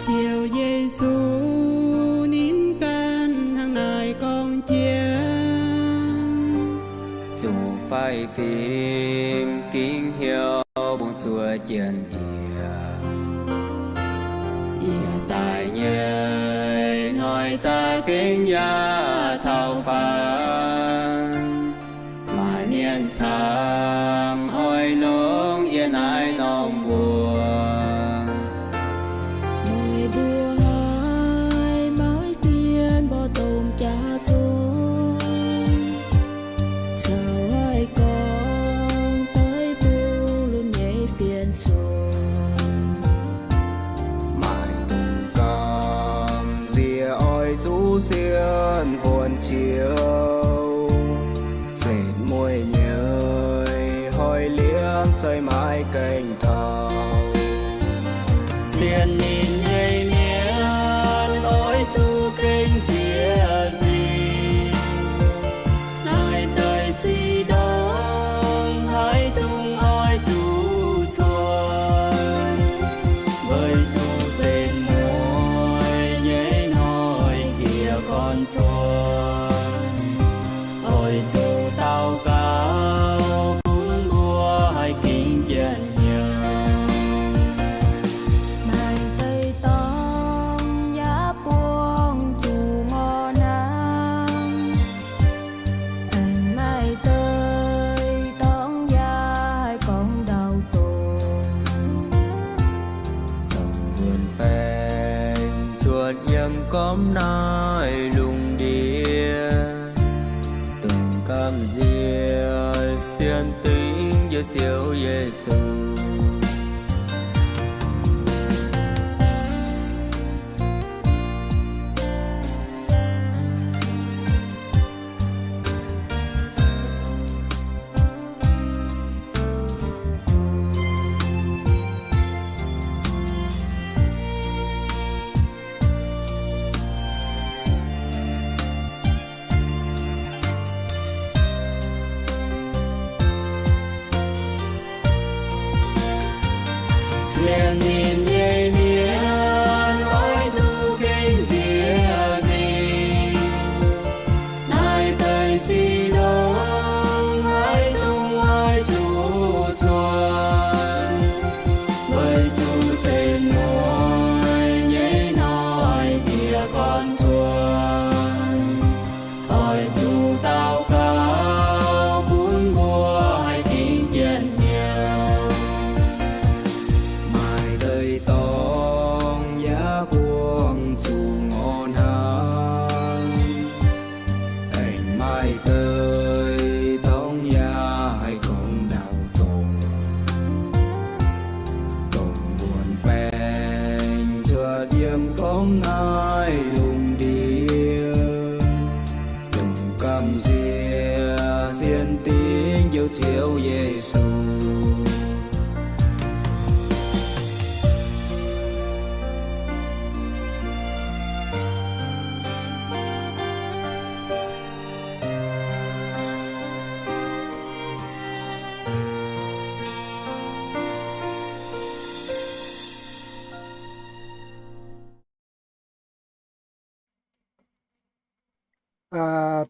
Ziouv Yesu ninh ganh hnangv naaiv gorngv jienv, zuqc faix fim gingx hnyouv bungx zuov jienv yie. Yie daaih nyei hnoi za'gengh yaac taux faanv, maaih mienh camv oix longc yie naaiv norm mbuox. Meih mbuo haiz maaih fienx mborqv dongh jaax zungv, caux haih gorngv daiv bung lunx nyei fienx cuotv. Maaih dongh gamh nziex oix zuqc sienx huonx ciouv, setv mueiz nyei hnoi liemh zeih maiv gaengh taux. Sienx ninh nyei mienh oix zuqc gengh nziex nzingh. Naaiv deix sic ndongc haaix zungv oix zuqc cuotv, weic zuqc setv mueiz nyei hnoi yie gorn cuotv. Oix zuqc daux gaux bun mbuo haih gingx jienv hnyouv. Maaih deix dorngx yaac buangh zuqc ngorc hnaangx. Aengx maaih deix dorngx yaac haih gorngv ndau-dongh. Dongh wuonh baengc cuotv yiem gormx naaiv lungh ndiev, dongh gamh nziex sienx dingc njiec Ziouv Yesu. Sienx ninh nyei mienh oix zuqc gengh nziex nzingh. Naaiv deix sic ndongc haaix zungv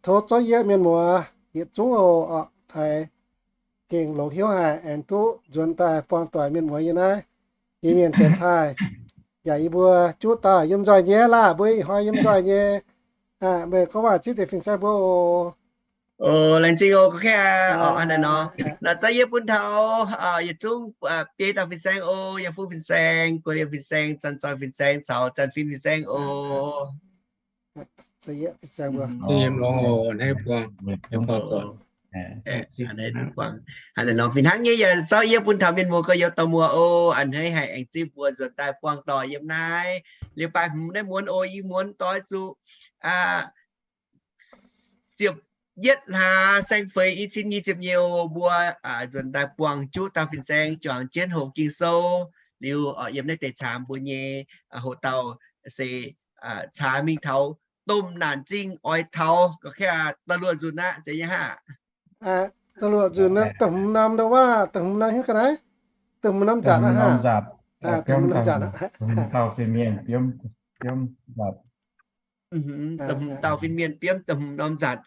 Tov zorqv yie mienh muoz yietc zungv oc, taaix gengh longx hnyouv haic aengx duqv nzuonx daaih buangh doic mienh muoz yie naaiv. Yie mienh fienx taaih yaac yie mbuo juqv dauh yiem nzoih nyei laah, mbuo ih hnoi yiem nzoih nyei. Meih gorngv waac zipv deix fin-saeng mbuo oc. Oc, laengz zingh oc, gorngv kaav aqv. Hnangv naaiv nor, naaiv zorqv yie bun taux yietc zungv biei dauh fin-saeng oc, yaac fuqv fin-saeng, guei liemh fin-saeng, zanc zoih fin-saeng caux zanc fin fin-saeng oc. Hnangv naaiv nor fih hnangv nyei yaac zorqv yie bun taux mienh muoz gorx-youz dauh muoz oc, a'hneiv haih aengx zipv mbuo nzuonx daaih buangh doic yiem naaiv. Liuz baaix hmz naaiv muonz oc, i muonz doix zuqc ziepc yietv hlaax saeng-feix i cin nyic ziepc nyeic oc, mbuo nzuonx daaih buangh juqv dauh fin-saeng juangc jienv hoqc Ging-Sou. Liuz yiem naaiv deix caamx mbuo nyei hoqc dauh se caax mingh taux domh naanc zingh oix taux gorqv kaav aqv, da'luoqc nzunc aqv, zeiz nyei hnangv. Da'luoqc nzunc, da'hmz norm ndau waac, da'hmz norm hiuv ga'naaiv, da'hmz norm nzanc aqv. Da'hmz norm nzanc, da'hmz dauh fin-mienh biomv nzanc. Da'hmz dauh fin-mienh biomv da'hmz norm nzanc.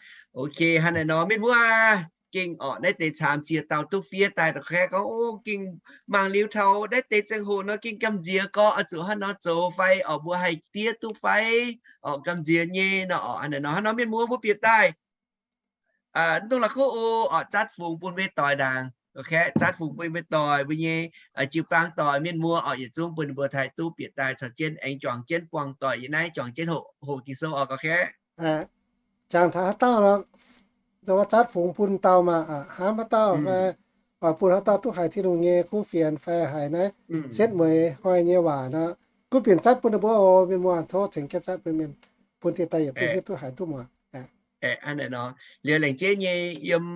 Ok, hnangv naaiv nor mienh muoz, gengh orqc naaiv deix caamx ziex dauh duqv fiev daaih da'krev gorngv, o, gengh mangc liuz taux naaiv deix ziangh hoc nor gengh gamh nziex gorx, oix zuqc hnangv nor zoux fai orqc mbuo haih diev duqv fai orqc gamh nziex nyei nor orqc. Hnangv naaiv nor, hnangv nor mienh muoz mbuo bieqc daaih mv dungx la'kuqv o, orqc zatv fungx bun mbuo doic ndaangc. Ok, zatv fungx bun mbuo doic, mbuo nyei jiu-baang doic, mienh muoz orqc yietc zungv bun ninh mbuo haih duqv bieqc daaih caux jienv aengx juangc jienv buangh doic yiem naaiv, juangc jienv hoqc Ging-Sou orqc. Ok, jangx taux haaix dauh nor, zatv fungx bun dauh maah, hnamv haaix dauh fai oix bun haaix dauh duqv haiz Tin-Hungh nyei kuv fienx fai haiz naaiv setv mueiz hnoi nyei waac nor, gunv bieqc zatv bun ninh mbuo oc. Mienh muoz tov cengx jienv zatv bun mienh, bun dieh daaih yietc duqv hiuv duqv haiz duqv muangx. Hnangv naaiv nor, liuz laengz jeiv nyei yiem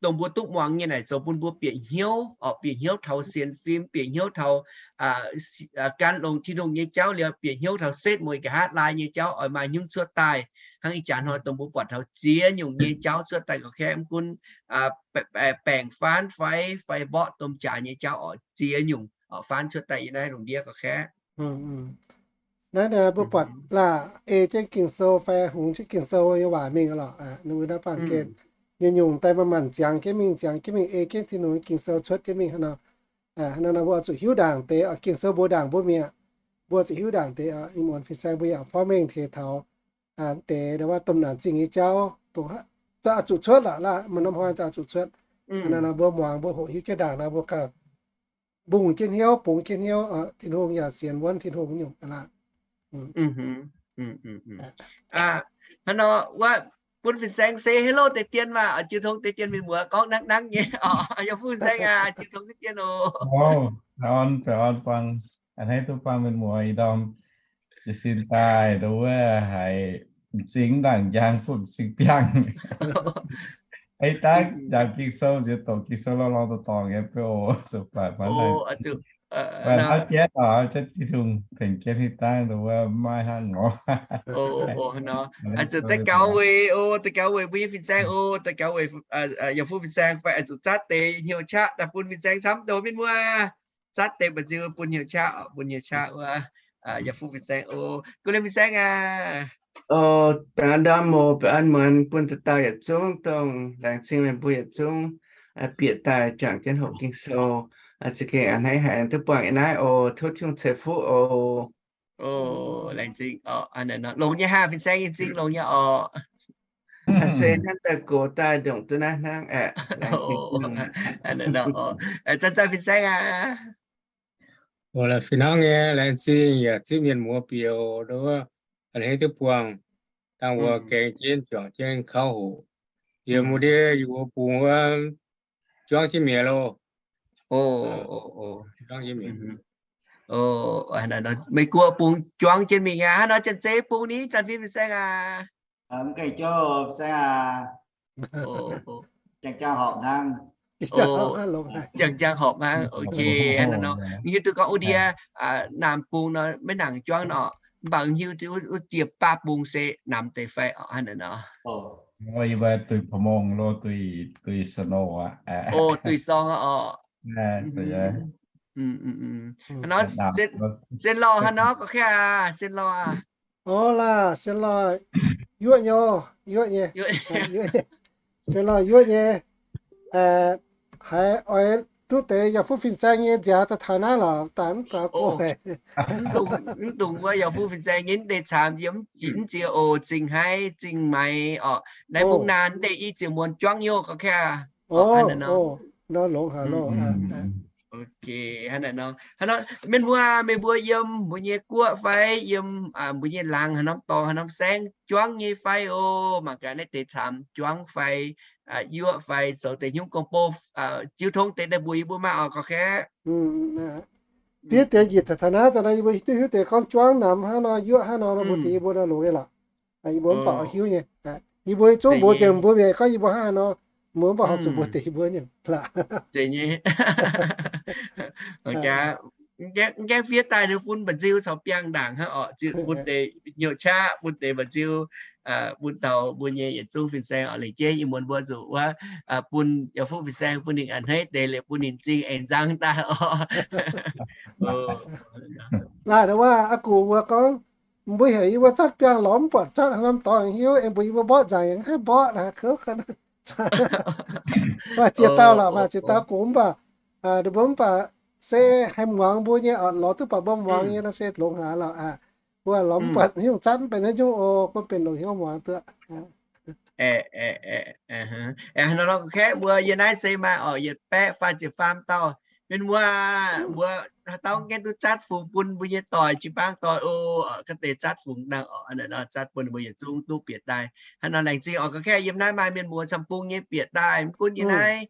dongh mbuo duqv muangx nyei naaic zoux bun mbuo bieqc hnyouv orqc, bieqc hnyouv taux sienx fim, bieqc hnyouv taux gan longx Tin-Hungh nyei jauv, liuz bieqc hnyouv taux setv mueiz nqa'haav laai nyei jauv oix maaih hnyungv cuotv daaih. Hnangv ih jaax hnoi dongh mbuo buatc taux ziex nyungc nyei jauv cuotv daaih gorqv kaav, mv gunv baengc faanv fai, fai mborqv domh jaax nyei jauv orqc, ziex nyungc orqc faanv cuotv daaih yiem naaiv lungh ndiev gorqv kaav. Naaiv mbuo buatc laah, ei jienv Ging-Sou fai hungx jienv Ging-Sou nyei waac mingh lorqc. Ninh mbuo naaiv baamh gen nyei nyungc daaih manc-manc ziangx jienv mingh, ziangx jienv mingh ei jienv Tin-Hungh Ging-Sou cuotv jienv mingh hnangv nor. Hnangv nor mbuo oix zuqc hiuv ndaangc deix, Ging-Sou mbuox ndaangc mbuo mi'aqv. Mbuo zuqc hiuv ndaangc deix, ih muonz fin-saeng mbuo yaac forv mengh teix taux deix wuov domh naanc zingh nyei jauv, zuqc cuotv lorqc laah, maaih norm hnoi zuqc cuotv. Hnangv nor mbuo muangx mbuo hoqc hiuv jienv ndaangc nor mbuo gauh mbungh jienv hnyouv, bungx jienv hnyouv, Tin-Hungh yaac sienx wuonv Tin-Hungh nyungc aqv laah. Hnangv nor wuov bun fin-saeng say hello deix dien maah, jiu tong deix dien mienh muoz gorngv nangv nangv nyei orqc. Yaac fuqv fin-saeng aac, jiu tong deix dien oc. Baengh orn, baengh orn buang, a'hneiv duqv buang mienh muoz ih ndorm jiez sin daaih nduov wuov haiz m'zing ndaangc njang, fuqv m'zing biangh. Ei daav njaaux Ging-Sou nziex doqc Ging-Sou lorh lorh dorh dorngc nyei beu oc. Zuqc baac maiv laengz zingh. Naaiv jienv oc, jienv Tin-Hungh tengx jienv hitv dangv nduov wuov maiv hnangv nor. Zuqc deix gaux weic oc, deix gaux weic mbuo nyei fin-saeng oc, deix gaux weic yaac fuqv fin-saeng fai oix zuqc zatv deix hnyouv qaqv daaih bun fin-saeng camv doz mienh muoz. Zatv deix mba'nziu bun hnyouv qaqv, bun hnyouv qaqv wuov yaac fuqv fin-saeng oc. Guv liemh fin-saeng aac. Baengh orn ndorm oc, baengh orn muonz bun dauh dauh yietc zungv, dongh laengz zingh meih mbuo yietc zungv bieqc daaih juangc jienv hoqc Ging-Sou. Za'gengh a'hneiv haic duqv buangh yiem naaiv oc. Tov Tin-Hungh ceix fuqv oc. Laengz zingh oc. Longx nyei haah, fin-saeng nyei m'zing longx nyei oc. Se hnangv daaih gox daaih ndongc duqv naaiv hnangv aeqv. Zanc-zanc fin-saeng aac. Fih hnangv nyei, laengz zingh yaac zipv mienh muoz bieqc oc. A'hneiv duqv buangh dangh wuov gaeng jienv juangc jienv kauv hoqc. Yiem wuov ndiev yie mbuo bungx wuov juangv jienv mi'aqv loh. Juangv jienv mi'aqv. Meih guoqv bungx juangv jienv mingh aqv. Hnangv nor Janx-Zei bungx ni, Zanc Fin fin-saeng aac. Ziangh jaang horpc hnangv. Ok, hnangv nor hiuv duqv gorngv wuov ndiev naamh bung nor maiv nangc juangv nor, mv baac hiuv duqv wuov jiex baav bung se namx deix fai hnangv nor. Yie mbuo duih pa'mong lo, duih snow aqv. Duih sorng oc. Hnangv nor, sen lorh hnangv nor gorngv kaav aac, sen lorh aac. Orv laah, sen lorh. Yuoqv nyei, yuoqv nyei, yuoqv nyei. Ziex lorh yuoqv nyei. Haiz oix duqv deix yaac fuqv fin-saeng nyei nziaaux daaih taux naaiv lorqc, daaih mv gaux go haic. Mv dungx wuov yaac fuqv fin-saeng nyei, mv deix caamx yiem mv ziex oc, zingh haiv zingh maix orqc. Naaiv mbungv naanh mv deix i ziepc muonz juangv nyei oc, ga'kaav. Nor longx haic loh. Ok, hnangv naaiv nor, hnangv nor, mienh muoz, meih mbuo yiem mbuo nyei guoqv fai yiem mbuo nyei laangz haaix norm dorngx haaix norm saengv juangv nyei fai oc. Mangc gaax naaiv deix caamx juangv fai yuoqv fai zoux deix hnyouv gong-bou, jiu tong deix daaih mbuox yie mbuo maah oc, ga'kaav. Fiev deix njiec taux naaiv daaih nor, yie mbuo duqv hiuv deix gorngv juangv namx hnangv nor, yuoqv hnangv nor, mbuo deix yie mbuo nor longx nyei lorqc. Yie mbuo mv baac oix hiuv nyei. Yie mbuo zungv mbuox nzengc mbuo mienh gorngv yie mbuo hnangv haaix nor, mbuo mv baac horpc zuqc mbuox deix yie mbuo nyei. Mv gaengh fiev daaih ninh bun mba'nziu caux biangh ndaangc hnangv orqc, bun deix hnyouv qaqv, bun deix mba'nziu, bun taux mbuo nyei yietc zungv fin-saeng orqc. Lengc jeiv ih muonz mbuo zuqc wuov, bun yaac fuqv fin-saeng bun ninh a'hneiv deix liuz bun ninh zingh aengx nzang daaih orqc. Laaic wuov aqv, gux mbuo gorngv, mbuo heuc yie mbuo zatv biangh lorz mv buatc zatv haaix norm dorngx hiuv, aengx mbuox yie mbuo mborqv nzangc yaac mv haih mborqv. Maaih ziex dauh lorqc, maaih ziex dauh gux mv baac, ninh mbuo mv baac se haih muangx mbuo nyei orqc, lorz duqv buatc mbuo muangx nyei nor se longx haic lorqc. Mbuo lorz mv buatc haaix nyungc zatv mv benx haaix nyungc oc, mbuo benx longc hnyouv muangx duqv. Hnangv nor kaeqv mbuo yie naaiv se maaih orqc, yietc baeqv faah ziepc faam dauh mienh muoz, mbuo haaix dauh gaengh duqv zatv fungx bun mbuo nyei doic, jiu-baang doic oc, ga'deix zatv fungx dangh orqc, zatv bun mbuo yietc zungv duqv bieqc daaih. Hnangv nor laengz zingh orqc, ga'kaav yiem naaiv maaih mienh muoz camv-bung nyei bieqc daaih, mv gunv yie naaiv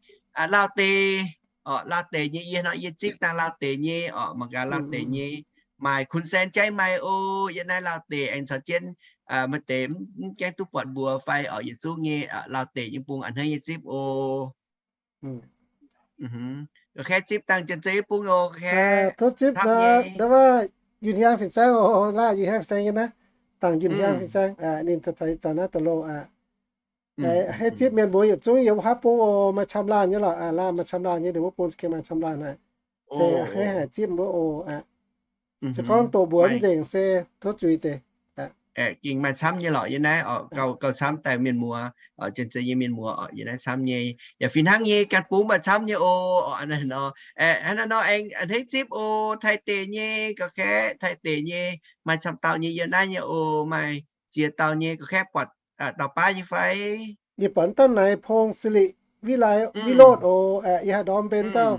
Lauh deic orqc, Lauh deic nyei, yie nor yie zipv dangh Lauh deic nyei orqc, mangc gaax Lauh deic nyei maaih kun saeng jaiv maaih oc. Yie naaiv Lauh deic aengx caux jienv maaih deix mv gaengh duqv buatc mbuox fai orqc, yietc zungv nyei Lauh deic nyei bung a'hneiv nyei zipv oc. Ga'kaav zipv dangh Janx-Zei bung oc, ga'kaav. Tov zipv camv nyei. Ndau wuov Yunh Hiaang fin-saeng oc, laah Yunh Hiaang fin-saeng nyei naaiv, dangh Yunh Hiaang fin-saeng, ninh zanc naaiv da'lov aqv. Hei zipv mienh mbuo yietc zungv yiem wuov bung oc, maaih camv laanh nyei lorqc, laanh maaih camv laanh nyei, ninh wuov bung gengh maaih camv laanh haic. Se hei haic zipv mbuo oc aqv. Se gorngv doqc mbuo mv nzengc se tov zuiz deix. Gengh maaih camv nyei lorqc, yie naaiv orqc, gauh camv daaih mienh muoz, Janx-Zei nyei mienh muoz orqc, yie naaiv camv nyei. Yaac fih hnangv nyei, ganh bung maaih camv nyei oc. Orqc, hnangv naaiv nor, a'hneiv zipv oc, Taiv deic nyei, ga'kaav Taiv deic nyei maaih camv dauh nyei yiem naaiv nyei oc. Maaih ziex dauh nyei, ga'kaav buatc dauh baav nyei fai? Yie buatc dauh Naaiv Pong, Silic, Vilai, Vilotv oc. Yie haaix norm mbenc dauh,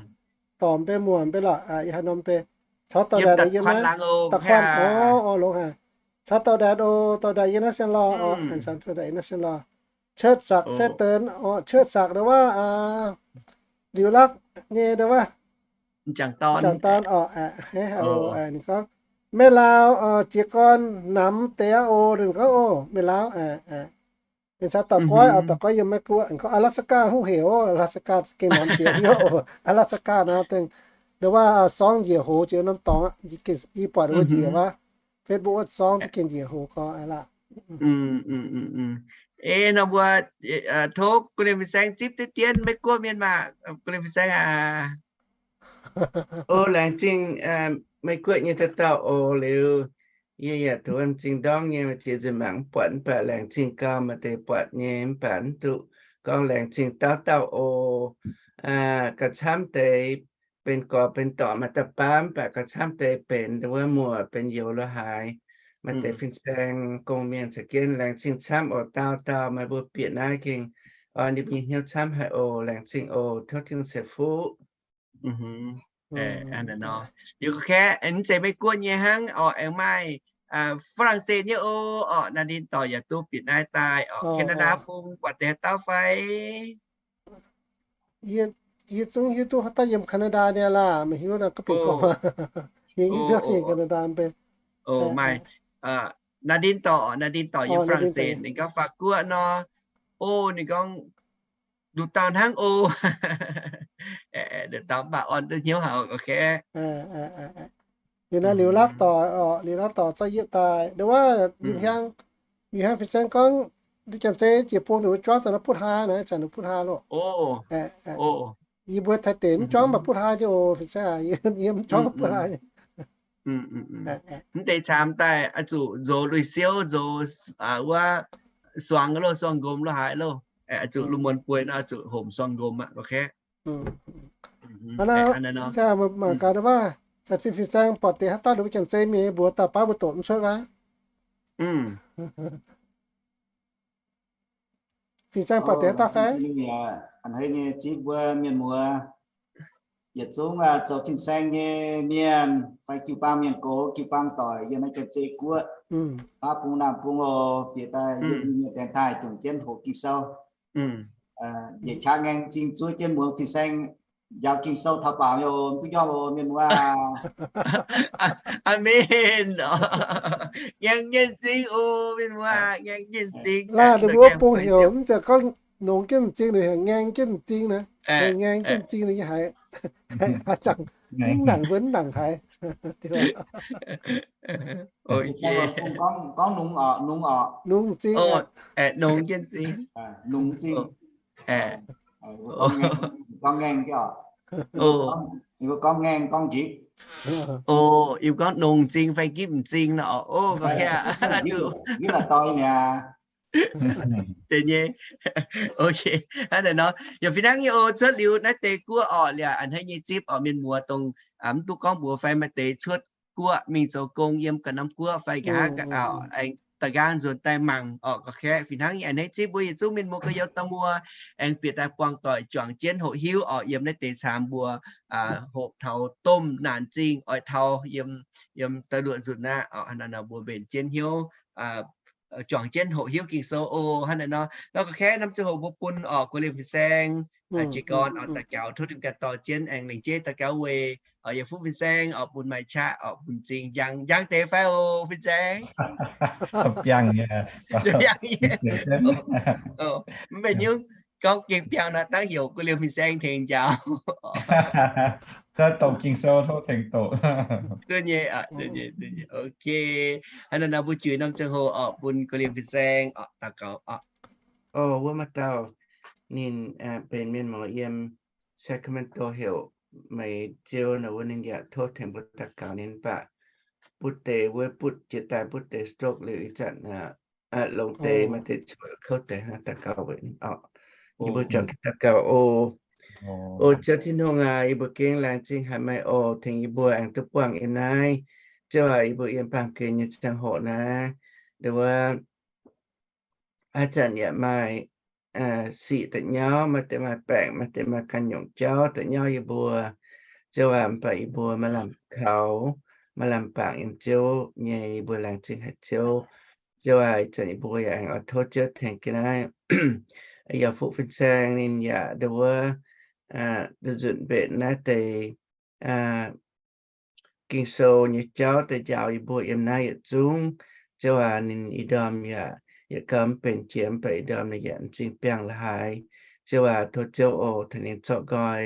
dorc mbenc muoc mbenc lorqc, yie haaix norm mbenc. Caux dauh ndaatc yiem naaiv, dauh kuan oc, longx haic. Caux dauh ndaatc oc, dauh ndaatc yiem naaiv siang lorh oc, caux dauh ndaatc yiem naaiv siang lorh. Cuotv Saqc, Sai Deix oc, Cuotv Saqc ndau wuov, Liuz Lakv nyei ndau wuov, M'jangc Dorn oc. Ninh gorngv, Meih Lauh, jiez gorn namx deix aqv oc. Ninh gorngv, Oc, meih Lauh. Ninh caux Dauh Goiv oc, Dauh Goiv yiem Meiv Guoqv. Ninh gorngv, Alaska huv hec oc, Alaska gengh namx deix oc. Alaska nor dengh ndau wuov sorngv njiec hoz jiex norm dorngx aqv. Yie buatc wuov njiec wuov Facebook wuov sorngv za'gengh njiec hoz gorx aqv laah. Ei nor mbuo tov gu'nyuoz fin-saeng zipv deix dien Meiv Guoqv mienh maah, gu'nyuoz fin-saeng aac. O, laengz zingh Meiv Guoqv nyei dauh dauh oc. Liuz yie yaac duqv zingh ndorm nyei, maaih ziex nzunc mangc mv buatc, mv baac laengz zingh gau maaih deix buatc nyei, mv baac mv duqv gorngv laengz zingh dauh dauh oc. Gauh camv deix benx gorx benx dorc maaih dauh baav, mv baac gauh camv deix benx wuov muoc benx youz lo haaix. Maaih deix fin-saeng gong mienh za'gengh laengz zingh camv oc. Dauh dauh maaih mbuo bieqc naaiv gengh oix ninh mbuo nyei hnyouv camv haic oc. Laengz zingh oc. Tov Tin-Hungh ceix fuqv. Liuz kaeqv mv zeiz Meiv Guoqv nyei hnangv orqc, aengx maaih Faa^lang^setv nyei oc. Orqc, naaiv ndin dorc yaac duqv bieqc naaiv daaih orqc. Canada bung buatc deix haaix dauh fai? Yie zungv hiuv duqv haaix dauh yiem Canada nyei laah, meih hiuv nor ga'binc gorngv. Yie hiuv duqv yiem Canada mv bei. Maaih naaiv ndin dorc, naaiv ndin dorc yiem Faa^lang^setv, ninh gorngv Faa Guoqv nor. O, ninh gorngv nduqc dauh hnangv oc. Nduqc dauh mv baac orn duqv hnyouv haic oc. Liuz naaiv Liuz Lakv Dorc orqc, Liuz Lakv Dorc zorqv yie daaih ndau wuov Yunh Hiaang, Yunh Hiaang fin-saeng gorngv, Janx-Zei jiex bung ninh mbuo juangv daaih nor butv haa naaic, zanc ninh butv haa loh. Yie mbuo Taiv deic mv juangv mv baac butv haa nyei oc, fin-saeng aac, yie mv juangv butv haa nyei. Mv deix camv daaih oix zuqc nzox lui-siouv, nzox wuov suangx loh, suangx nqomz loh haaix loh. Zuqc lungh muonz bueix nor zuqc homc suangx nqomz aqv, lorqc kaeqv. Hnangv naaiv, mangc gaax waac, zanc fin-saeng buatc deix haaix dauh ninh mbuo janx-zei mienh mbuox dauh baav mbuo doqc mv cuotv waac. Fin-saeng buatc deix haaix dauh fai? A'hneiv nyei zipv mbuo mienh muoz, yietc zungv zoux fin-saeng nyei mienh fai jiu-baang mienh gox, jiu-baang doic yiem naaiv janx-zei guoqv, baav bung naamh bung oc, bieqc daaih yiem mienh daengx daaih juangc jienv hoqc Ging-Sou. Njiec qaqv ngaengc m'zing zuov jienv muangx fin-saeng njaaux Ging-Sou taux baamz oc, mv duqv njormh oc, mienh muoz. Aamen. Ngaengc jienv m'zing oc, mienh muoz, ngaengc jienv m'zing. Laah ninh mbuo bung heuc mv zeiz gorngv nongx jienv m'zing, ninh heuc ngaengc jienv m'zing naaiv. Ngaengc jienv m'zing ninh haiz, haiz, haiz zaangc, mv nangc mbuo mv nangc haiz. Gorngv nungx oc, nungx oc. Nungx m'zing. Nongx jienv m'zing. Nungx m'zing. Gorngv ngaengc, gorngv ngaengc, gorngv nqipv. Yie gorngv nongx m'zing fai nqipv m'zing nor. Nqipv la'doi mi'aqv. Deix nyei. Ok. Hnangv naaiv nor, yaac fih hnangv nyei oc. Cuotv liuz naaiv deix guoqv orqc, liuz a'hneiv nyei zipv orqc, mienh muoz dongh mv duqv gorngv mbuox fai maaih deix cuotv guoqv mingh zoux gong yiem ga'naaiv guoqv fai nqa'haav, aengx da'nqaang nzuonx daaih mangc orqc, gorqv-kaeqv. Fih hnangv nyei a'hneiv zipv mbuo yietc zungv mienh muoz gorx-youz dauh muoz aengx bieqc daaih buangh doic juangc jienv hoqc hiuv orqc, yiem naaiv deix caamx mbuo hoqc taux domh naanc zingh oix taux yiem, yiem da'luoqc nzunc aqv orqc. Hnangv naaiv nor mbuo mbenc jienv hnyouv juangc jienv hoqc hiuv Ging-Sou oc. Hnangv naaiv nor, nor gorqv-kaeqv, naaiv ziangh hoc mbuo bun orqc Guoqv Liemh Fin-Saeng jiez gorn orqc daux gaux, tov Tin-Hungh ganh dorh jienv aengx lengc jeiv daux gaux weic orqc yiem fuqv Fin-Saeng orqc bun maaih qaqv orqc bun m'zing njang njang deix fai oc Fin-Saeng. Mv baac nyungc gorngv gengh biangh nor dangv heuc Guoqv Liemh Fin-Saeng tengx njaaux. Duqv nyei. Ok. Hnangv naaiv nor mbuo juix norm ziangh hoc orqc bun Guoqv Liemh Fin-Saeng orqc daux gaux orqc. O, wuov maaih dauh ninh benx mienh muoz yiem Sacramento heuc Meix Ziou nor, wuov ninh yaac tov tengx mbuo daux gaux ninh mv baac butv deix wuov butv jiex daaih butv deix stroke liuz ih zanc longx deix maaih deix cuotv kouv deix hnangv daux gaux weic ninh orqc. Yie mbuo juangc daux gaux oc. O Ziouv Tin-Hungh aac, yie mbuo gengh laengz zingh haic meih oc, tengx yie mbuo aengx duqv buangh yiem naaiv. Ziouv aac, yie mbuo yiem baamh gen nyei ziangh hoc naaiv, nduov wuov ih zanc yaac maaih sic da'nyauv, maaih deix maaih baengc, maaih deix maaih ganh nyungc jauv da'nyauv yie mbuo. Ziouv aac, mv baac yie mbuo maaih lamh kaux, maaih lamh bangc yiem Ziouv nyei, yie mbuo laengz zingh haic Ziouv. Ziouv aac, ih zanc yie mbuo yaac aengx oix tov Ziouv tengx ga'naaiv yaac fuqv fin-saeng ninh yaac nduov wuov nzunc mbenc naaiv deix Ging-Sou nyei jauv daaih njaaux yie mbuo yiem naaiv yietc zungv. Ziouv aac, ninh ih ndorm yaac yietc gau mv benx jiex, mv baac ih ndorm ninh yaac m'zing biangh la'haaix. Ziouv aac, tov Ziouv oc tengx ninh zorqv nqoi,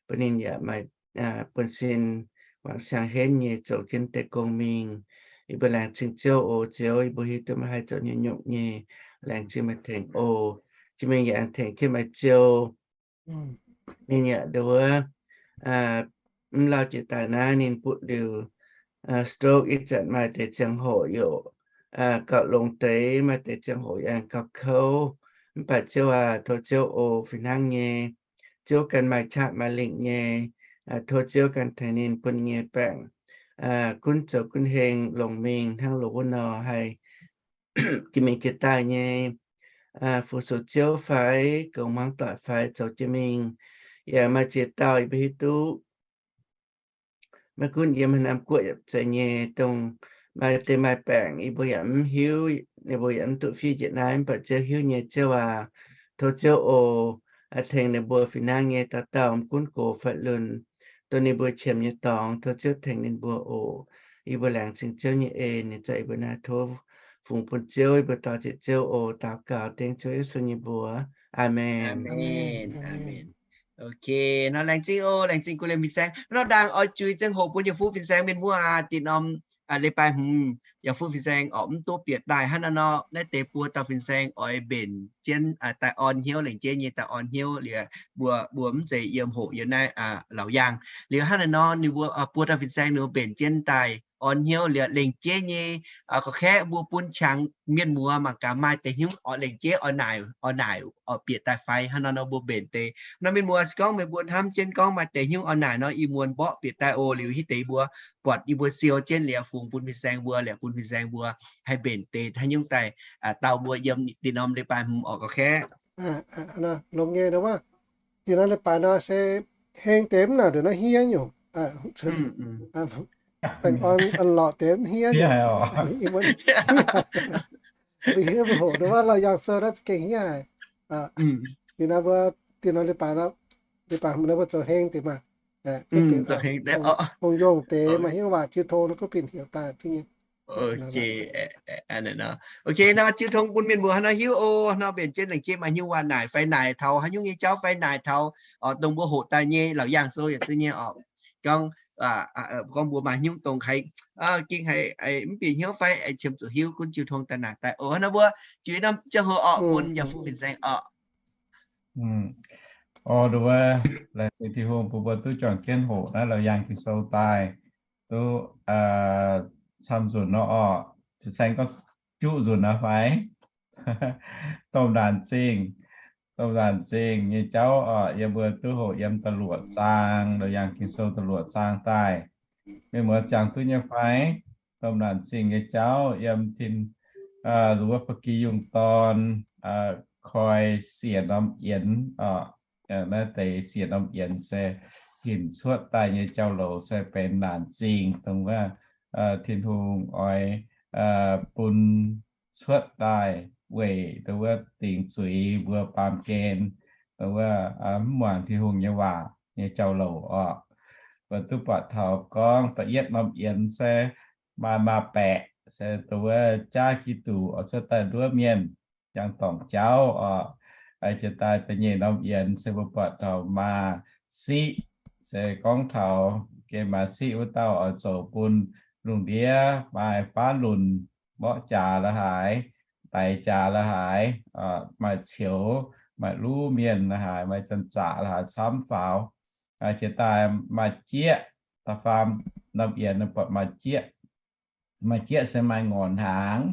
bun ninh yaac maaih buonv-sin wangc siang-henv nyei zoux jienv deix gong mingh. Yie mbuo laengz zingh Ziouv oc. Ziouv, yie mbuo hiuv duqv meih haih zoux nyei nyungc nyei. Laengz zingh meih tengx oc. Jiex mingh yaac aengx tengx jienv meih Ziouv. Ninh yaac nduov wuov mv lauh jiex daaih naaiv ninh butv liuz stroke ih zanc maaih deix ziangh hoc yaac gauh longx deix, maaih deix ziangh hoc yaac aengx gauh kouv. Mv baac Ziouv aac, tov Ziouv oc fih hnangv nyei, Ziouv ganh maaih qaqv maaih lingc nyei. Tov Ziouv ganh tengx ninh bun ninh nyei baengc gunv zoux gunv heng longx mingh hnangv loz wuov nor haih jiex mingh jiex daaih nyei fu-sux Ziouv fai goux hmuangv doic fai zoux jiex mingh. Yaac maaih ziex dauh yie mbuo hiuv duqv maiv gunv yiem haaix norm guoqv yaac zeiz nyei, dongh maaih deix maaih baengc yie mbuo yaac mv hiuv, ninh mbuo yaac mv duqv fiev njiec naaiv, mv baac Ziouv hiuv nyei. Ziouv aac, tov Ziouv oc tengx ninh mbuo fih hnangv nyei dauh dauh mv gunv gox fai lunc, dongh ninh mbuo qiemx nyei dorngx, tov Ziouv tengx ninh mbuo oc. Yie mbuo laengz zingh Ziouv nyei en, ninh zaqc yie mbuo naaiv tov fungx bun Ziouv, yie mbuo dor ziec Ziouv oc. Daux gaux dengv Ziouv Yesu nyei mbuox. Aamen. Ok, nor laengz zingh oc, laengz zingh Guoqv Liemh Fin-Saeng. Nor ndaangc oix juix ziangh hoc bun yie fuqv fin-saeng mienh muoz aac, dinh norm leiz-baaix hmz yaac fun fin-saeng orqc, mv duqv bieqc daaih. Hnangv naaiv nor, naaiv deix buo dauh fin-saeng oix mbenc jienv daaih orn hnyouv, lengc jeiv nyei daaih orn hnyouv liuz, mbuo, mbuo mv zeiz yiem hoqc yiem naaiv laauc yaangh. Liuz hnangv naaiv nor ninh mbuo buo dauh fin-saeng ninh mbuo mbenc jienv daaih orn hnyouv liuz, lengc jeiv nyei gorqv-kaeqv mbuo bun qangx mienh muoz mangc gaax maaih deix hnyouv orqc, lengc jeiv oix naaic, oix naaic orqc bieqc daaih fai. Hnangv naaiv nor mbuo mbenc deix nor, mienh muoz se gorngv meih mbuo hnamv jienv gorngv maaih deix hnyouv oix naaic nor, ih muonz mborqv bieqc daaih oc. Liuz hitv deix mbuo buatc yie mbuo siou jienv liuz fungx bun fin-saeng mbuo, liuz bun fin-saeng mbuo haih mbenc deix haaix nyungc daaih dau mbuo yiem dinh norm leiz-baaix hmz orqc, gorqv-kaeqv. Longx nyei nor wuov, dinh norm leiz-baaix nor se heng deix mv nangc nduqc naaiv hniev nyungc. Baengh orn lorqc deix hniev nyungc. Mbuo hniev mbuo hoqc nduqc wuov laauc yaangh sou naaiv gengh hniev haic. Dinh nor mbuo, dinh norm leiz-baaix, leiz-baaix mbuo zoux heng deix maah. Hungh yongh deix maaih hnyouv waac jiu tong nor gunv bienh heuc daaih duqv nyei. Ok nor, jiu tong bun mienh muoz haaix nor hiuv oc. Nor mbenc jienv lengc jeiv maaih hnyouv waac naaic fai naaic taux haaix nyungc nyei jauv fai naaic taux dongh mbuo hoqc daaih nyei laauc yaangh sou yaac duqv nyei orqc. Gorngv, gorngv mbuo maaih hnyouv dongh haiz, ging haiz mv bieqc hnyouv fai qiemx zuqc hiuv gunv jiu tong daaih naaic daaih oc. Hnangv nor mbuo juix norm ziangh hoc orqc bun yaac fun fin-saeng orqc. Orqc, nduov, laengz zingh Tin-Hungh bun mbuo duqv juangc jienv hoqc naaiv laauc yaangh Ging-Sou daaih duqv camv nzunc nor orqc. Fin-saeng gorngv juqv nzunc nor fai? Domh naanc zingh, domh naanc zingh nyei jauv orqc, yie mbuo duqv hoqc yiem da'luoqc zaang, laauc yaangh Ging-Sou da'luoqc zaang daaih. Mienh muoz jangx duqv nyei fai? Domh naanc zingh nyei jauv yiem tin, nduov, Ba'gi Yungh Dorn koi siec norm yienx orqc. Naaiv deix siec norm yienx se hinc cuotv daaih nyei jauv-louc se benx naanc zingh dongh wuov Tin-Hungh oix bun cuotv daaih weic dongh wuov dingc zuiz mbuo baamh gen, dongh wuov mv muangx Tin-Hungh nyei waac nyei jauv-louc orqc. Mbuo duqv buatc taux gorngv da'yietv norm yienx se maaih maa-baeqc se dongh wuov jaav Giduc oix cuotv daaih nduov mienh, jangx dorngc jauv orqc. Jiex daaih da'nyeic norm yienx se mbuo buatc taux maa-siqv, se gorngv taux gengh maa-siqv wuov dauh oix zoux bun lungh ndiev maaih faanv lunc, mborqv jaax la'haaix, daix jaax la'haaix, maaih ceux, maaih luv mienh la'haaix, maaih janx-zaqc la'haaix camv faaux. Jiex daaih maaih jieqv, da'faam norm yienx buatc maaih jieqv. Maaih jieqv se maaih ngorc hnaangx,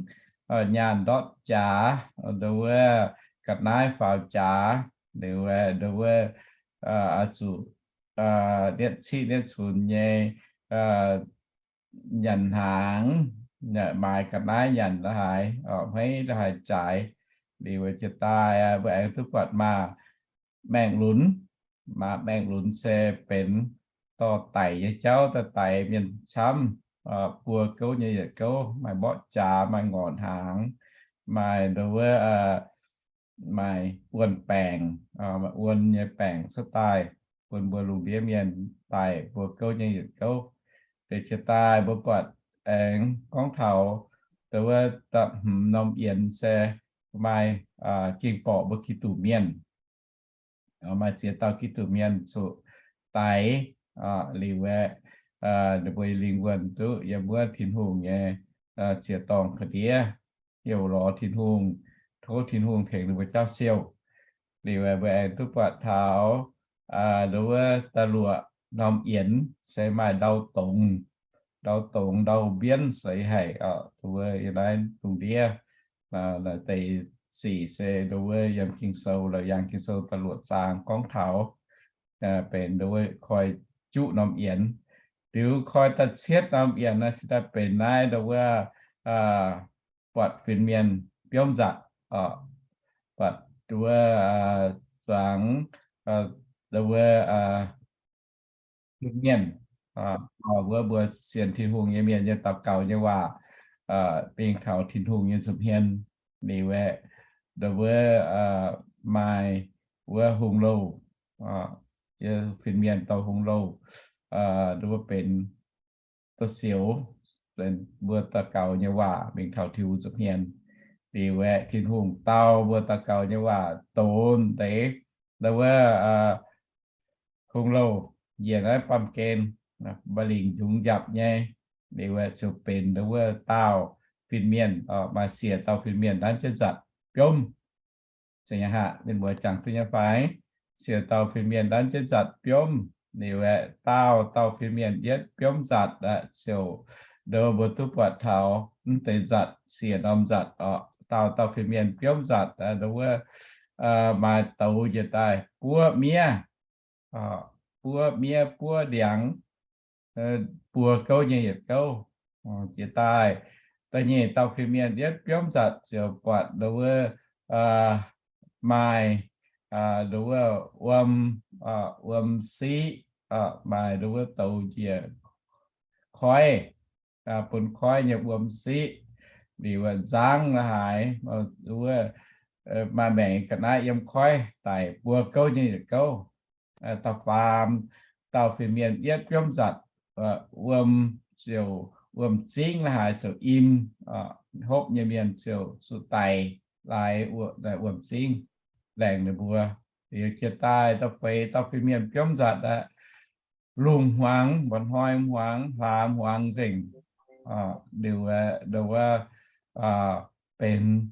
nyaanh ndortv jaax, nduov, ga'naaiv faaux jaax, liuz nduov, oix zuqc nietv ciqv nietv cunx nyei nyanc hnaangx, maaiz ga'naaiv nyanc la'haaix, hmeiv la'haaix jaaix. Liuz jiex daaih mbuo aengx duqv buatc maa maengh lunx. Maa maengh lunx se benx dorh daic nyei jauv daaih daix mienh camv, buo gouv nyei yietc gouv, maaih mborqv jaax, maaih ngorc hnaangx, maaih nduov, maaih wuonh baengc, maaih wuonh nyei baengc cuotv daaih bun mbuo lungh ndiev mienh daic buo gouv nyei yietc gouv. Liuz jiex daaih mbuo buatc aengx gorngv taux nduov, da'hmz norm yienx se maaih ging-borqc mbuo Giduc mienh. Maaih ziex dauh Giduc mienh zuqc daix, liuz aeqv, ninh mbuo lingh wuonh duqv yiem wuov Tin-Hungh nyei ziex dorngh ga'ndiev, heuc lorz Tin-Hungh, tov Tin-Hungh tengx ninh mbuo jauv siou. Liuz aeqv, mbuo aengx duqv buatc taux nduov, da'luoqc norm yienx se maaih ndau dongz, ndau dongz ndau mbienv seix haic. Nduov, yiem naaiv lungh ndiev, naaiv deix sic se nduov yiem Ging-Sou, laauc yaangh Ging-Sou da'luoqc zaang gorngv taux benx nduov koi juqv norm yienx. Liuz koi da'cietv norm yienx naaiv se daaih benx naaiv nduov, buatc fin-mienh biomv nzatc, buatc nduov, zuangx nduov fin-mienh, wuov mbuo sienx Tin-Hungh nyei mienh nyei daux gaux nyei waac mingh taux Tin-Hungh nyei nza'hmien. Liuz aeqv, nduov, maaih wuov hungh louh, fin-mienh dorh hungh louh, nduov benx douz-sioux, mbuo daux gaux nyei waac mingh taux Tin-Hungh nza'hmien. Liuz aeqv, Tin-Hungh dau mbuo daux gaux nyei waac donx deix nduov, hungh louh njiec naaiv baamh gen, mba'lingc njungx njapc nyei. Liuz aeqv, ziouc benx nduov wuov daauh fin-mienh, maaih siec dauh fin-mienh nanv jienv nzatc biomv. Zengc nyei haic, ninh mbuo jangx duqv nyei fai? Siec dauh fin-mienh nanv jienv nzatc biomv. Liuz aeqv, daauh dauh fin-mienh yietv biomv nzatc aqv. Ziouc ndo mbuo duqv buatc taux mv deix nzatc, siec norm nzatc oc. Daauh dauh fin-mienh biomv nzatc, ndo wuov maaih douz njiec daaih buov miev, buov miev buov ndiangx, buo gouv nyei yietc gouv. Jiex daaih, da'nyeic dauh fin-mienh yietv biomv nzatc ziouc buatc ndo wuov maaih ndo wuov wuom, wuom siqv, maaih ndo wuov douz njiec koiv, bun koiv nyei wuom siqv. Liuz nzangv la'haaix, wuov maaih maengc ga'naaiv yiem koiv daic buo gouv nyei yietc gouv. Da'faam dauh fin-mienh yietv biomv nzatc, wuom ziouc, wuom-zingv la'haaix ziouc im, hopv nyei mienh ziouc zuqc daic laaix wuom-zingv laengz ninh mbuo. Liuz jiex daaih da'feix dauh fin-mienh biomv nzatc aqv. Lungh hmuangx, mba'hnoi hmuangx, hlaax hmuangx nzengc. Liuz ndo wuov benx,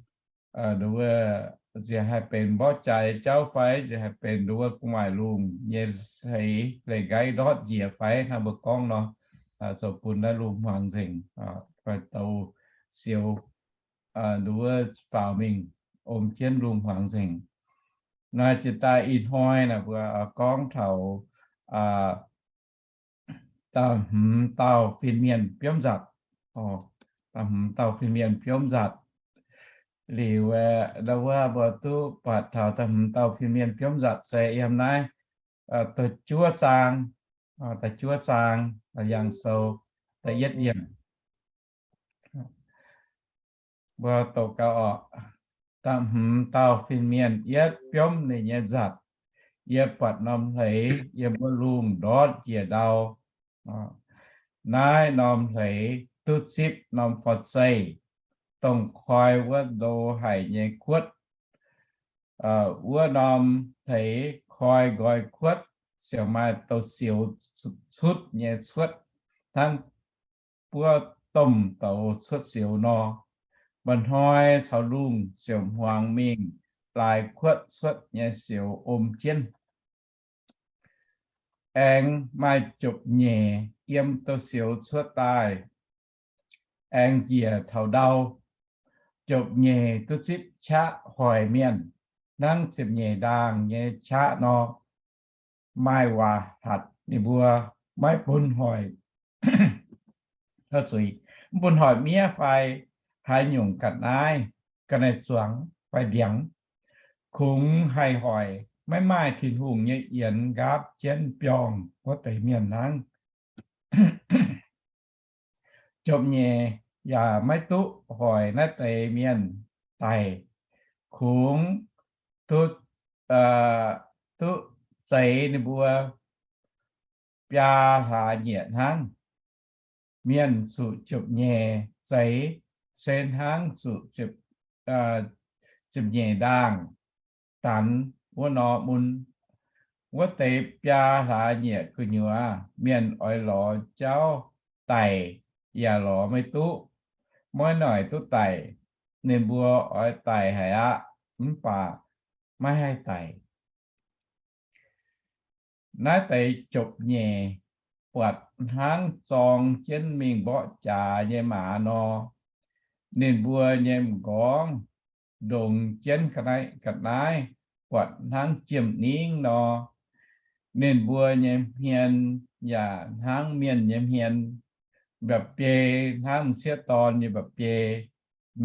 ndo wuov nziex haih benx mborqv jaax jauv fai nziex haih benx ndo wuov gu'nguaaic lungh nyei hleix, hleix nqaiv ndortv njiec fai hnangv mbuo gorngv nor, zoux bun naaiv lungh hmuangx nzengc, fai douz siou ndo wuov faaux mingh om jienv lungh hmuangx nzengc. Naaiv jiex daaih ih hnoi naaic mbuo gorngv taux da'hmz dauh fin-mienh biomv nzatc. Da'hmz dauh fin-mienh biomv nzatc. Liuz ndo wuov mbuo duqv buatc taux da'hmz dauh fin-mienh biomv nzatc se yiem naaiv da'juov zaang, da'juov zaang, Yangh Sou da'yietv yiemc. Mbuo doqc gau oc. Da'hmz dauh fin-mienh yietv biomv ninh nyei nzatc, yie buatc norm hleix yiem wuov lungh ndortv njiec ndau. Naaiv norm hleix duqv zipv norm forv-zeih, dongh koi wuov ndo haic nyei kuotv. Wuov norm hleix koi nqoi kuotv ziouc maaih douz-sioux cutv nyei cuotv hnangv buov domh douz cuotv sioux nor. Mba'hnoi caux lungh ziouc hmuangx mingh, laaix kuotv cuotv nyei sioux om jienv. Aengx maaih jopv-nyeic yiem douz-sioux cuotv daaih, aengx njiec taux ndau. Jopv-nyeic duqv zipv qaqv hoic mienh, hnangv ziepc nyeic ndaangh nyei qaqv nor. Maaih waac hatc ninh mbuo, maiv bun hoic, mv bun hoic miev fai haaix nyungc ga'naaiv, ga'naaiv zuangx fai ndiangx, kungx haih hoic, maiv maaih Tin-Hungh nyei yienx nqaapv jienv biorngh wuov deix mienh hnangv. Jopv-nyeic yaac maiv duqv hoic naaiv deix mienh daic. Kungx duqv, duqv zeix ninh mbuo biaa hlaax nyieqc hnangv. Mienh zuqc jopv-nyeic zeix se hnangv zuqc ziepc nyeic ndaangh danx wuov nor mun. Wuov deix biaa hlaax nyieqc gu'nyuoz mienh oix lorz jauv daic yaac lorz maiv duqv. Muaiv noic duqv daic, ninh mbuo oix daic haic aqv, mv baac maiv haih daic. Naaiv deix jopv-nyeic buatc hnangv zorng jienv mingh mborqv jaax nyei maaz nor. Ninh mbuo nyei m'nqorngv ndongx jienv ga'naaiv, buatc hnangv jiem-ningv nor. Ninh mbuo nyei hmien yaac hnangv mienh nyei hmien, mba'biei hnangv m'sieqv dorn nyei mba'biei,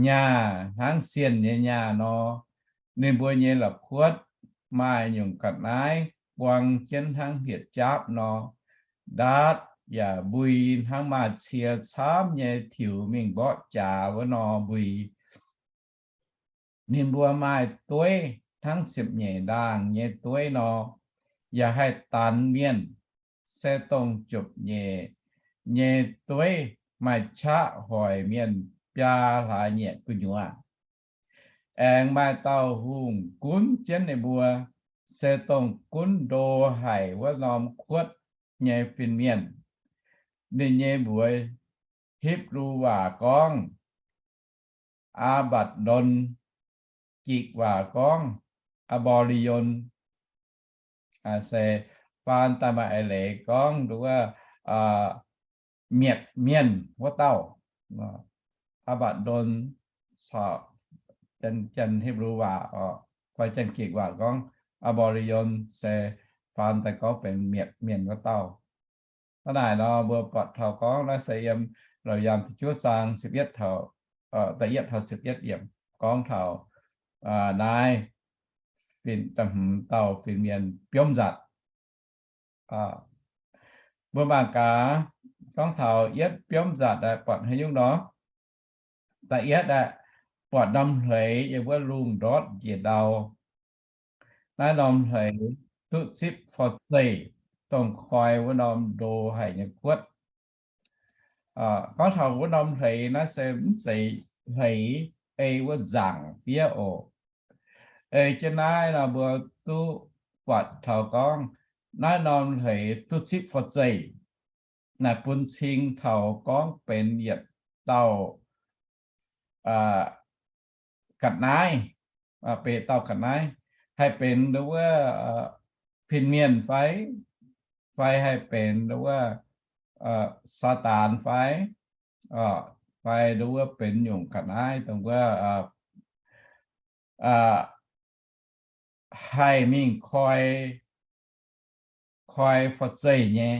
nyaah hnangv sienh nyei nyaah nor. Ninh mbuo nyei la'kuotv maaih nyungc ga'naaiv buang jienv hnangv hietc jaapv nor. Ndaatv yaac mbui hnangv maaih cie camv nyei tiux mingh mborqv jaax wuov nor mbui. Ninh mbuo maaih dueiv hnangv ziepc nyeic ndaangh nyei dueiv nor, yaac haih danx mienh, se dongh jopv-nyeic nyei dueiv maaih qaqv hoic mienh biaa hlaax nyieqc gu'nyuoz. Aengx maaih dauh hungh gunv jienv ninh mbuo, se dongh gunv ndo haic wuov norm kuotv nyei fin-mienh. Ninh nyei mbuox Hipv^lu waac gorngv, Aa^mbatc^ndon jiex waac gorngv Aa^mbo^li^yon, se faan daaih maaih eix leiz gorngv nduov mietc mienh wuov dauh. Aa^mbatc^ndon caux Janx-Hipv^lu waac fai Janx-Gikc waac gorngv Aa^mbo^li^yon se faan daaih gorngv benx mietc mienh wuov dauh. Hnangv naaic nor mbuo buatc taux gorngv naaiv se yiem Laauc Yaam da'juov zaang ziepc yietv taux, da'yietv taux ziepc yietv yiemc gorngv taux naaiv fin, da'hmz dauh fin-mienh biomv nzatc. Mbuo mangc gaax, gorngv taux yietv biomv nzatc aeqv, buatc haaix nyungc nor? Da'yietv aeqv, buatc norm hleix yiem wuov lungh ndortv njiec ndau. Naaiv norm hleix duqv zipv forv-zeih, dongh koi wuov norm ndo haic nyei kuotv. Gorngv taux wuov norm hleix naaiv se mv zeiz hleix ei wuov nzaangc fiev oc. Ei jienv naaiv nor mbuo duqv buatc taux gorngv naaiv norm hleix duqv zipv forv-zeih, naaic bun cing taux gorngv benx yietc dauh ga'naaiv, benx dauh ga'naaiv, haih benx nduov wuov fin-mienh fai, fai haih benx nduov wuov Saadaan fai, fai nduov wuov benx nyungc ga'naaiv dongh wuov haih mingh koi, koi forv-zeih nyei.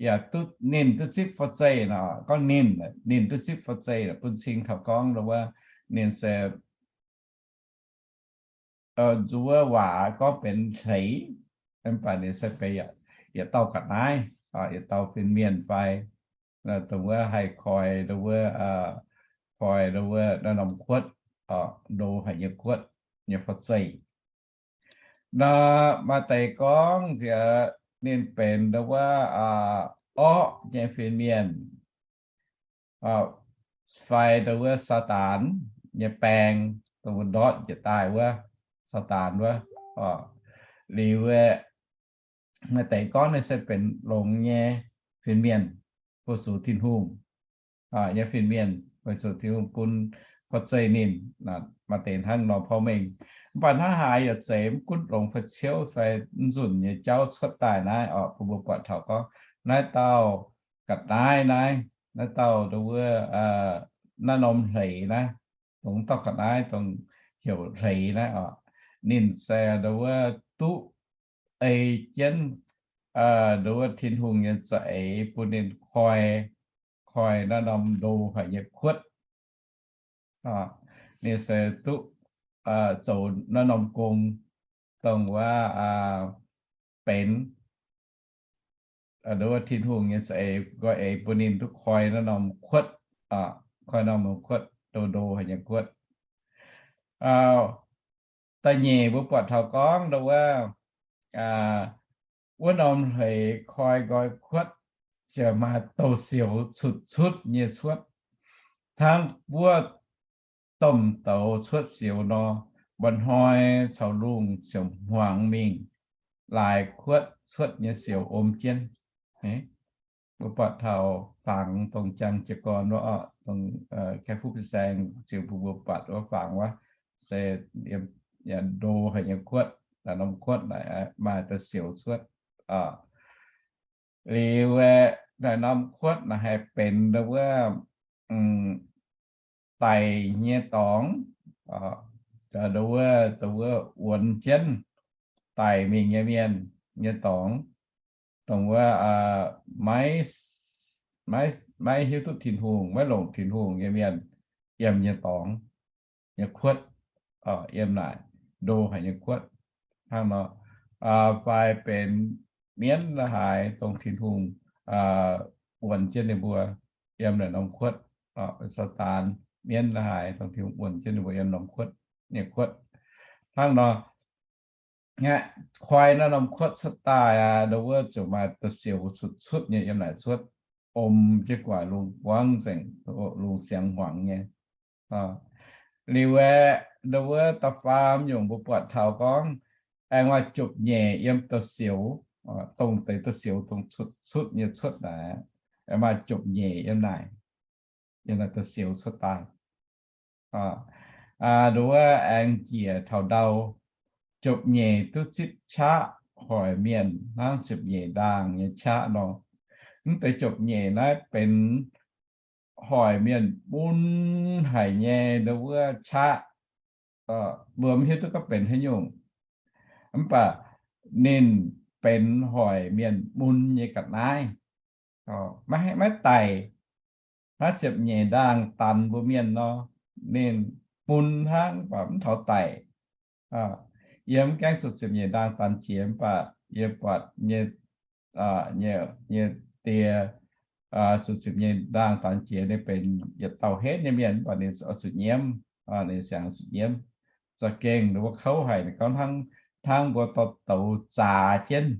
Yaac duqv, ninh duqv zipv forv-zeih nor, gorngv ninh, ninh duqv zipv forv-zeih bun cing taux gorngv nduov wuov ninh se nduov wuov waac gorngv benx hleix, mv baac ninh se benx yietc dauh ga'naaiv, yietc dauh fin-mienh fai dongh wuov haih koi nduov wuov, koi nduov wuov naaiv norm kuotv, ndo haic nyei kuotv nyei forv-zeih. Nor maaih deix gorngv nziex ninh benx nduov wuov orqv nyei fin-mienh, fai nduov wuov Saadaan nyei baeng, dongh wuov ndortv njiec daaih wuov Saadaan wuov. Liuz maaih deix gorngv ninh se benx longx nyei fin-mienh fu-sux Tin-Hungh nyei fin-mienh, weic zuqc Tin-Hungh bun forv-zeih ninh. Maaih deix hnangv nor porv mengh. Mv baac hnangv haaix yaac zeiz, mv gunv longx fai ciouv fai mv nzunc nyei jauv cuotv daaih naaiv oc, bun mbuo buatc taux gorngv naaiv dauh ga'naaiv naaiv, naaiv dauh nduov wuov, naaiv norm hleix naaiv, dongh dauh ga'naaiv dongh heuc hleix naaiv oc, ninh se nduov wuov duqv ei jienv nduov wuov Tin-Hungh nyei za'eix bun ninh koi, koi naaiv norm ndo haic nyei kuotv. Ninh se duqv zoux naaiv norm gong, dongh wuov benx nduov wuov Tin-Hungh nyei za'eix, nqoi eix bun ninh duqv koi naaiv norm kuotv, koi norm kuotv, ndo ndo haic nyei kuotv. Da'nyeic mbuo buatc taux gorngv nduov wuov, wuov norm hleix koi nqoi kuotv ziouc maaih douz-sioux cutv-cutv nyei cuotv. Hnangv wuov domh douz cuotv sioux nor, mba'hnoi caux lungh ziouc hmuangx mingh, laaix kuotv cuotv nyei sioux om jienv. Mbuo buatc taux fangx dongh jangx jiez gorn wuov, dongh Kaeqv-Fuqv fin-saeng ziux bun mbuo buatc wuov fangx wuov, se ndo haic nyei kuotv, naaiv norm kuotv naaic maaih douz-sioux cuotv. Liuz aeqv, naaiv norm kuotv naaic haih benx nduov wuov daic nyei dorngx, nduov wuov, nduov wuov wuonx jienv daic mingh nyei mienh nyei dorngx, dongh wuov maiv, maiv hiuv duqv Tin-Hungh, maiv longc Tin-Hungh nyei mienh yiem nyei dorngx nyei kuotv, yiem naaic ndo haic nyei kuotv. Hnangv nor, fai benx mienv la'haaix dongh Tin-Hungh wuonx jienv ninh mbuo yiem naaic norm kuotv, Saadaan, mienv la'haaix dongh Tin-Hungh wuonx jienv ninh mbuo yiem norm kuotv, nyei kuotv. Hnangv nor, koi naaiv norm kuotv cuotv daaih aqv, nduov wuov ziouc maaih douz-sioux cutv-cutv nyei yiem naaic cuotv, om jienv gu'nguaaic lungh buangv nzengc, lungh siangx hmuangx nyei. Liuz aeqv, nduov wuov da'faam nyungc mbuo buatc taux gorngv aengx maaih jopv-nyeic yiem douz-sioux, dongh deix douz-sioux dongh cutv-cutv nyei cuotv naaic, aengx maaih jopv-nyeic yiem naaic, yiem naaic douz-sioux cuotv daaih. Nduov aengx njiec taux ndau, jopv-nyeic duqv zipv qaqv hoic mienh hnangv ziepc nyeic ndaangh nyei qaqv nor. Mv deix jopv-nyeic naaiv benx hoic mienh mun haic nyei nduov qaqv. Mbuo mv hiuv duqv gorngv benx haaix nyungc, mv baac ninh benx hoic mienh mun nyei ga'naaiv, maiv daic. Naaiv ziepc nyeic ndaangh danx mbuo mienh nor, ninh mun hnangv mv baac mv taux daic. Yie mv gaengh zuqc ziepc nyeic ndaangh danx jiex, mv baac yie buatc nyei, nyei die zuqc ziepc nyeic ndaangh danx jiex, ninh benx yietc dauh henv nyei mienh, mv baac ninh oix zuqc nyiemv, ninh siang zuqc nyiemv. Za'gengh ninh mbuo kouv haic, ninh gorngv hnangv mbuo dorh douz zaax jienv,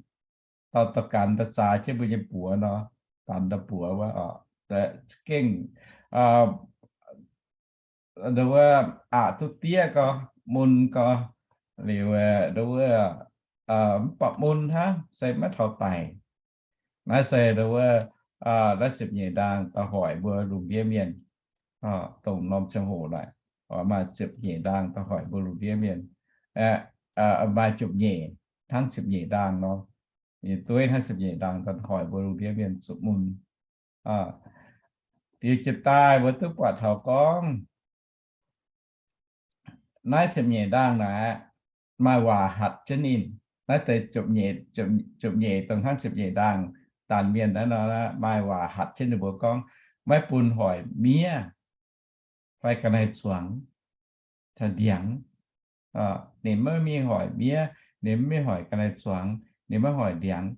dorh, dorh ganh daaih zaax jienv mbuo nyei buoz nor, ganh daaih buoz wuov. Za'gengh nduov aqc duqv diev gau, mun gau, liuz nduov mv baac mun hnangv, se maiv taux daic. Naaiv se nduov, naaiv ziepc nyeic ndaangh da'hoic mbuo lungh ndiev mienh, dongh norm ziangh hoc naaic, maaih ziepc nyeic ndaangh da'hoic mbuo lungh ndiev mienh, maaih jopv-nyeic hnangv ziepc nyeic ndaangh nor. Ninh dueiv hnangv ziepc nyeic ndaangh da'hoic mbuo lungh ndiev mienh zuqc mun. Liuz jiex daaih mbuo duqv buatc taux gorngv naaiv ziepc nyeic ndaangh naaic maaih waac hatc jienv ninh. Naaiv deix jopv-nyeic dongh hnangv ziepc nyeic ndaangh daanh mienh naaiv nor, maaih waac hatc jienv ninh mbuo gorngv, maiv bun hoic miev fai ga'naaiv-zuangx caux ndiangx. Ninh maiv mingh hoic miev, ninh maiv mingh hoic ga'naaiv-zuangx, ninh maiv hoic ndiangx.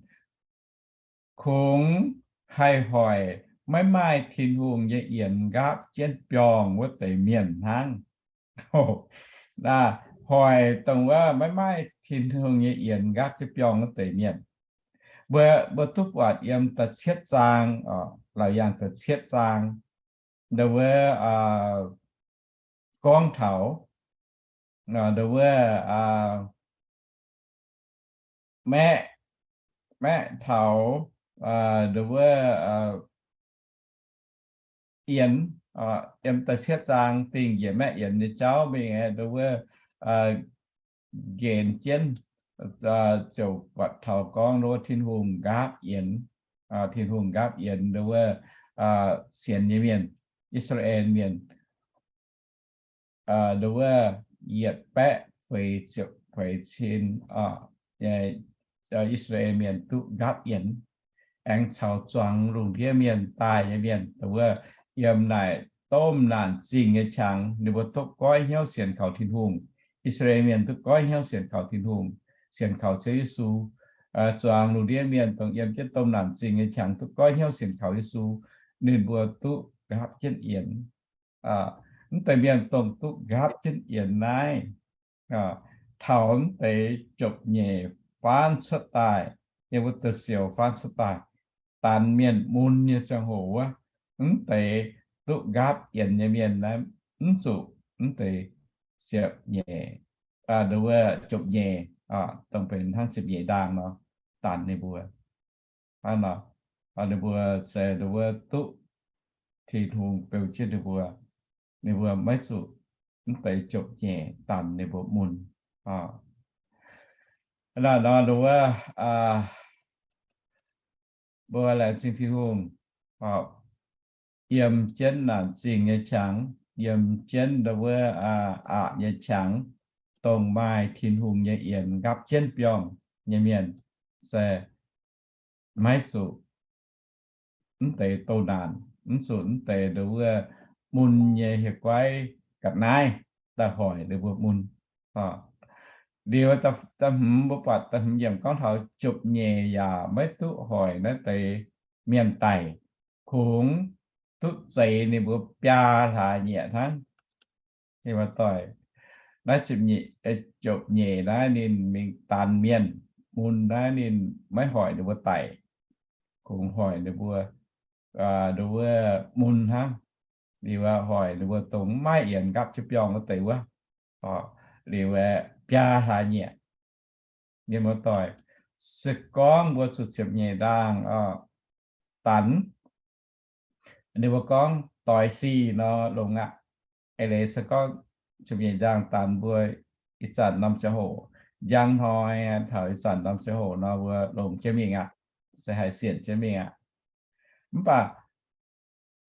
Kungx haih hoic maiv maaih Tin-Hungh nyei yienx nqaapv jienv biorngh wuov deix mienh hnangv. Hoic dongh wuov maiv maaih Tin-Hungh nyei yienx nqaapv jienv biorngh wuov deix mienh. Mbuo, mbuo duqv buatc yiem da'cietv zaang, Laauc Yaangh da'cietv zaang, nduov gorngv taux nduov maeqv, maeqv taux nduov yienx, yiem da'cietv zaang dingh njiec maeqv yienx nyei jauv mingh aeqv, nduov nqenx jienv ziouc buatc taux gorngv nduov Tin-Hungh nqaapv yienx, Tin-Hungh nqaapv yienx nduov sienx nyei mienh, I^saa^laa^en Mienh, nduov yietc baeqv feix ziepc feix cin I^saa^laa^en Mienh duqv nqaapv yienx, aengx caux zuangx lungh ndiev mienh daaih nyei mienh, nduov yiem naaic domh naanc zingh nyei qangx ninh mbuo duqv goiv hnyouv sienx kaux Tin-Hungh. I^saa^laa^en Mienh duqv goiv hnyouv sienx kaux Tin-Hungh, sienx kaux Ziouv Yesu. Zuangx lungh ndiev mienh dongh yiem jienv domh naanc zingh nyei qangx duqv goiv hnyouv sienx kaux Yesu, ninh mbuo duqv nqaapv jienv yienx. Mv deix mienh dongh duqv nqaapv jienv yienx naaiv, taux mv deix jopv-nyeic faanv cuotv daaih, yiem wuov deix siou faanv cuotv daaih, daanx mienh mun nyei ziangh hoc wuov, mv deix duqv nqaapv yienx nyei mienh naaiv mv zuqc mv deix ziepc nyeic, nduov jopv-nyeic, dongh benx hnangv ziepc nyeic ndaangh nor, daanx ninh mbuo. Hnangv nor, ninh mbuo se nduov duqv Tin-Hungh beu jienv ninh mbuo, ninh mbuo maiv zuqc mv deix jopv-nyeic daanx ninh mbuo mun. Naaiv nor nduov mbuo laengz zingh Tin-Hungh, yiem jienv naanc zingh nyei qangx, yiem jienv nduov aqc nyei qangx, dongh maaih Tin-Hungh nyei yienx nqaapv jienv biorngh nyei mienh se maiv zuqc mv deix douz naanc, mv zuqc mv deix nduov mun nyei hieh guaiv ga'naaiv daaih hoic ninh mbuo mun. Liuz da'hmz mbuo buatc da'hmz yiemc gorngv taux jopv-nyeic yaac maiv duqv hoic naaiv deix mienh daic, kungx duqv zeix ninh mbuo biaa hlaax nyieqc hnangv. Doic, naaiv jopv-nyeic naaiv ninh mingh daanx mienh mun naaiv ninh maiv hoic ninh mbuo daic, kungx hoic ninh mbuo nduov mun hnangv. Liuz hoic ninh mbuo dongh maiv yienx nqaapv jienv biorngh wuov deix wuov, liuz biaa hlaax nyieqc. Mienh muoz-doic, se gorngv mbuo zuqc ziepc nyeic ndaangh daanx, ninh mbuo gorngv doix sic nor longx aqv. eix leiz se gorngv jomc nyeic njang daanx mbuo ih zanc norm ziangh hoc, njang hnoi taux ih zanc norm ziangh hoc nor mbuo longc jienv mingh aqv, se haih sienc jienv mingh aqv. Mv baac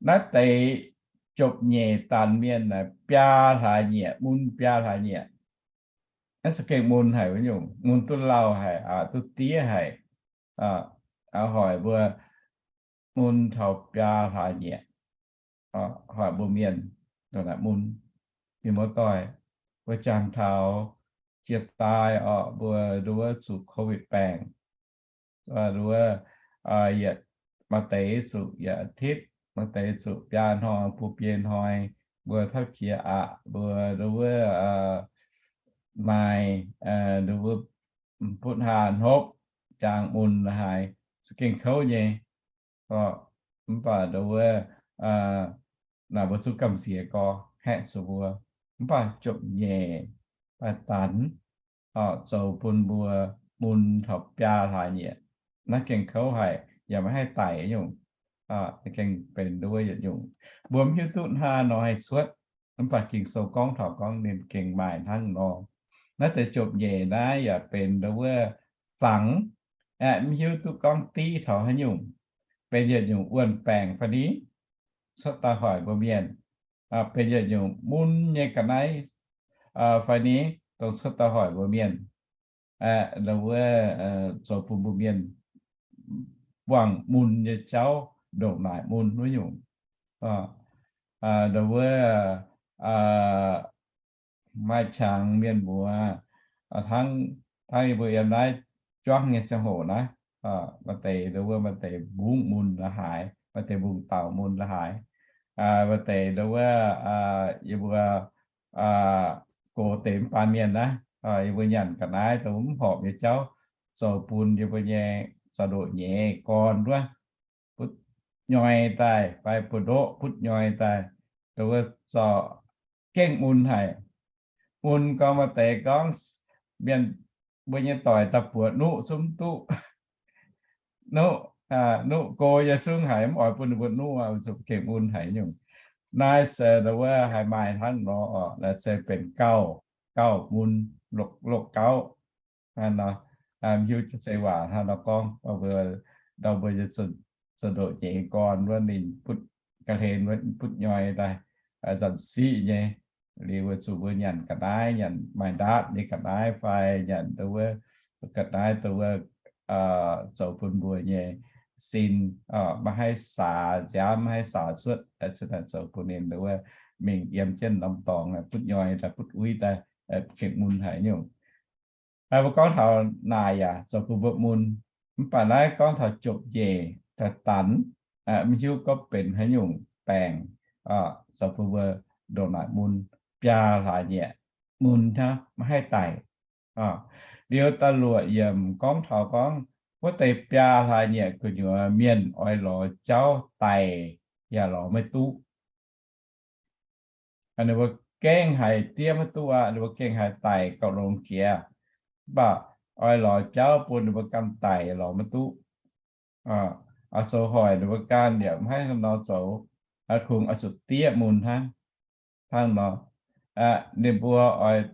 naaiv deix jomc nyeic daanx mienh naaic biaa hlaax nyieqc, mun biaa hlaax nyieqc. Naaiv se gengh mun haic wuov nyungc, mun duqv lauh haic, duqv diev haic. Hoic mbuo mun taux biaa hlaax nyieqc, hoic mbuo mienh ndongc naaic mun. Mienh muoz-doic, mbuo jangx taux jiex daaih orqc, mbuo nduov zuqc COVID baengc, nduov yietc maaih deix zuqc yietc อาทิตย์, maaih deix zuqc biaa hnoi, bun biei hnoi, mbuo tauv jiex aqv, mbuo nduov maaih nduov butv hnaa hnopv, jangx mun la'haaix, za'gengh kouv nyei. Mv baac nduov naaic mbuo zuqc gamh nziex gorx haeqv zuqc mbuo. Mv baac jomc nyeic daaih daanx zoux bun mbuo mun taux biaa hlaax nyieqc, naaiv gengh kouv haic, yaac maiv haih daic nyungc. Gengh benx nduov yietc nyungc mbuo mv hiuv duqv hnangv haaix nor haih cuotv. Mv baac Ging-Sou gorngv taux gorngv ninh gengh maaih hnangv nor. Naaiv deix jomc nyeic naaiv yaac benx nduov wuov fangx, mv hiuv duqv gorngv div taux haaix nyungc, benx yietc nyungc wuonh baengc fai ni, cuotv daaih hoic mbuo mienh, benx yietc nyungc mun nyei ga'naaiv fai ni, dongh cuotv daaih hoic mbuo mienh, nduov wuov zoux bun mbuo mienh buangh mun nyei jauv ndongc naaic mun wuov nyungc. Nduov wuov maaih qangx mienh muoz, hnangv, hnangv yie mbuo yiem naaiv juangv nyei ziangh hoc naaiv, maaih deix nduov wuov maaih deix mbungv mun la'haaix, maaih deix mbungv dauh mun la'haaix, maaih deix nduov wuov yie mbuo gox deix mv baac mienh naaiv, yie mbuo nyanc ga'naaiv dongh mv horpc nyei jauv zoux bun yie mbuo nyei za'ndoqc nyeiz gorn wuov butv nyoi daaih fai buoz-ndoqv butv nyoi daaih, nduov wuov zorqv gengh mun haic. Mun gorngv maaih deix gorngv mienh mbuo nyei doic daaih buoz nuqv zungv duqv. Nuqv, nuqv go yie zungv haiz mv oix bun ninh mbuo nuqv, zuqc gengh mun haic nyungc. Naaiv se nduov wuov haih maaih hnangv nor oc, se benx gauh, gauh mun, lorqc gauv. Hnangv nor, mv hiuv zeiv waac hnangv nor gorngv, ndau mbuo nyei za'ndoqc nyeiz gorn wuov ninh butv ga'hlen wuov butv nyoi daaih, nzanc siqv nyei, liuz weic zuqc mbuo nyanc ga'naaiv, nyanc maaih ndaatv nyei ga'naaiv fai nyanc nduov wuov ga'naaiv nduov wuov zoux bun mbuo nyei sin maiv haih saax nziaamv, maiv haih saax cuotv, zoux bun ninh nduov wuov mingh yiem jienv norm dorngx butv nyoi daaih butv uix daaih, gengh mun haic nyungc. Mbuo gorngv taux naaic yaac zoux bun mbuo mun. Mv baac naaiv gorngv taux jopv-njeih daaih danx, mv hiuv gorngv benx haaix nyungc baengc zoux bun mbuo ndongc naaic mun, biaa hlaax nyieqc mun hnangv, maiv haih daic. Liuz da'luoqc yiemc gorngv taux gorngv wuov deix biaa hlaax nyieqc gu'nyuoz mienh oix lorz jauv daic yaac lorz maiv duqv. Ninh mbuo gengh haiz diev maiv duqv aqv, ninh mbuo gengh haiz daic gauh longx jiex, mv baac oix lorz jauv bun ninh mbuo ganh daic lorz maiv duqv. Zoux hoic ninh mbuo ganh yaac maiv haih hnangv nor zoux, kungx oix zuqc diev mun hnangv. Hnangv nor, ninh mbuo oix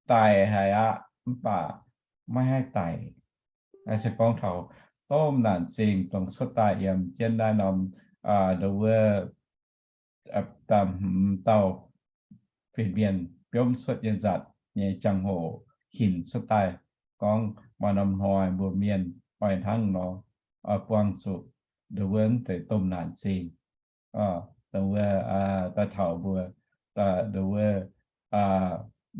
daic haic aqv, mv baac maiv haih daic. Se gorngv taux domh naanc zingh dongh cuotv daaih yiem jienv naaiv norm, nduov wuov, hmz dauh fin-mienh biomv cuotv nyei nzatc nyei jangx-hoc hinc cuotv daaih, gorngv maaih norm hnoi mbuo mienh oix hnangv nor, oix buangh zuqc nduov wuov deix domh naanc zingh. Dongh wuov daaih taux mbuo, nduov wuov,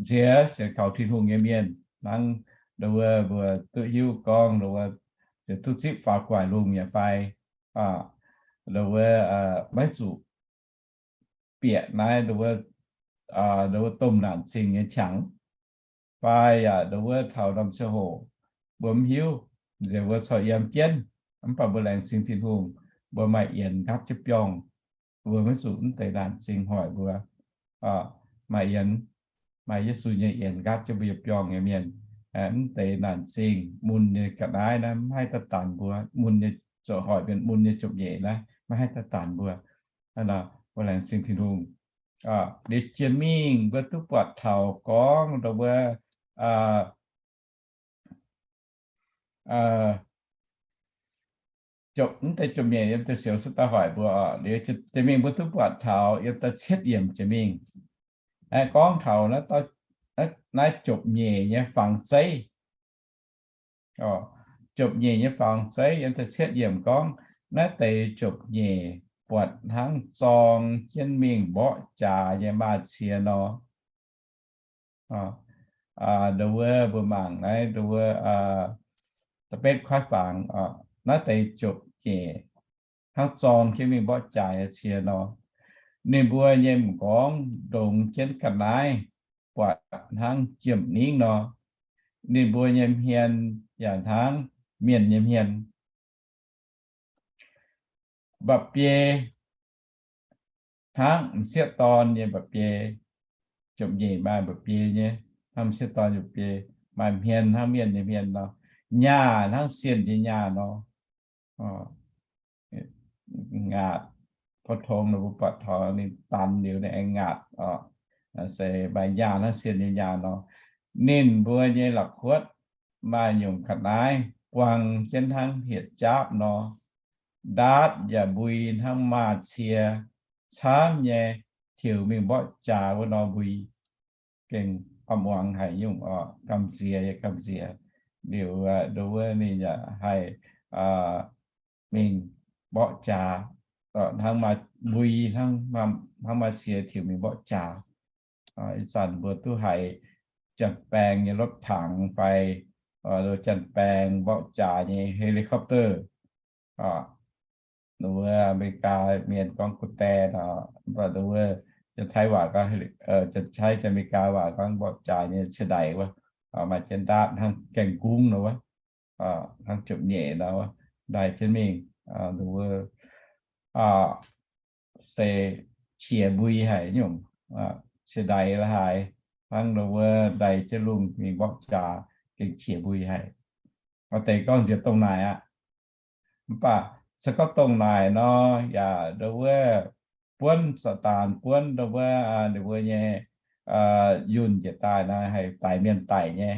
nziex sienx kaux Tin-Hungh nyei mienh hnangv, nduov wuov mbuo duqv hiuv gorngv nduov wuov ziouc duqv zipv faaux gu'nguaaic lungh yaac fai, nduov wuov maiv zuqc bieqc naaiv nduov wuov, nduov wuov domh naanc zingh nyei qangx, fai yaac nduov wuov taux norm ziangh hoc mbuo mv hiuv, nziex mbuo corc yiem jienv, mv baac mbuo laengz zingh Tin-Hungh, mbuo maaih yienx nqaapv jienv biorngh, mbuo maiv zuqc mv deix naanc zingh hoic mbuo. Maaih yienx, maaih Yesu nyei yienx nqaapv jienv mbuo yietc biorngh nyei mienh, mv deix naanc zingh mun nyei ga'naaiv naaiv maiv haih daaih daanx mbuo, mun nyei zoqc hoic mienh mun nyei jomc nyeic naaiv maiv haih daaih daanx mbuo. Hnangv nor mbuo laengz zingh Tin-Hungh. Liuz jiex mingh mbuo duqv buatc taux gorngv ndo wuov, jopv, mv deix jopv-nyeic yiem da'siouc se daaih hoic mbuo oc. Liuz jiex mingh mbuo duqv buatc taux yiem da'cietv yiemc jiex mingh, aengx gorngv taux naaiv jopv-nyeic nyei fangx zeiv. Jopv-nyeic nyei fangx zeiv yiem da'cietv yiemc gorngv, naaiv deix jopv-nyeic buatc hnangv zorng jienv mingh mborqv jaax nyei maaz-cie nor. Ndo wuov mbuo mangc naaiv ndo wuov da'betv kuaaiv fangx, naaiv deix jopv-nyeic hnangv zorng jienv mingh mborqv jaax nyei cie nor. Ninh mbuo nyei m'nqorngv ndongx jienv ga'naaiv buatc hnangv jiem-ningv nor. Ninh mbuo nyei hmien yaac hnangv mienh nyei hmien. Mba'biei hnangv m'sieqv dorn nyei mba'biei. Jopv-nyeic maaih mba'biei nyei, hnangv m'sieqv dorn nyei mba'biei. Maaih hmien hnangv mienh nyei hmien nor. Nyaah hnangv sienh nyei nyaah nor. Ngaatc, pou-tong ninh mbuo buatc taux ninh danx liuz ninh aengx ngaatc oc. Se maaih nyaah hnangv sienh nyei nyaah nor. Ninh mbuo nyei la'kuotv maaih nyungc ga'naaiv buang jienv hnangv hietc jaapv nor. Ndaatv yaac mbui hnangv maaz-cie, camv nyei tiux mingh mborqv jaax wuov nor mbui. Gengh oix muangx haic nyungc oc, gamh nziex nyei gamh nziex. Liuz ndo wuov ninh yaac haih mingh mborqv jaax, hnangv mbui, hnangv maaz-cie tiux mingh mborqv jaax. Ih zanc mbuo duqv haiz janx-baeng nyei รถถัง fai janx-baeng mborqv jaax nyei helicopter. Wuov America mienh gorngv กูแต nor, mv baac wuov janx-taiv waac gorngv, janx-taiv, janx-America waac gorngv mborqv jaax nyei cie-ndaix wuov, maaih jienv ndaatv hnangv gaeng-gungv nor wuov, hnangv jopv-nyeic nor wuov, ndaix jienv mingh, wuov se qiex mbui haic nyungc, cie-ndaix la'haaix, hnangv nor wuov ndaix jienv lungh mingh mborqv jaax gengh qiex mbui haic. Maaih deix gorngv nziex dongh naaic aqv. Mv baac se gorngv dongh naaic nor, yaac ndo wuov buonv Saadaan, buonv ndo wuov ninh mbuo nyei yunh njiec daaih nor haih daix mienh daic nyei.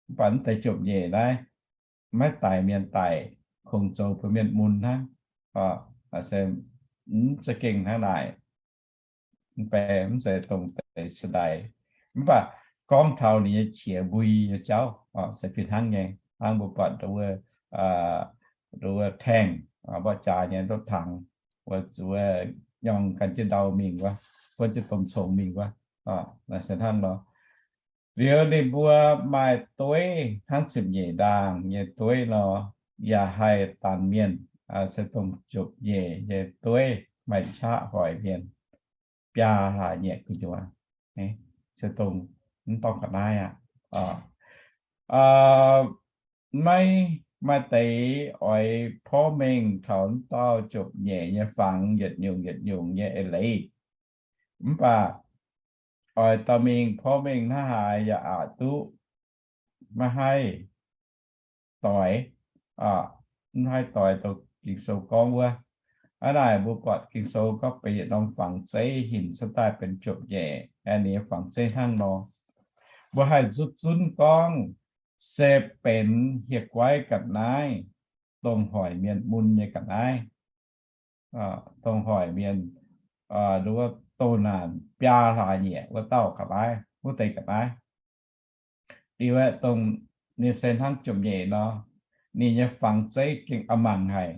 Mv baac mv deix jopv-nyeic naaiv maiv daix mienh daic, kungx zoux bun mienh mun hnangv. Se mv za'gengh hnangv naaic. Mv baac mv zeiz dongh deix cie-ndaix. Mv baac gorngv taux ninh nyei qiex mbui nyei jauv se fih hnangv nyei. Hnangv mbuo buatc ndo wuov แท่ง mborqv jaax nyei รถถัง wuov, nyorng gan jienv ndau mingh wuov, buonv jienv domh congx mingh wuov, naaiv se hnangv nor. Liuz ninh mbuo maaih dueiv hnangv ziepc nyeic ndaangh nyei dueiv nor, yaac haih daanx mienh, se dongh jopv-nyeic nyei dueiv maaih qaqv hoic mienh biaa hlaax nyieqc gu'nyuoz. Se dongh mv dorngh ga'naaiv aqv. Maiv maaih deix oix porv mengh taux mv dauh jopv-nyeic nyei fangx yietc nyungc yietc nyungc nyei eix leiz. Mv baac oix dorh mingh porv mengh hnangv haaix yaac aqc duqv maiv haih doix, mv haih doix dongh Ging-Sou gorngv wuov. Hnangv naaic mbuo buatc Ging-Sou gorngv benx yietc norm fangx zeiv hinc cuotv daaih benx jopv-nyeic, ninh nyei fangx zeiv hnangv nor. Mbuo haih nzutv zunv gorngv se benx hieh guaiv ga'naaiv, dongh hoic mienh mun nyei ga'naaiv, dongh hoic mienh, wuov, doh naanc biaa hlaax nyieqc wuov dauh ga'naaiv, wuov deix ga'naaiv. Liuz aeqv, dongh ninh se hnangv jomc nyeic nor, ninh nyei fangx zeiv gengh a'mangc haic.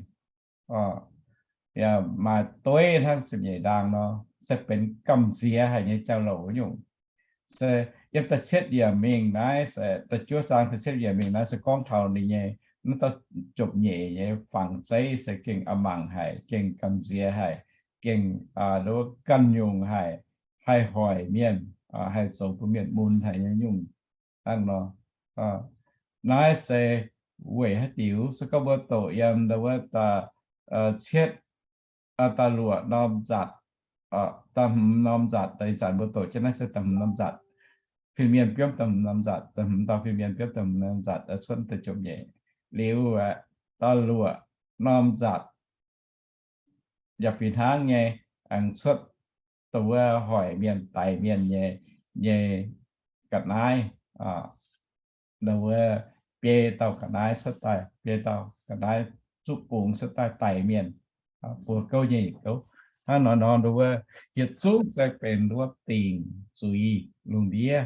Yaac maaih dueiv hnangv ziepc nyeic ndaang nor, se benx gamh nziex haic nyei jauv-louc nyungc. Se yiem da'cietv yiemc mingh naaiv, se da'juov zaang da'cietv yiemc mingh naaiv se gorngv taux ninh nyei, naaiv dauh jomc nyeic nyei fangx zeiv se gengh a'mangc haic, gengh gamh nziex haic, gengh, wuov, ganh nyungc haic, haih hoic mienh, haih zoux bun mienh mun haic nyei nyungc hnangv nor. Naaiv se weic haaix diuc? Se gorngv mbuo doqc yiem wuov, cietv, da'luoqc norm nzatc, da'hmz norm nzatc, ih zanc mbuo doqc jienv naaiv se da'hmz norm nzatc. Fin-mienh biomv da'hmz norm nzatc, da'hmz dauh fin-mienh biomv da'hmz norm nzatc, cuotv da'jomc nyeic. Liuz aeqv, da'luoqc norm nzatc yaac fih hnangv nyei, aengx cuotv dongh wuov hoic mienh daix mienh nyei, nyei ga'naaiv, dongh wuov biei dauh ga'naaiv cuotv daaih, biei dauh ga'naaiv zuqv bungx cuotv daaih daix mienh, buo gouv nyei yietc gouv. Hnangv nor nor dongh wuov yietc zungv se benx wuov dingc zuiz lungh ndiev,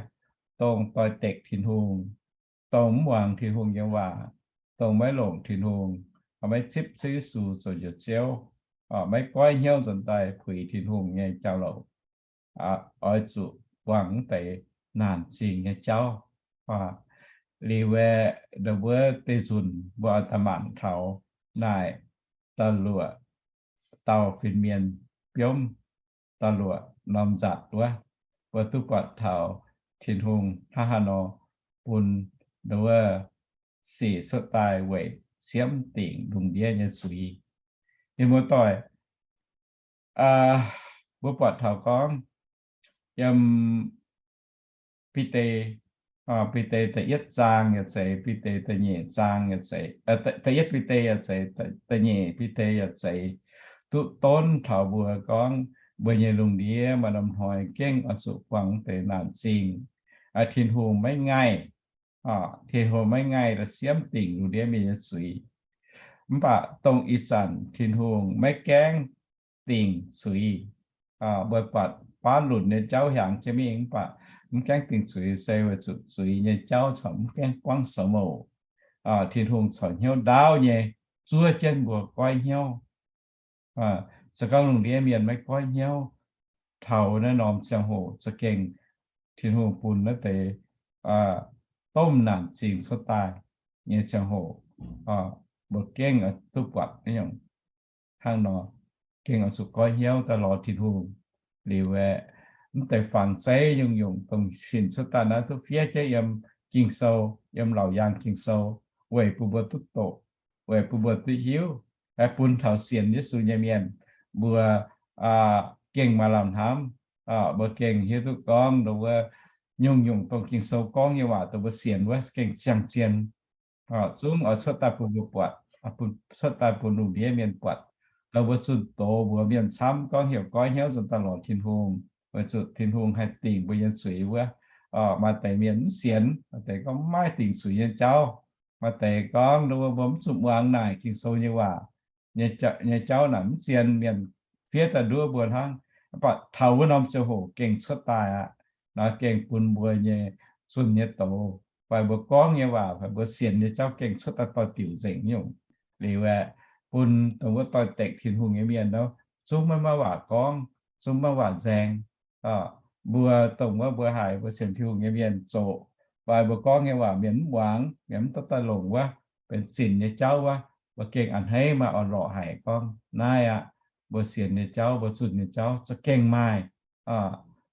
dongh doix dekc Tin-Hungh, dongh mv muangx Tin-Hungh nyei waac, dongh maiv longc Tin-Hungh, maiv zipv Ziouv Yesu zoux njoux Ziouv, maiv goiv hnyouv nzuonx daaih puix Tin-Hungh nyei jauv-louc, oix zuqc buangh wuov deix naanc zingh nyei jauv. Liuz aeqv, ndongc wuov deix nzunc mbuo oix daaih mangc taux naaic da'luoqc dauh fin-mienh biomv, da'luoqc norm nzatc wuov, mbuo duqv buatc taux Tin-Hungh hnangv haaix nor bun ndongc wuov sic cuotv daaih weic siemv dingc lungh ndiev nyei zuiz. Mienh muoz-doic, mbuo buatc taux gorngv yiem Bide, Bide da'yietv zaang yaac zeiz, Bide da'nyeic zaang yaac zeiz, da'yietv Bide yaac zeiz, da'nyeic Bide yaac zeiz, duqv donv taux mbuo gorngv mbuo nyei lungh ndiev maaih norm hnoi gengh oix zuqc buangh deix naanc zingh. Tin-Hungh maiv ngaih, Tin-Hungh maiv ngaih daaih siemv dingc lungh ndiev mienh nyei zuiz. Mv baac dongh ih zanc Tin-Hungh maiv gaengh dingc zuiz. Mbuo buatc Baav Lunc nyei jauv hiaangx jienv mingh mv baac mv gaengh dingc zuiz se weic zuqc zuiz nyei jauv corc mv gaengh buangv soux mouc. Tin-Hungh corc hnyouv ndaauv nyei zuov jienv mbuo goiv hnyouv. Se gorngv lungh ndiev mienh maiv goiv hnyouv taux naaiv norm ziangh hoc za'gengh Tin-Hungh bun naaiv deix domh naanc zingh cuotv daaih nyei ziangh hoc, mbuo gengh duqv buatc naaiv nyungc hnangv nor, gengh oix zuqc goiv hnyouv daaih lorz Tin-Hungh. Liuz aeqv, mv deix fangx zeiv nyungc-nyungc dongh sinc cuotv daaih naaiv duqv fiev jienv yiem Ging-Sou, yiem Laauc Yaangh Ging-Sou, weic bun mbuo duqv doqc, weic bun mbuo duqv hiuv, bun taux sienx Yesu nyei mienh mbuo gengh maaih lamh hnamv, mbuo gengh hiuv duqv gorngv ndongc wuov nyungc-nyungc dongh Ging-Sou gorngv nyei waac dongh mbuo sienx wuov gengh ziangh zien. Zungv oix cuotv daaih bun mbuo buatc, cuotv daaih bun lungh ndiev mienh buatc, dongh mbuo zunh doz mbuox mienh camv gorngv heuc goiv hnyouv nzuonx daaih lorz Tin-Hungh, weic zuqc Tin-Hungh haih dingc mbuo nyei zuiz wuov. Maaih deix mienh mv sienx, maaih deix gorngv mv maaih dingc zuiz nyei jauv. Maaih deix gorngv ndongc wuov mbuo mv zuqc muangx naaic Ging-Sou nyei waac, nyei jauv naaic mv zien, mienh fiev daaih nduov mbuo hnangv. Mv baac taux wuov norm ziangh hoc gengh cuotv daaih aqv. Naaiv gengh bun mbuo nyei zunh nyei doz fai mbuo gorngv nyei waac fai mbuo sienx nyei jauv gengh cuotv daaih doix-diuc nzengc nyungc. Liuz aeqv, bun dongh wuov doix-dekc Tin-Hungh nyei mienh nor, zungv maiv maaih waac gorngv, zungv maiv waac nzaeng. Mbuo dongh wuov mbuo haiz mbuo sienx Tin-Hungh nyei mienh zoqc, fai mbuo gorngv nyei waac mienh mv muangx, mienh mv duqv daaih longc wuov, benx zinc nyei jauv wuov, mbuo gengh a'hneiv maaih orn-lorqc haic gorngv naaiv aqv, mbuo sienx nyei jauv, mbuo zunh nyei jauv za'gengh maaih.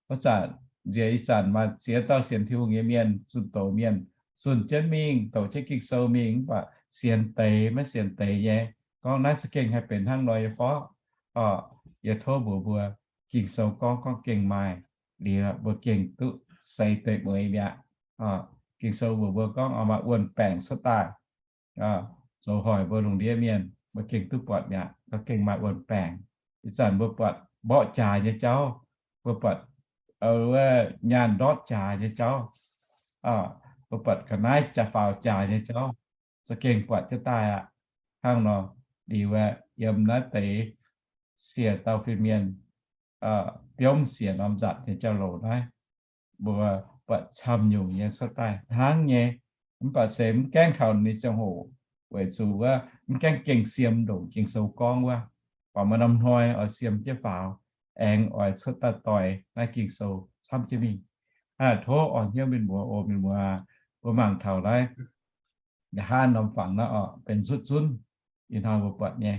Wuov zanc nziex ih zanc maaih ziex dauh sienx Tin-Hungh nyei mienh, zunh doz mienh, zunh jienv mingh, doqc jienv Ging-Sou mingh, mv baac sienx deix maiv sienx deix nyei, gorngv naaiv za'gengh haih benx hnangv nor nyei fov. Yie tov mbuox mbuo, Ging-Sou gorngv, gorngv gengh maaih, liuz mbuo gengh duqv seix deix mueiz mi'aqv. Ging-Sou mbuox mbuo gorngv oix maaih wuon-baengc cuotv daaih zoux hoic mbuo lungh ndiev mienh, mbuo gengh duqv buatc mi'aqv, gorngv gengh maaih wuon-baengc. Ih zanc mbuo buatc mborqv jaax nyei jauv, mbuo buatc wuov nyaanh ndortv jaax nyei jauv, mbuo buatc ga'naaiv jaa faaux jaax nyei jauv, za'gengh buatc jienv daaih aqv. Hnangv nor, liuz aeqv, yiem naaiv deix siec dauh fin-mienh biomv siec norm nzatc nyei jauv-louc naaiv, mbuo buatc camv nyungc nyei cuotv daaih hnangv nyei. Mv baac se mv gaengh taux ninh ziangh hoc, weic zuqc wuov mv gaengh gengh siem ndongc Ging-Sou gorngv wuov. Baac maaih norm hnoi oix siem jienv faaux, aengx oix cuotv daaih doix naaiv Ging-Sou camv jienv mingh. Tov orn hnyouv mienh muoz oc, mienh muoz, mbuo mangc taux naaiv nqa'haav norm fangx naaiv oc, benx nzutv zunv, ih hnoi mbuo buatc nyei.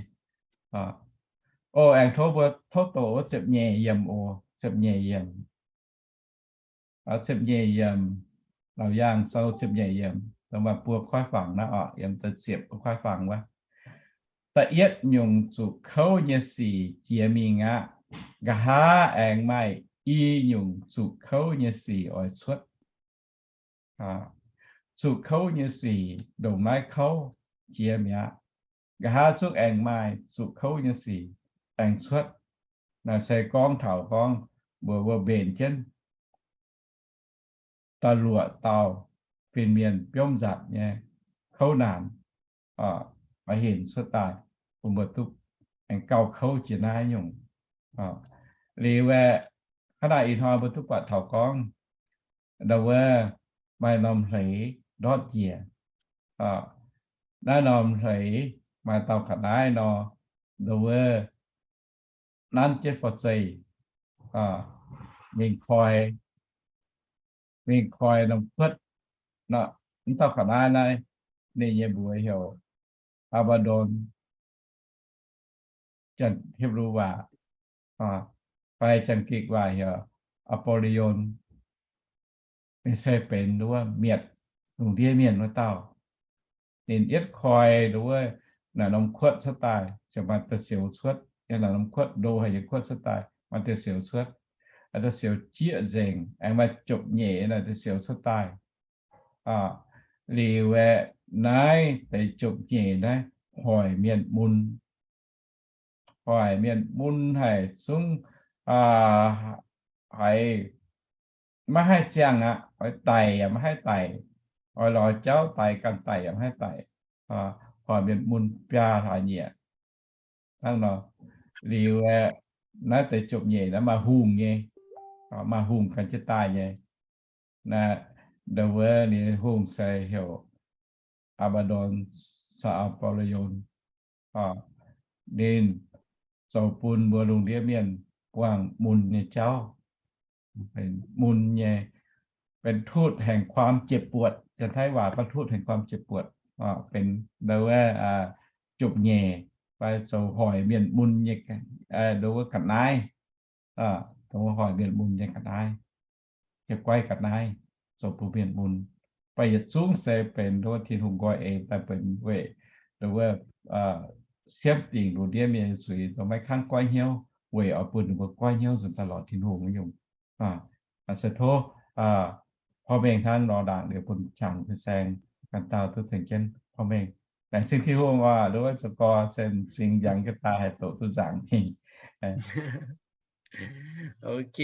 O, aengx tov mbuo tov doqc wuov ziepc nyeic yiemc oc, ziepc nyeic yiemc. Ziepc nyeic yiemc, Laauc Yaangh Sou ziepc nyeic yiemc, dongh maaih buo kuaaiv fangx naaiv oc, yiem da'ziepc kuaaiv fangx wuov. Da'yietv nyungc zuqc kouv nyei sic jiex mingh aqv. Nqa'haav aengx maaih i nyungc zuqc kouv nyei sic oix cuotv. Zuqc kouv nyei sic ndongc naaiv kouv jiex mi'aqv. Nqa'haav zungv aengx maaih zuqc kouv nyei sic aengx cuotv. Naaiv se gorngv taux gorngv mbuox mbuo mbenc jienv da'luoqc dauh fin-mienh biomv nzatc nyei kouv naanc, oix hinc cuotv daaih bun mbuo duqv aengx gauh kouv jiex naaiv nyungc. Liuz aeqv, hnangv naaiv ih hnoi mbuo duqv buatc taux gorngv, ndau wuov maaih norm hleix ndortv njiec. Naaiv norm hleix maaih dauh ga'naaiv nor, ndau wuov nanv jienv forv-zeih, mingh koi, mingh koi norm kuotv. Mv dauh ga'naaiv naaiv, ninh nyei mbuox heuc Aa^baa^ndon, Janx-Hipv^lu waac, fai Janx-Gikc waac heuc Aa^bo^li^on. Ninh se benx wuov mietc, lungh ndiev mienh wuov dauh. Ninh yietv koi nduov wuov naaic norm kuotv cuotv daaih, ziouc maaih da'siux cuotv. Yiem naaic norm kuotv, ndo haic nyei kuotv cuotv daaih, maaih da'siux cuotv. Da'siux jieqv nzengc, aengx maaih jopv-nyeic naaic da'siux cuotv daaih. Liuz aeqv, naaiv deix jopv-nyeic naaiv hoic mienh mun. Hoic mienh mun haic zungv haiz maiv haih ziangh aqv, oix daic yaac maiv haih daic, oix lorz jauv daix ganh daic yaac maiv haih daic. Hoic mienh mun biaa hlaax nyieqc. Hnangv nor, liuz aeqv, naaiv deix jopv-nyeic naaiv maaih hungh nyei, maaih hungh gan jienv daaih nyei. Naaiv, ndau wuov ninh hungh se heuc Aa^baa^ndon caux Aa^bo^li^on. Ninh zoux bun mbuo lungh ndiev mienh buangh mun nyei jauv. Mun nyei, เป็นทูตแห่งความเจ็บปวด, Janx-Taiv waac gorngv ทูตแห่งความเจ็บปวด, benx ndau wuov jopv-nyeic fai zoux hoic mienh mun nyei, ndau wuov ga'naaiv, zoux hoic mienh mun nyei ga'naaiv, hieh guaiv ga'naaiv, zoux bun mienh mun. Mv baac yietc zungv se benx ndau wuov Tin-Hungh nqoi eix daaih benx weic ndau wuov siemv dingc lungh ndiev mienh nyei zuiz, dongh maiv kangv goiv hnyouv, weic oix bun ninh mbuo goiv hnyouv nzunc daaih lorz Tin-Hungh nyungc. Se tov porv mengh hnangv nor ndaangc liuz bun qangx fin-saeng ganh dauh duqv ceng jienv porv mengh. Laengz zingh Tin-Hungh oc, ndau wuov zoux gorx se m'zing yangh jienv daaih haih doqc duqv nzaangc mingh. Ok,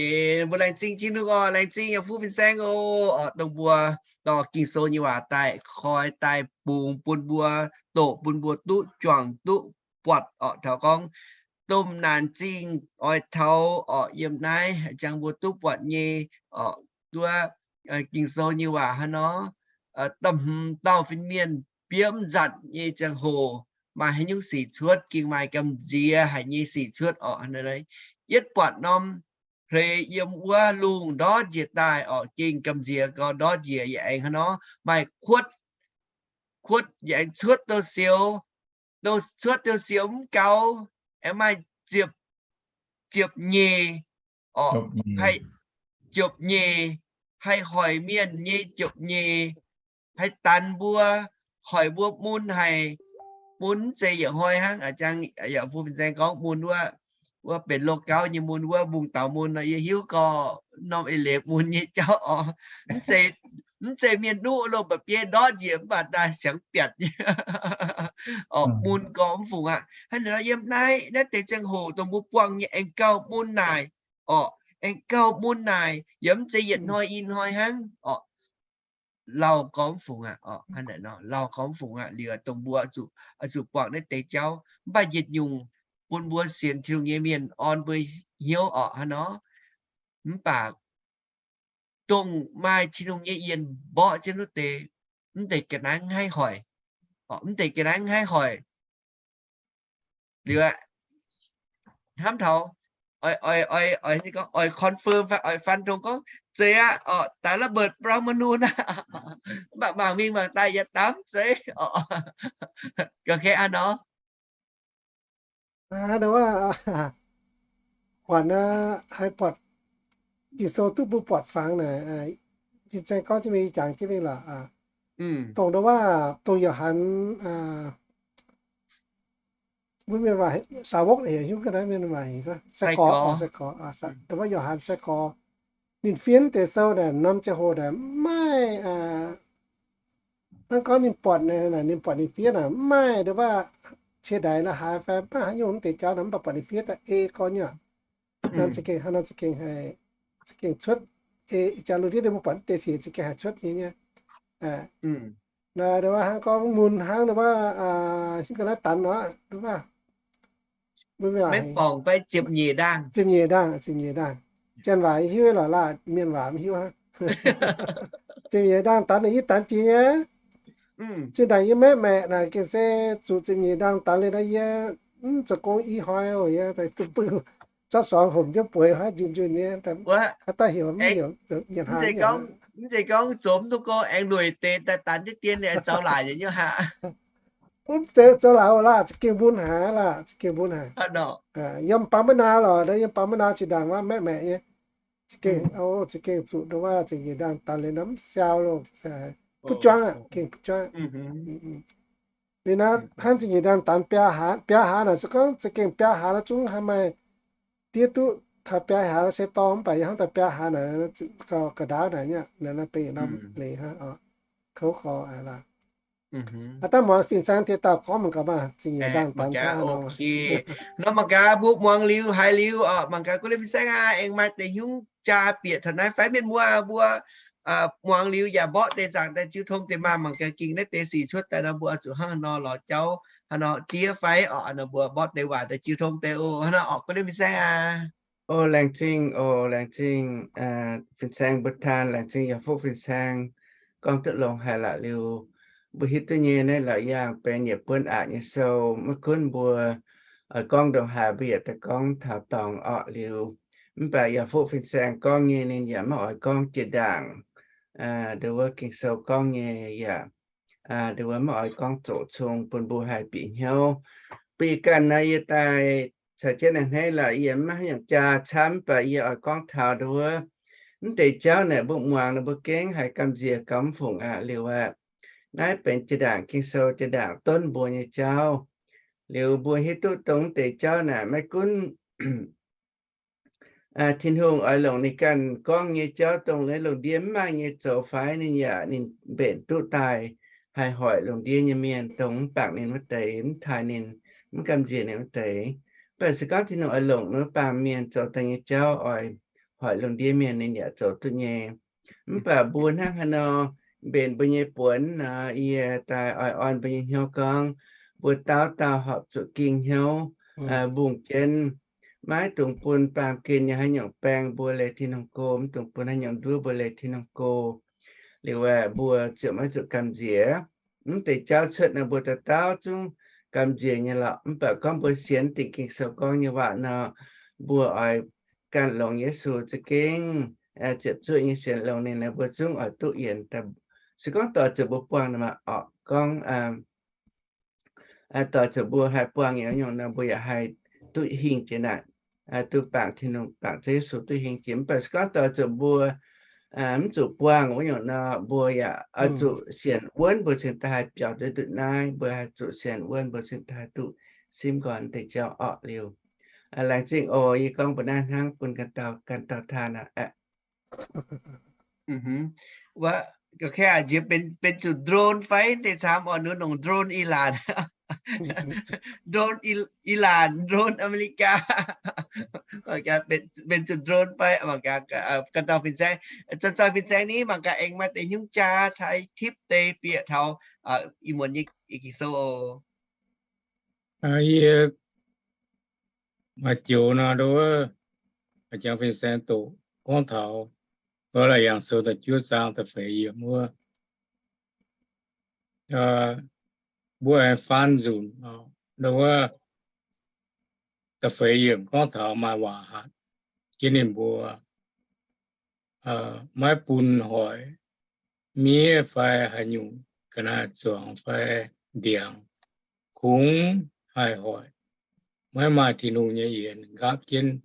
mbuo laengz zingh Tin-Hungh oc, laengz zingh yaac fuqv fin-saeng oc, dongh mbuo dorh Ging-Sou nyei waac daaih koi daaih bungx bun mbuo, doqc bun mbuo duqv juangc duqv buatc oc. Taux gorngv domh naanc zingh oix taux oc, yiem naaiv jangx mbuo duqv buatc nyei oc, duqv Ging-Sou nyei waac hnangv nor, da'hmz dauh fin-mienh biomv nzatc nyei ziangh hoc maaih haaix nyungc sic cuotv, gengh maaih gamh nziex haic nyei sic cuotv oc. Yietv buatc norm hleix yiem wuov lungh ndortv njiec daaih oc, gengh gamh nziex gau ndortv njiec yaac aengx hnangv nor maaih kuotv, kuotv yaac aengx cuotv douz-sioux, cuotv douz-sioux mv gaux, aengx maaih ziepc, ziepc nyeic oc, haih jopv-nyeic, haih hoic mienh nyei jopv-nyeic, haih danx mbuo, hoic mbuo mun haic. Mun mv zeiz yietc hnoi hnangv, a'jang yaac fuqv fin-saeng gorngv mun wuov, wuov benx loz-gauv nyei mun, wuov mbungv daux mun nor, yie hiuv gorx norm eix leiz mun nyei jauv oc. Mv zeiz, mv zeiz mienh nuqv loh mba'biei ndortv njiec mv baac daaih siangx biatc nyei oc, mun gorx mv fungc aqv. Hnangv naaic nor yiem naaiv, naaiv deix ziangh hoc dongh mbuo buangh nyei aengx gauh mun naaic oc, aengx gauh mun naaic, yaac mv zeiz yietc hnoi i hnoi hnangv oc. Lauh gorx mv fungc aqv oc, hnangv naaic nor lauh gorx mv fungc aqv. Liuz dongh mbuo zuqc, zuqc buangh naaiv deix jauv, mv baac yietc nyungc bun mbuo sienx Tin-Hungh nyei mienh orn mbuo hnyouv oc hnangv nor. Mv baac dongh maaih Tin-Hungh nyei yienh mborqv jienv wuov deix, mv deix ga'naaiv mv haih hoic, mv deix ga'naaiv mv haih hoic. Liuz aqv, hnamv taux oix, oix, oix, oix confirm fai oix ฟันธง gorngv zeiz aqv oc, daaih ระเบิดปรมาณู aqv. Mv baac mangc mingh mangc daaih yietc daaih mv zeiz oc. Ga'kei aqv nor. Aa, nda wuov, buatc naaiv, haih buatc Ging-Sou duqv mbuo buatc fangx naaic, fin-saeng gorngv jienv mingh, jangx jienv mingh lorqc. Dongh nda wuov, dongh Yo^han, mbuo mienh waac สาวก naaic heuc hnyouv ga'naaiv mienh waac heuc sai-gorx, sai-gorx, nda wuov Yo^han sai-gorx, ninh fiev deix sou naaic norm ziangh hoc naaic mv maaih, hnangv gorngv ninh buatc naaic, ninh buatc ninh fiev naaic mv maaih nda wuov cie ndaix la'haaix fai mv maaih haaix nyungc mv deix jauv naaic, mv baac buatc ninh fiev daaih ei gorx nyuoqc. Nanv za'gengh, hnangv nanv za'gengh haih za'gengh cuotv. Ei jaax lungh ndiev mbuo buatc deix sic za'gengh haih cuotv nyei nyei. Naaiv hnangv gorngv mun hnangv wuov, hiuv ga'naaiv danx nor, maiv ziepc nyeic ndaangh, ziepc nyeic ndaangh. Janx waac hiuv lorqc, laah mienh waac mv hiuv. Ziepc nyeic ndaangh danx naaic yie danx jiex nyei. Zinh ndaangc yie maeqv maeqc naaic gengh se zuqc ziepc nyeic ndaangh danx liuz naaiv yie mv zoux gong i hnoi oc, yie zorqv suangx homc jienv bueix haiv njunh njunh nyei, haaix dauh heuc mv heuc nyanc hnaangx. Mv zeiz gorngv zoux mv duqv gong aengx lueic deix daaih danx deix dien zoux laic nyei haic. Mv zeiz zoux laic oc, laah za'gengh mbun haic, laah za'gengh mbun haic. Yiem baamh maiv naa lorqc, yiem baamh maiv naa zinh ndaangc waac maeqv maeqc nyei. Za'gengh, za'gengh zuqc ndongc waac ziepc nyeic ndaangh danx liuz nor mv siau loh. Butv juangv aqv, gengh butv juangv. Liuz naaiv hnangv ziepc nyeic ndaangh danx biaa hlaax, biaa hlaax naaic se gorngv za'gengh biaa hlaax naaiv zungv haih maaih diev duqv taux biaa hlaax se dorngx, mv baac yie hnamv daaih biaa hlaax naaic gauh ga'ndaauv naaic nyei, naaiv benx yietc norm leiz hnangv oc. Kouv gorx aqv. Aav dangh muangx fin-saeng deix dauh gorngv mangc gaax maah, ziepc nyeic ndaangh danx. Nor mangc gaax mbuo muangx liuz haiz liuz oc, mangc gaax guv liuz fin-saeng aac, aengx maaih deix hnyungv jaa bieqc taux naaiv fai mienh muoz mbuo muangx liuz yaac mborqv deix zaangc daaih jiu tong deix maah, mangc gaax ging naaiv deix sic cuotv daaih nor mbuo oix zuqc hnangv haaix nor lorz jauv, haaix nor diev fai oc, nor mbuo mborqv deix waac daaih jiu tong deix oc, hnangv nor oc, guv liuz fin-saeng aac. O, laengz zingh, o, laengz zingh fin-saeng mbuo taan, laengz zingh yaac fuqv fin-saeng gorngv duqv longx haic lorqc liuz. Mbuo hiuv duqv nyei naaiv lorqc yangh benx yietc buonv aqc nyei sou, maiv gunv mbuo oix gorngv ndongc haaix mbuo yaac daaih gorngv taux dorngx orqc liuz. Mv baac yaac fuqv fin-saeng gorngv nyei ninh yaac maiv oix gorngv jiex ndaangc ndongc wuov Ging-Sou gorngv nyei yaac ndongc wuov maiv oix gorngv zoqc cung bun mbuo haih bieqc hnyouv. Bun yie ganh nor yie daaih caux jienv naaiv hneiv lorqc, yie maiv haaix nyungc jaa camv, mv baac yie oix gorngv taux ndongc wuov mv deix jauv naaic mbuo muangx nor mbuo gengh haih gamh nziex gauh mv fungc aqv liuz aqv. Naaiv benx jiex ndaangc Ging-Sou jiex ndaangc donv mbuo nyei jauv. Liuz mbuo hiuv duqv dongh mv deix jauv naaic maiv gunv Tin-Hungh oix longc ninh ganh gorngv nyei jauv dongh naaiv lungh ndiev mv maaih nyei zoux fai ninh yaac ninh mbenc duqv daaih haih hoic lungh ndiev nyei mienh dongh mv bangc ninh wuov deix, mv taaih ninh, mv gamh nziex ninh wuov deix. Mv baac se gorngv Tin-Hungh oix longc ninh wuov baamh mienh zoux daaih nyei jauv oix hoic lungh ndiev mienh ninh yaac zoux duqv nyei. Mv baac mbuo hnangv haaix nor mbenc mbuo nyei buonc nor, yie daaih oix orn mbuo nyei hnyouv gorngv mbuo dauh dauh horpc zuqc ging hnyouv mbungh jienv. Maiv dungx bun baamh gen nyei haaix nyungc baeng mbuo leih Tin-Hungh go, mv dungx bun haaix nyungc nduov mbuo leih Tin-Hungh go. Liuz aeqv, mbuo ziouc maiv zuqc gamh nziex. Mv deix jauv cuotv nor mbuo dauh dauh zungv gamh nziex nyei lorqc. Mv baac gorngv mbuo sienx dingc Ging-Sou gorngv nyei waac nor, mbuo oix ganh longx Yesu za'gengh ziepc zuoqv nyei sienx longx ninh nor, mbuo zungv oix duqv yienx. Se gorngv doix zuqc mbuo buangh nor, orqc gorngv doix zuqc mbuo haih buangh nyei nyungc nor, mbuo yaac haih duqv hingh jiex naaic, duqv bangc Tin-Hungh, bangc Ziouv Yesu duqv hingh jiex. Mv baac se gorngv doix zuqc mbuo mv zuqc buangh wuov nyungc nor, mbuo yaac oix zuqc sienx wuonv mbuo cingx daaih haih biaux duqv ndutc naaiv, mbuo haih zuqc sienx wuonv mbuo cingx daaih haih duqv simv nqoi deix jauv orqc liuz. Laengz zingh oc. Yie gorngv mbuo naaiv hnangv bun ganh dauh ganh dauh taan aqv. Wuov, benx zuqc drone fai deix camv oc, nungx drone i laanc. Drone i laanc, drone America. Benx zuqc drone fai mangc gaax, ganh dauh fin-saeng, zoih fin-saeng ni mangc gaax aengx maaih deix hnyungv jaa taaih tipv deix bieqc taux ih muonz nyei Ging-Sou oc. Yie maaih joux nor, nduov, maaih jangx fin-saeng doqc gorngv taux Ga'laac Yangh Sou da'juov zaang da'feix yiemc wuov, mbuo aengx faan nzunc, nduov, da'feix yiemc gorngv taux maaih waac hatc jienv ninh mbuo maiv bun hoic miev fai haaix nyungc ga'naaiv zuangx fai ndiangx, kungx haih hoic maiv maaih Tin-Hungh nyei yienc nqaapv jienv,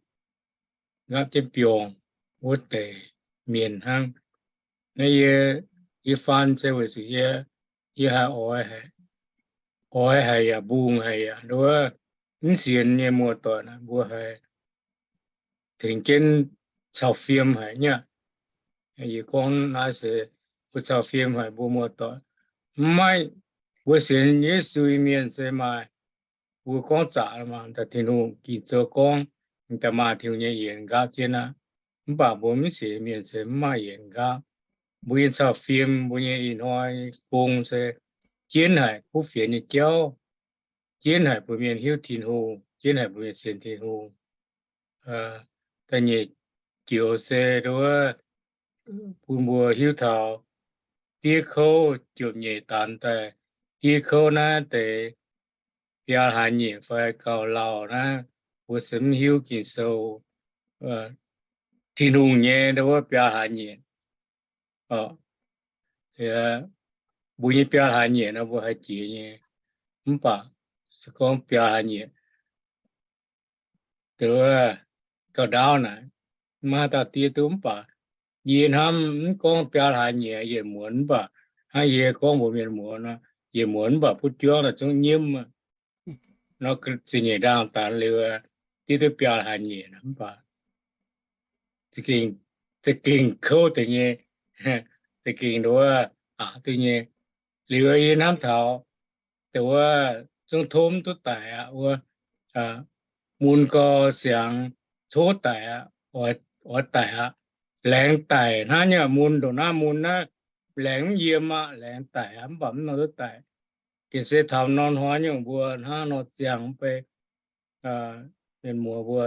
nqaapv jienv biorngh wuov deix mienh hnangv. Naaiv yie, yie faan se weic zuqc yie, yie haih oix haic, oix haic yaac mbungh haic yaac nduov, mv sienx nyei muoz-doic naaic mbuo haih tengx jienv cau fiem haic nyei. Yie gorngv naaiv se mbuo cau fiem haic mbuo muoz-doic. Mv maaih, mbuo sienx Yesu nyei mienh se maaih, mbuo gorngv zaqc maaih daaih Tin-Hungh Ging-Sou gorngv, daaih maaih Tin-Hungh nyei yienc nqaapv jienv aqv. Mv baac mbuo mv sienx mienh se mv maaih yienx nqaapv. Mbuo nyei cau fim, mbuo nyei ih hnoi gong se jienv haic kuv fienx nyei jauv, jienv haic bun mienh hiuv Tin-Hungh, jienv haic bun mienh sienx Tin-Hungh. Da'nyeic joux se nduov bun mbuo hiuv taux diev kouv jomc nyeic daanx daaih. Diev kouv naaiv deix biaa hlaax nyieqc fai gauh lauh naaiv, mbuo se mv hiuv Ging-Sou, Tin-Hungh nyei nduov biaa hlaax nyieqc. Mbuo nyei biaa hlaax nyieqc nor mbuo haih jiex nyei. Mv baac se gorngv biaa hlaax nyieqc gauh ndaauv naaic, maiv haaix dauh diev duqv. Mv baac yie hnamv mv gorngv biaa hlaax nyieqc yietc muonz, mv baac hnangv yie gorngv mbuox mienh muoz nor, yietc muonz mv baac butv juangv daaih zungv nyiemv nor, ziepc nyeic ndaangh daanx liuz diev duqv biaa hlaax nyieqc mv baac za'gengh kouv deix nyei, za'gengh nduov aqc duqv nyei. Liuz yie hnamv taux deix wuov zungv tov mv duqv daic aqv, wuov mun gau siangx tov daic aqv, oix daic aqv. Laengz daic hnangv nyei, mun ndongc naaiv mun naaiv laengz mv yiem aqv, laengz daic aqv, mv baac mv nor duqv daic. Gengh se taux nor hnoi nyungc mbuo hnangv nor ziangh mv bei mienh muoz mbuo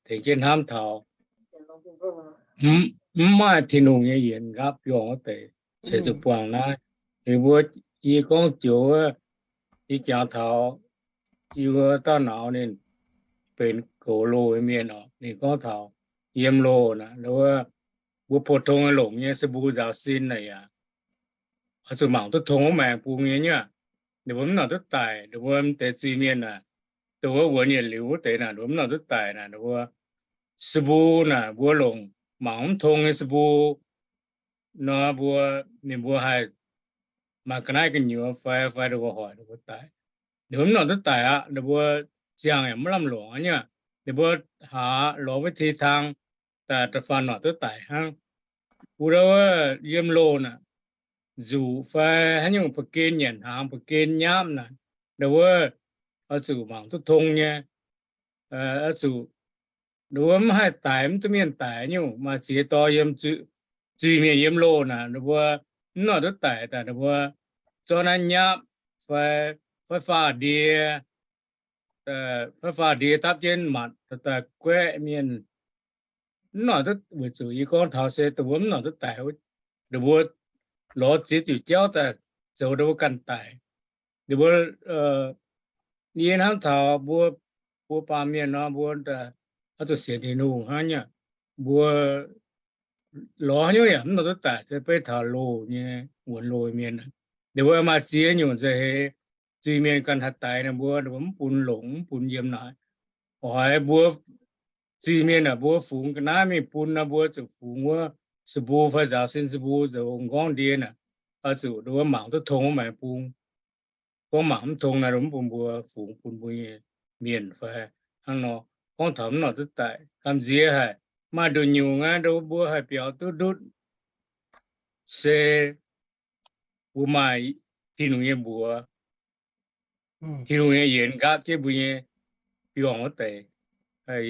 tengx jienv hnamv taux mv maaih Tin-Hungh nyei yienx nqaapv biorngh wuov deix, ceix zuqc buangh naaiv. Liuz mbuo, yie gorngv joux wuov, yie jangx taux yie wuov dauh nauz ninh benx gox loh mienh oc. Ninh gorngv taux yiem loh naaic, wuov mbuo pou-tong longc nyei sa mbui nzaaux sin naaic yaac oix zuqc mangc duqv tong wuov maengx bung nyei nyuoqc. Ninh mbuo mv nor duqv daic, ninh mbuo deix zuiz-mienh naaic, dongh wuov wuonx yietc liuz wuov deix naaic, ninh mbuo mv nor duqv daic naaic, ninh mbuo sa mbui naaic, mbuo longc mangc mv tong nyei sa mbui nor, mbuo, ninh mbuo haih maaih ga'naaiv gu'nyuoz fai, fai ninh mbuo hoic ninh mbuo daic. Ninh mbuo mv nor duqv daic aqv, ninh mbuo ziangh yaac mv lamh longc aqv nyuoqc. Ninh mbuo haaz lorz wuov ti tang da'faanh nor duqv daic hnangv. Wuov, wuov yiem loh naaic, nzuqc fai haaix nyungc ba'gen nyanc hnaangx, ba'gen nyaapv naaic, ndau wuov oix zuqc mangc duqv tong nyei. Oix zuqc, ndau wuov mv haih daic, mv duqv mienh daic nyungc. Maaih ziex dorh yiem zuiz-mienh yiem loh naaic, ndau wuov mv nor duqv daic daaih, ndau wuov zorqv naaiv nyaapv fai, fai faah ndie, fai faah ndie dapv jienv matc daaih guaeqv mienh. Mv nor duqv, weic zuqc yie gorngv taux se dongh mbuo mv nor duqv daic, ninh mbuo lorz ziex diuc jauv daaih zoux ninh mbuo ganh daic. Ninh mbuo, yie hnamv taux mbuo, mbuo baamh mienh nor, mbuo oix zuqc sienx Tin-Hungh hnangv nyei. Mbuo lorz haaix nyungc yaac mv nor duqv daic, se beiv taux loh nyei, wuonx loh mienh. Ninh mbuo maaih ziex nyungc nza'heix zuiz-mienh ganh haih daix ninh mbuo, ninh mbuo mv bun longc, mv bun yiem naaic. Oix mbuo zuiz-mienh aah, mbuo fungx ga'naaiv mingh bun nor, mbuo zuqc fungx wuov sa mbui fai nzaaux sin sa mbui zoux m'nqorngv ndie naaic, oix zuqc ninh mbuo mangc duqv tong wuov maengx bung. Gorngv mangc mv tong naaic, mv bun mbuo fungx bun mbuo nyei mienh fai hnangv nor. Gorngv taux mv nor duqv daic, gamh nziex haic, maaih nduqc nyungc aqv, mbuo haih biaux duqv ndutv se mbuo maaih Tin-Hungh nyei mbuox, Tin-Hungh nyei yienx nqaapv jienv mbuo nyei biorngh wuov deix.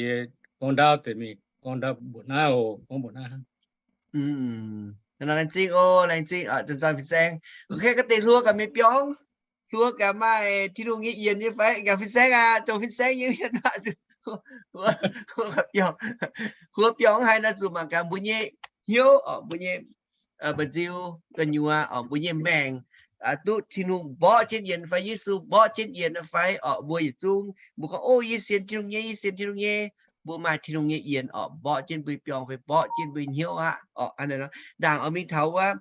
Yie gorngv ndaauv deix mingh, gorngv ndaauv mbuoqc naaiv oc, gorngv mbuoqc naaiv. Laengz zingh oc, laengz zingh zanc-zanc fin-saeng. Ok, ga'deix hluo gaax meih biorngh, hluo gaax maaih Tin-Hungh nyei yienx nyei fai? Gaax fin-saeng aqv, zoux fin-saeng nyei mienh aqv. Hluo biorngh haaix nor zuqc mangc gaax mbuo nyei hnyouv oc, mbuo nyei mba'nziu gu'nyuoz oc, mbuo nyei maengc duqv Tin-Hungh mborqv jienv yienx fai, Yesu mborqv jienv yienx fai oc. Mbuo yietc zungv mbuo gorngv, O, yie sienx Tin-Hungh nyei, yie sienx Tin-Hungh nyei. Mbuo maaih Tin-Hungh nyei yienx oc, mborqv jienv mbuo nyei biorngh fai mborqv jienv mbuo nyei hnyouv aqv oc. Hnangv naaic nor, ndaangc oix mingh taux wuov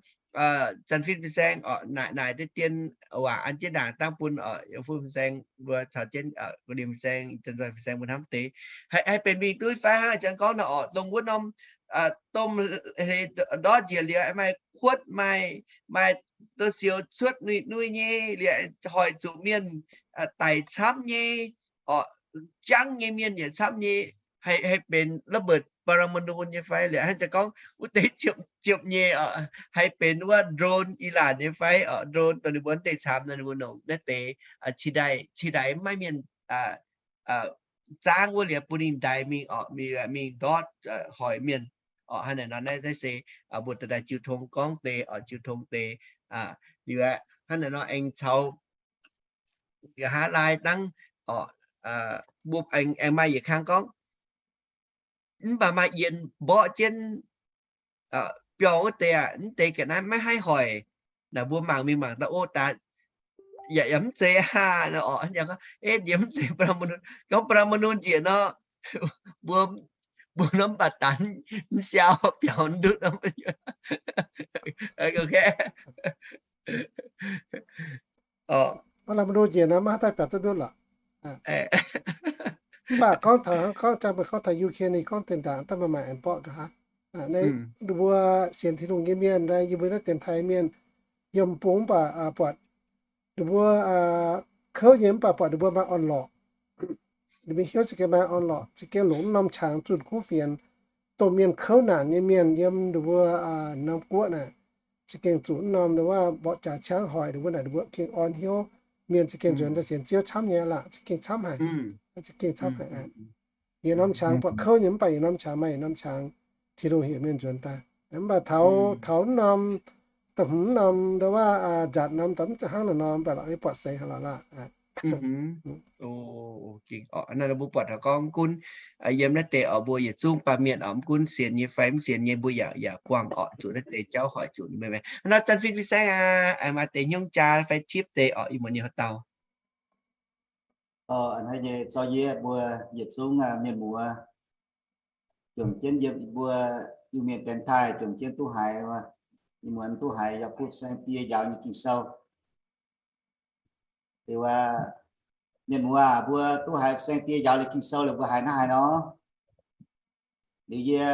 zanc fin fin-saeng oc, naaic naaic deix dien waac an jienv ndaangc dangv bun oc, yiem fin-saeng mbuo caux jienv gu'ndiev fin-saeng, zanc fin-saeng mbuo hnamv deix haih benx mingh duqv fai hnangv ih zanc gorngv nor oc, dongh wuov norm domh hleix ndortv njiec liuz maaih kuotv, maaih, maaih douz-sioux cuotv nui-nui nyei, liuz hoic zuqc mienh daic camv nyei oc, jangv nyei mienh yaac camv nyei. Haih, haih benx ระเบิดปรมาณู nyei fai? Liuz hnangv ih zanc gorngv wuov deix ziepc, ziepc nyeic oc, haih benx wuov drone Iran nyei fai oc? Drone dongh ninh mbuo wuov deix camv nor, ninh mbuo nongc naaiv deix qiex ndaic, qiex ndaic maiv mienh zaangv wuov liuz bun ninh ndaix mingh orqc, mingh ndortv hoic mienh orqc. Hnangv naaic nor naaiv se mbuo daaih jiu tong gorngv deix orqc, jiu tong deix liuz aqv. Hnangv naaic nor aengx caux yaac hnangv lai dangv orqc, mbuo aengx maaih yietc kang gorngv mv baac maaih yienx mborqv jienv biauv wuov deix aqv, mv deix ga'naaiv maiv haih hoic. Naaic mbuo mangc mingh mangc daaih o daaih yaac mv zeiz aqv orqc. Gorngv, e, yie mv zeiz ปรมาณู, gorngv ปรมาณู njiec nor, mbuo, mbuo norm mv baac danx mv siau biaux ndutv. Orqc, ปรมาณู njiec nor maiv haih daaih biaux duqv ndutv lorqc. Mv baac gorngv taux, gorngv jang mbuo gorngv taux Ukraine ninh gorngv deix ndaangc daaih maaih maaih aengx mborqv nqa'haav. Naaiv mbuo sienx Tin-Hungh nyei mienh, yie mbuo naaiv dienx taaih mienh, yiem bung mv baac buatc ninh mbuo kouv nyei mv baac buatc ninh mbuo maaih orn-lorqc. Ninh mbuo hnyouv za'gengh maaih orn-lorqc, za'gengh longc mv norm qangx zunh kuv fienx, dongh mienh kouv naanc nyei mienh yiem ninh mbuo norm guoqv naaic, za'gengh zuqc mv norm, ninh mbuo mborqv jaax ciangv hoic ninh mbuo naaic, ninh mbuo gengh orn hnyouv. Mienh za'gengh nzuonx daaih sienx Ziouv camv nyei lorqc, za'gengh camv haic, za'gengh camv haic. Yietc norm qangx buatc kouv nyei mv baac yietc norm qangx maaih yietc norm qangx Tin-Hungh heuc mienh nzuonx daaih. Mv baac taux, taux mv norm, da'hmz norm, ndo wuov nzatc norm, da'mv hnangv naaic norm mv baac lorqc, yie buatc seix haic lorqc laac. Naaiv mbuo buatc taux gorngv gunv yiem naaiv deix oc, mbuo yietc zungv baamh mienh oc, mv gunv sienx nyei fai mv sienx nyei, mbuo yaac, yaac buangh oc, zuqc naaiv deix jauv hoic zuqc mienh. Hnangv nor Janx-Fingx Fin-Saeng aac, maaih deix hnyouv jaa fai tip deix oc, ih muonz nyei haaix dauh? Hnangv nyei, zorqv yie mbuo yietc zungv mienh muoz, juangc jienv yiem mbuo Iu-Mienh dienx taaih, juangc jienv duqv haiz, ih muonz duqv haiz yaac fu-saeng die njaaux nyei Ging-Sou. Liuz, mienh muoz, mbuo duqv haiz fu-saeng die njaaux nyei Ging-Sou liuz mbuo haiz hnangv haaix nor? Liuz yie,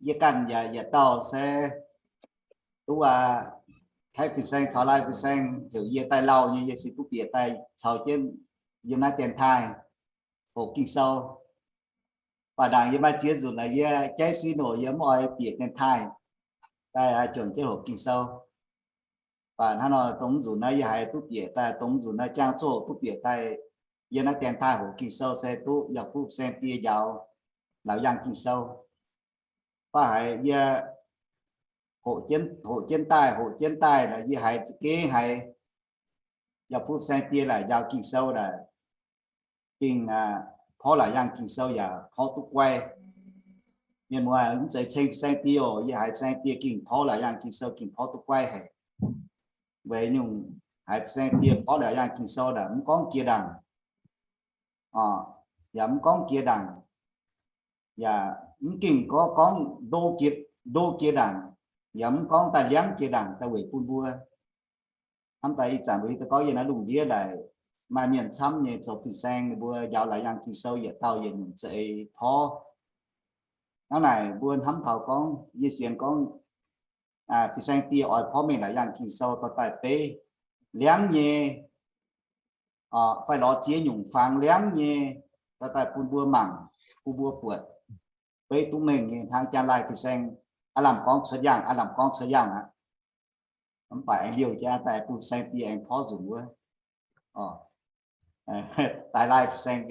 yie ganh yaac yietc dauh se duqv aa, kaeqv fin-saeng caux laai fin-saeng heuc yie daaih lauh nyei, yie se duqv bieqc daaih caux jienv yiem naaiv dienx taaih hoqc Ging-Sou. Baac ndaangc yie maaih ziex nzunc naaic yie jaiv sin oc, yie mv oix bieqc dienx taaih daaih juangc jienv hoqc Ging-Sou. Baac hnangv nor dongh mv nzunc naaiv yie haiz duqv bieqc daaih, dongh mv nzunc naaiv jangx zouv duqv bieqc daaih yiem naaiv dienx taaih hoqc Ging-Sou se duqv yaac fu-saeng die njaaux laauc yaangh Ging-Sou. Baac haiz yie hoqc jienv, hoqc jienv daaih, hoqc jienv daaih naaic yie haiz za'gengh haiz yaac fu-saeng die naaic njaaux Ging-Sou naaic gengh porv laauc yaangh Ging-Sou yaac porv duqv guai. Mienh muoz, mv zeiz ceng fu-saeng die oc, yie haiz fu-saeng die gengh porv laauc yaangh Ging-Sou gengh porv duqv guai haic. Weic nyungc haiz fu-saeng die porv laauc yaangh Ging-Sou naaic mv gorngv jiex ndaangc, yaac mv gorngv jiex ndaangc, yaac mv gengh gorngv, gorngv ndo jiex, ndo jiex ndaangc, yaac mv gorngv daaih liangv jiex ndaangc daaih weic bun mbuo. Hnamv daaih ih zanc mbuo hiuv duqv gorngv yiem naaiv lungh ndiev naaic maaih mienh camv nyei zoux fin-saeng, ninh mbuo njaaux laauc yaangh Ging-Sou yietc dauh yietc nyungc za'eix porv. Hnangv naaic mbuo hnamv taux gorngv, yie sienx gorngv fin-saeng die oix porv mengh laauc yaangh Ging-Sou dorh daaih beiv liangv nyei, fai lorz ziex nyungc fangx liangv nyei dorh daaih bun mbuo mangc, bun mbuo buatc, beiv duqv mengh nyei. Hnangv janx-laai fin-saeng, aav lamh gorngv cuotv yaangh, aav lamh gorngv cuotv yaangh aqv. Mv baac aengx liouh jaax daaih bun fin-saeng die aengx porv nzunc wuov. Daaih laai fin-saeng,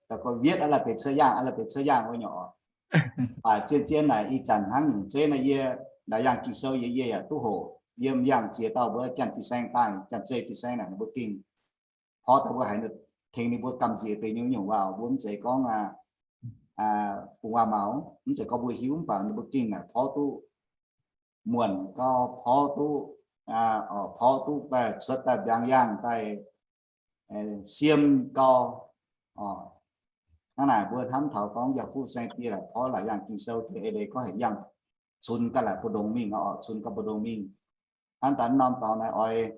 daaih gorngv wietv aav la'deix cuotv yaangh, aav la'deix cuotv yaangh wuov nyei oc. Baac zien-zien naaic ih zanc hnangv nyungc zeiv naaiv yie, laauc yaangh Ging-Sou yie, yie yaac duqv hoqc yiem yangh ziex dauh mbuo janx fin-saeng daaih, janx-zei fin-saeng naaic ninh mbuo gengh porv daaih mbuo haiz tengx ninh mbuo gamh nziex deix nyei nyungc waac, mbuo mv zeiz gorngv bungx waac maux, mv zeiz gorngv mbuo hiuv, mv baac ninh mbuo gengh naaic porv duqv muonc gau, porv duqv, porv duqv daaih cuotv daaih mbiaangx yaangh daaih siem gau. Hnangv naaic mbuo hnamv taux gorngv yaac fu-saeng die naaic porv laauc yaangh Ging-Sou gengh eix leiz gorngv haic yangh cunx ganh laaic mbu'ndongx mingh oc, cunx ganh mbu'ndongx mingh. Hnangv daaih norm dorngx naaic oix,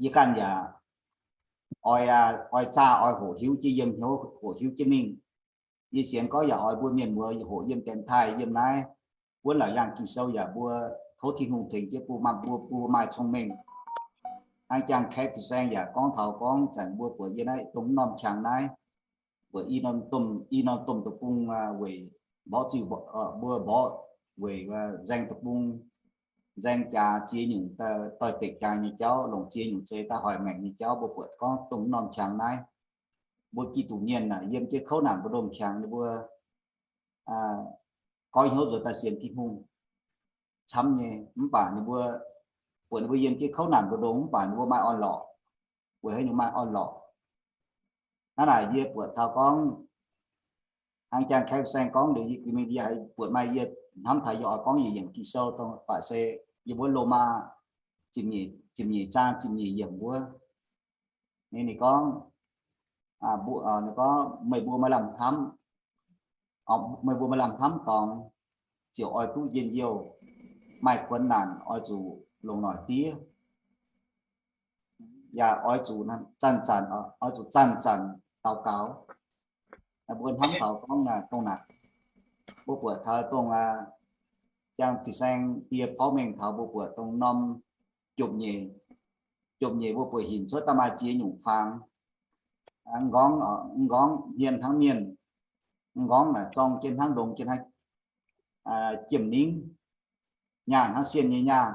yie ganh yaac oix, oix zaah oix hoqc hiuv jienv yiem hnyouv, hoqc hiuv jienv mingh. Yie sienx gorngv yaac oix mbuo mienh muoz hoqc yiem dienx taaih yiem naaiv wuonv laauc yaangh Ging-Sou yaac mbuo tov Tin-Hungh tengx jienv bun maaih, mbuo, bun maaih cong-mengh. Hnangv jangx kaeqv fin-saeng yaac gorngv taux gorngv zanc mbuo buatc yie naaiv dongh norm qangx naaiv, buatc i norm domh, i norm domh deic-bung weic mborqv ziuh, mbuo mborqv weic nzaeng deic-bung, nzaeng jaax ziex nyungc, doix-dekc jaax nyei jauv, longc ziex nyungc zeix daaih hoic maengc nyei jauv, mbuo buatc gorngv dongh norm qangx naaiv. mbuo Giduc mienh naaic yiem jienv kouv naanc mbu'ndongx qangx ninh mbuo goiv hnyouv nzuonx daaih sienx Tin-Hungh camv nyei. Mv baac ninh mbuo, buatc ninh mbuo yiem jienv kouv naanc mbu'ndongx mv baac ninh mbuo maaih orn-lorqc. Weic haaix nyungc maaih orn-lorqc? Hnangv naaic yie buatc taux gorngv, hnangv jang Kaeqv Saeng gorngv liuz, yie gux mingh yie haiz buatc maaih yie hnamv taux yie oix gorngv yietc yiemc Ging-Sou dongh baac se yiem wuov Lomaa ziepc nyeic zaang ziepc nyeic yiemc wuov. Ninh, ninh gorngv, ninh gorngv, meih mbuo maaih lamh hnamv, meih mbuo maaih lamh hnamv dorngx ziouc oix duqv njien-youh, maaih kuonx naanc oix zuqc longc noic diev, yaac oix zuqc zanc-zanc, oix zuqc zanc-zanc daux gaux. Mbuo hnamv taux gorngv dongh naaic, mbuo buatc taux dongh jang fin-saeng die porv mengh taux mbuo buatc dongh norm jomc nyeic, jomc nyeic mbuo buatc hinc cuotv daaih maaih ziex nyungc fangx. M'nqorngv, m'nqorngv hmien hnangv mienh, m'nqorngv naaic zorng jienv hnangv longx jienv hnangv jiem-ningv, nyaah hnangv sienh nyei nyaah.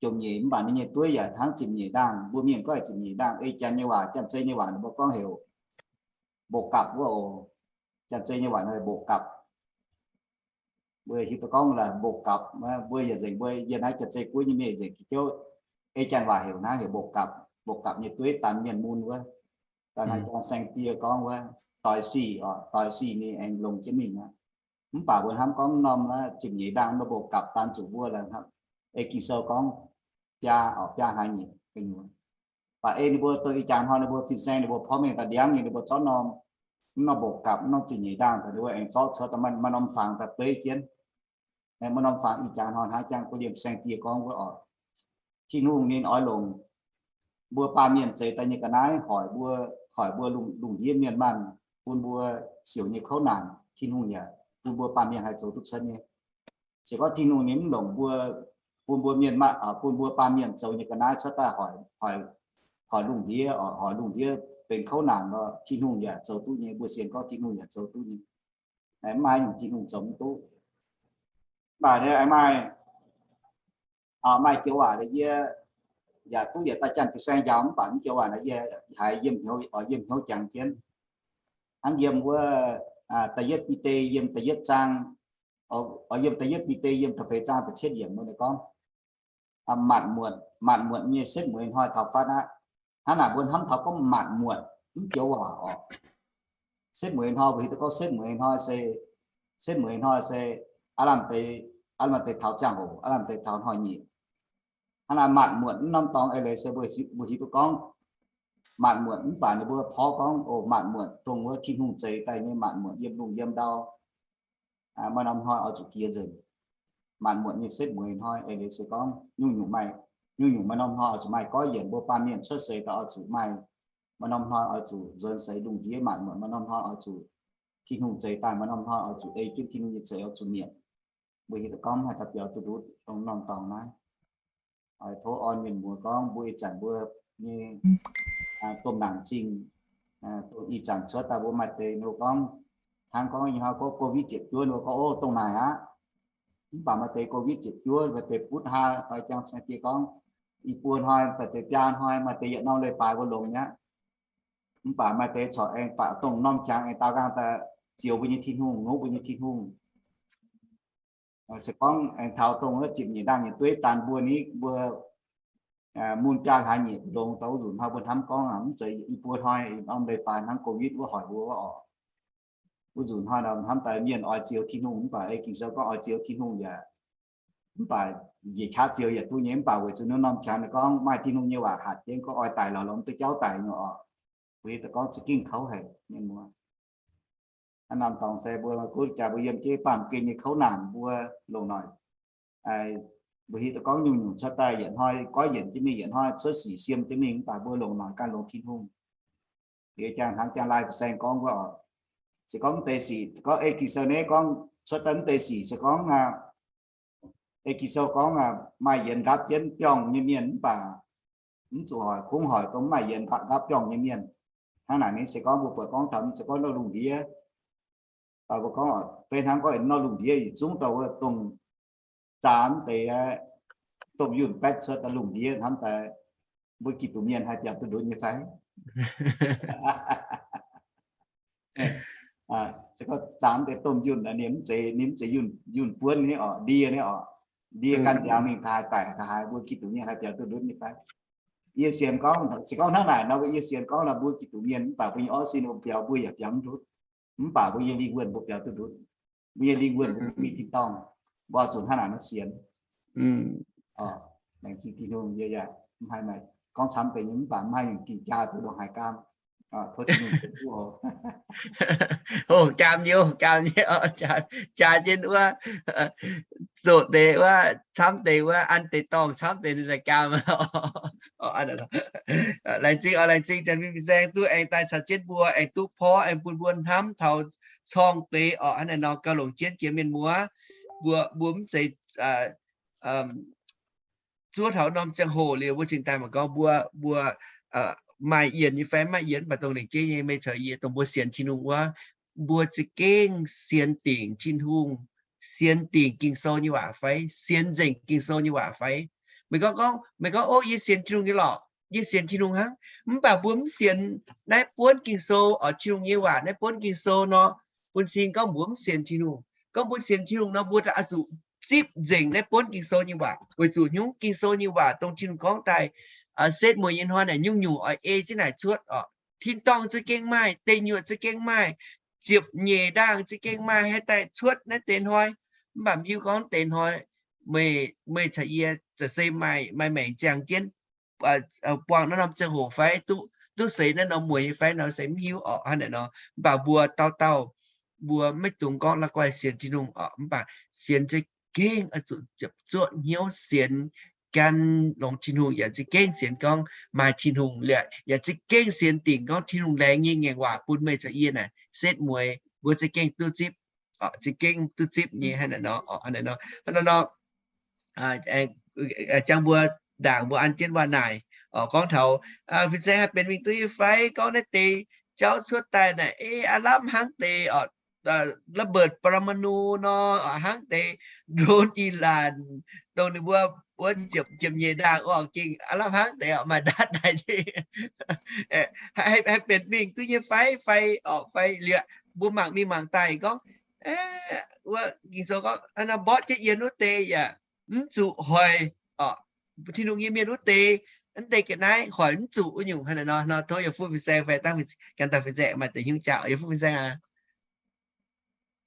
Jomc nyeic mv baac ninh nyei dueiv yaac hnangv ziepc nyeic ndaangh. Mbuo mienh gorngv ziepc nyeic ndaangh, ei Janx nyei waac, Janx-Zei nyei waac ninh mbuo gorngv heuc mboqc gapc wuov oc. Janx-Zei nyei waac ninh mboqc gapc. Mbuo hiuv duqv gorngv la'mboqc gapc, mbuo yietc nzengc mbuo yiem naaiv Janx-Zei guoqv nyei mienh nzengc jauv, ei Janx waac heuc naaiv heuc mboqc gapc. Mboqc gapc nyei dueiv daanh mienh mun wuov. Daaih hnangv jang saeng-die gorngv wuov, doix sic oc, doix sic ninh aengx longx jienv mingh aqv. Mv baac mbuo hnamv gorngv norm ziepc nyeic ndaangh mbuo mboqc gapc daanh zuqc mbuo la'hnamv. Ei Ging-Sou gorngv biaa oc, biaa hlaax nyeic gu'nyuoz. Baac ei ninh mbuo dongh ih jaax hnoi ninh mbuo fin-saeng ninh mbuo porv mengh daaih ndiangv nyei ninh mbuo zorqv norm, mv norm mboqc gapc, mv norm ziepc nyeic ndaangh daaih ninh mbuo aengx zorqv cuotv daaih maaih norm fangx daaih beiv jienv. Maaih norm fangx ih jaax hnoi hnangv jang gorngv yiem saeng-die gorngv wuov oc. Tin-Hungh ninh oix longc mbuo baamh mienh zeix daaih nyei ga'naaiv hoic mbuo, hoic mbuo lungh, lungh ndiev mienh maanh, bun mbuo siouc nyei kouv naanc, Tin-Hungh yaac bun mbuo baamh mienh haih zoux duqv cuotv nyei. Se gorngv Tin-Hungh ninh mv longc mbuo, bun mbuo mienh maanh, bun mbuo baamh mienh zoux nyei ga'naaiv cuotv daaih hoic, hoic lungh ndiev, hoic lungh ndiev benx kouv naanc nor, Tin-Hungh yaac zoux duqv nyei. Mbuo sienx gorngv Tin-Hungh yaac zoux duqv nyei. Mv maaih haaix nyungc Tin-Hungh zoux mv duqv. Mv baac maaih, maaih joux waac yie yaac duqv yietc dauh janx fin-saeng njaaux, mv baac mv joux waac naaic yie haiz yiem hnyouv, yiem hnyouv jangx jienv. Hnangv yiem wuov da'yietv Bide, yiem da'yietv zaang, yiem da'yietv Bide, yiem da'feix zaang da'cietv yiemc wuov ninh gorngv, matc muotc, matc muotc nyei setv mueiz hnoi taux fatv aqv. Hnangv naaic mbuo hnamv taux gorngv matc muotc mv joux waac oc. Setv mueiz hnoi, mbuo hiuv duqv gorngv setv mueiz hnoi se, setv mueiz hnoi se aav lamh deix, aav lamh deix taux ziangh hoc, aav lamh deix taux hnoi-nyieqc. Hnangv naaic matc muotc mv norm dorngx eix leiz se mbuo hiuv duqv gorngv matc muotc mv baac ninh mbuo porv gorngv, o, matc muotc dongh wuov Tin-Hungh zeix daaih nyei matc muotc yiem lungh yiem ndau. Maaih norm hnoi oix zuqc jiex nzengc. Matc muotc nyei setv mueiz hnoi eix leiz se gorngv nyungc-nyungc maaih, nyungc-nyungc maaih norm hnoi oix zuqc maaih goiv yienc, mbuo baamh mienh cuotv seix daaih oix zuqc maaih, maaih norm hnoi oix zuqc nzuonx seix lungh ndiev matc muotc, maaih norm hnoi oix zuqc Tin-Hungh zeix daaih, maaih norm hnoi oix zuqc ei jienv Tin-Hungh nyei zeix oix zuqc mietc. Mbuo hiuv duqv gorngv haih daux biaux duqv ndutv dongh norm dorngx naaiv. Oix tov orn mienh muoz gorngv mbuo ih zanc mbuo nyei domh naanc zingh, ih zanc cuotv daaih mbuo maaih deix ninh gorngv, hnangv gorngv nyei hnoi gorngv covid ziepc juov ninh gorngv, o, dongh naaic aqv. Mv baac maaih deix covid ziepc juov maaih deix butv haa, oix jang ceng die gorngv, i buo hnoi, maaih deix biaa hnoi, maaih deix yietc norm leiz-baaix mbuo longx nyei aqv. Mv baac maaih deix corc aengx baac dongh norm qangx aengx daaux nqaang daaih zioux mbuo nyei Tin-Hungh, nongv mbuo nyei Tin-Hungh. Se gorngv aengx taux dongh wuov ziepc nyeic ndaangh nyei dueiv daanh mbuo ni mbuo mun biaa hlaax nyeic longx daaih wuov nzunc hnoi mbuo hnamv gorngv mv zeiz i buo hnoi norm leiz-baaix hnangv covid wuov hoic mbuo wuov oc. Wuov nzunc hnoi nor hnamv daaih mienh oix zioux Tin-Hungh mv baac ei Ging-Sou gorngv oix zioux Tin-Hungh yaac, mv baac njiec qaqv zioux yaac duqv nyei. Mv baac weic zuqc norm qangx ninh gorngv maaih Tin-Hungh nyei waac hatc jienv gorngv oix daic lorz lorz mv duqv jauv daic nyei oc. Mbuo hiuv duqv gorngv za'gengh kouv haic mienh muoz. Hnangv norm dorngx se mbuo maiv gunv jaax mbuo yiem jienv baamh gen nyei kouv naanc mbuo longc noic. Mbuo hiuv duqv gorngv nyungc-nyungc cuotv daaih yietc hnoi goiv yienc jienv mingh, yietc hnoi cuotv sic siem jienv mingh, mv baac mbuo longc noic ganh longx Tin-Hungh. Liuz jang hnangv jang lai fin-saeng gorngv wuov oc, se gorngv mv deix sic, gorngv ei Ging-Sou naaiv gorngv cuotv daaih mv deix sic se gorngv, ei Ging-Sou gorngv maaih yienx nqaapv jienv biorngh nyei mienh mv baac mv zuqc hoic, kungx hoic dongh mv maaih yienx nqaapv biorngh nyei mienh. Hnangv naaic ninh se gorngv mbuo buatc gorngv taux se gorngv nor lungh ndiev, mbuo gorngv beiv hnangv gorngv nor lungh ndiev yietc zungv daaih wuov dongh zaah mv deix domh yunh baeqv cuotv daaih lungh ndiev hnamv daaih mbuo Giduc mienh haih biaux duqv ndutv nyei fai? Se gorngv zaamx deix domh yunh, ninh mv zeiz, ninh mv zeiz yunh, yunh buonv nyei oc, ndie nyei oc. Ndie gan nziaaux mingh taaih daic taaih haaix, mbuo Giduc mienh haih biaux duqv ndutv nyei fai? Yie sienx gorngv, se gorngv hnangv naaic nor, yie sienx gorngv nor mbuo Giduc mienh mv baac mbuo nyei orv sin biaux mbuo yaac biaux mv ndutv. Mv baac mbuo nyei lingh wuonh mbuo biaux duqv ndutv. Mbuo nyei lingh wuonh mbuo mingh tin-dorngh, mbuo zuqc hnangv naaic nor sienx. Laengz zingh Tin-Hungh, yie yaac mv haih maaih gorngv camv deix nyei, mv baac mv haih nyungc ging jaa duqv ndongc haaix gaam. Tov Tin-Hungh Hoqc gaam nyei, hoqc gaam nyei, jaa jienv wuov, zoqc deix wuov, camv deix wuov, an deix dorngh camv deix ninh daaih gaam. Laengz zingh oc, laengz zingh Janx-Fin fin-saeng duqv aengx daaih caux jienv mbuo aengx duqv porv aengx bun mbuo hnamv taux corng deix oc. Hnangv naaiv nor gauh longc jienv jiex mienh muoz, mbuo, mbuo mv zeiz zuov taux norm ziangh hoc liuz mbuo cingx daaih mangc gorngv mbuo, mbuo maaih yienc nyei fai mv maaih yienc, mv baac dongh lengc jeiv nyei meih caux yie dongh mbuo sienx Tin-Hungh wuov, mbuo za'gengh sienx dingc Tin-Hungh, sienx dingc Ging-Sou nyei waac fai sienx nzengc Ging-Sou nyei waac fai? Meih gorngv, gorngv, meih gorngv, Ov, yie sienx Tin-Hungh nyei lorqc, yie sienx Tin-Hungh hnangv. Mv baac mbuo mv sienx naaiv buonv Ging-Sou oc, Tin-Hungh nyei waac naaiv buonv Ging-Sou nor, bun cing gorngv mbuo mv sienx Tin-Hungh. Gorngv mbuo sienx Tin-Hungh nor, mbuo daaih oix zuqc zipv nzengc naaiv buonv Ging-Sou nyei waac, weic zuqc nyungc Ging-Sou nyei waac dongh Tin-Hungh gorngv daaih, setv mueiz nyei hnoi naaic nyungc-nyungc oix ei jienv naaic cuotv oc. Tin-dorngh za'gengh maaih, deic nyuoqc za'gengh maaih, ziepc nyeic ndaangh za'gengh maaih, haih daaih cuotv naaiv deix hnoi. Mv baac mv hiuv gorngv deix hnoi meih, meih caux yie za'gengh maaih, maaih maengc ziangh jienv buangh naaiv norm ziangh hoc fai duqv, duqv seix naaiv norm mueiz nyei fai nor se mv hiuv oc. Hnangv naaic nor, mv baac mbuo dauh dauh, mbuo maiv dungx gorngv la'guaih sienx Tin-Hungh oc, mv baac sienx za'gengh oix zuqc ziepc zuoqv hnyouv sienx gan longx Tin-Hungh, yaac za'gengh sienx gorngv maaih Tin-Hungh liuz, yaac za'gengh sienx dingc gorngv Tin-Hungh laengz nyei ngaengc waac bun meih caux yie naaic setv mueiz mbuo za'gengh duqv zipv, za'gengh duqv zipv nyei. Hnangv naaic nor, hnangv naaic nor, jangx mbuo ndaangc mbuo an jienv waac naaic, gorngv taux fin-saeng haih benx mingh duqv nyei fai, gorngv naaiv deix jauv cuotv daaih naaic, ei, aav lamh hnangv deix ระเบิดปรมาณู nor, hnangv deix drone Iran dongh ninh mbuo, mbuo ziepc, ziepc nyeic ndaangh oc, gengh aav lamh hnangv deix oc, maaih ndaatv daaih nyei. Haih benx mingh duqv nyei fai, fai oc, fai liuz mbuo mangc mingh mangc daaih gorngv, wuov Ging-Sou gorngv mborqv jienv yiem wuov deix yaac mv zuqc hoic oc, Tin-Hungh nyei mienh wuov deix, mv deix ga'naaiv hoic mv zuqc wuov nyungc. Hnangv naaic nor, nor tov yietc fuqv fin-saeng fai dangh gan daaih fin-saeng maaih deix hnyouv jaax, yietc fuqv fin-saeng aac.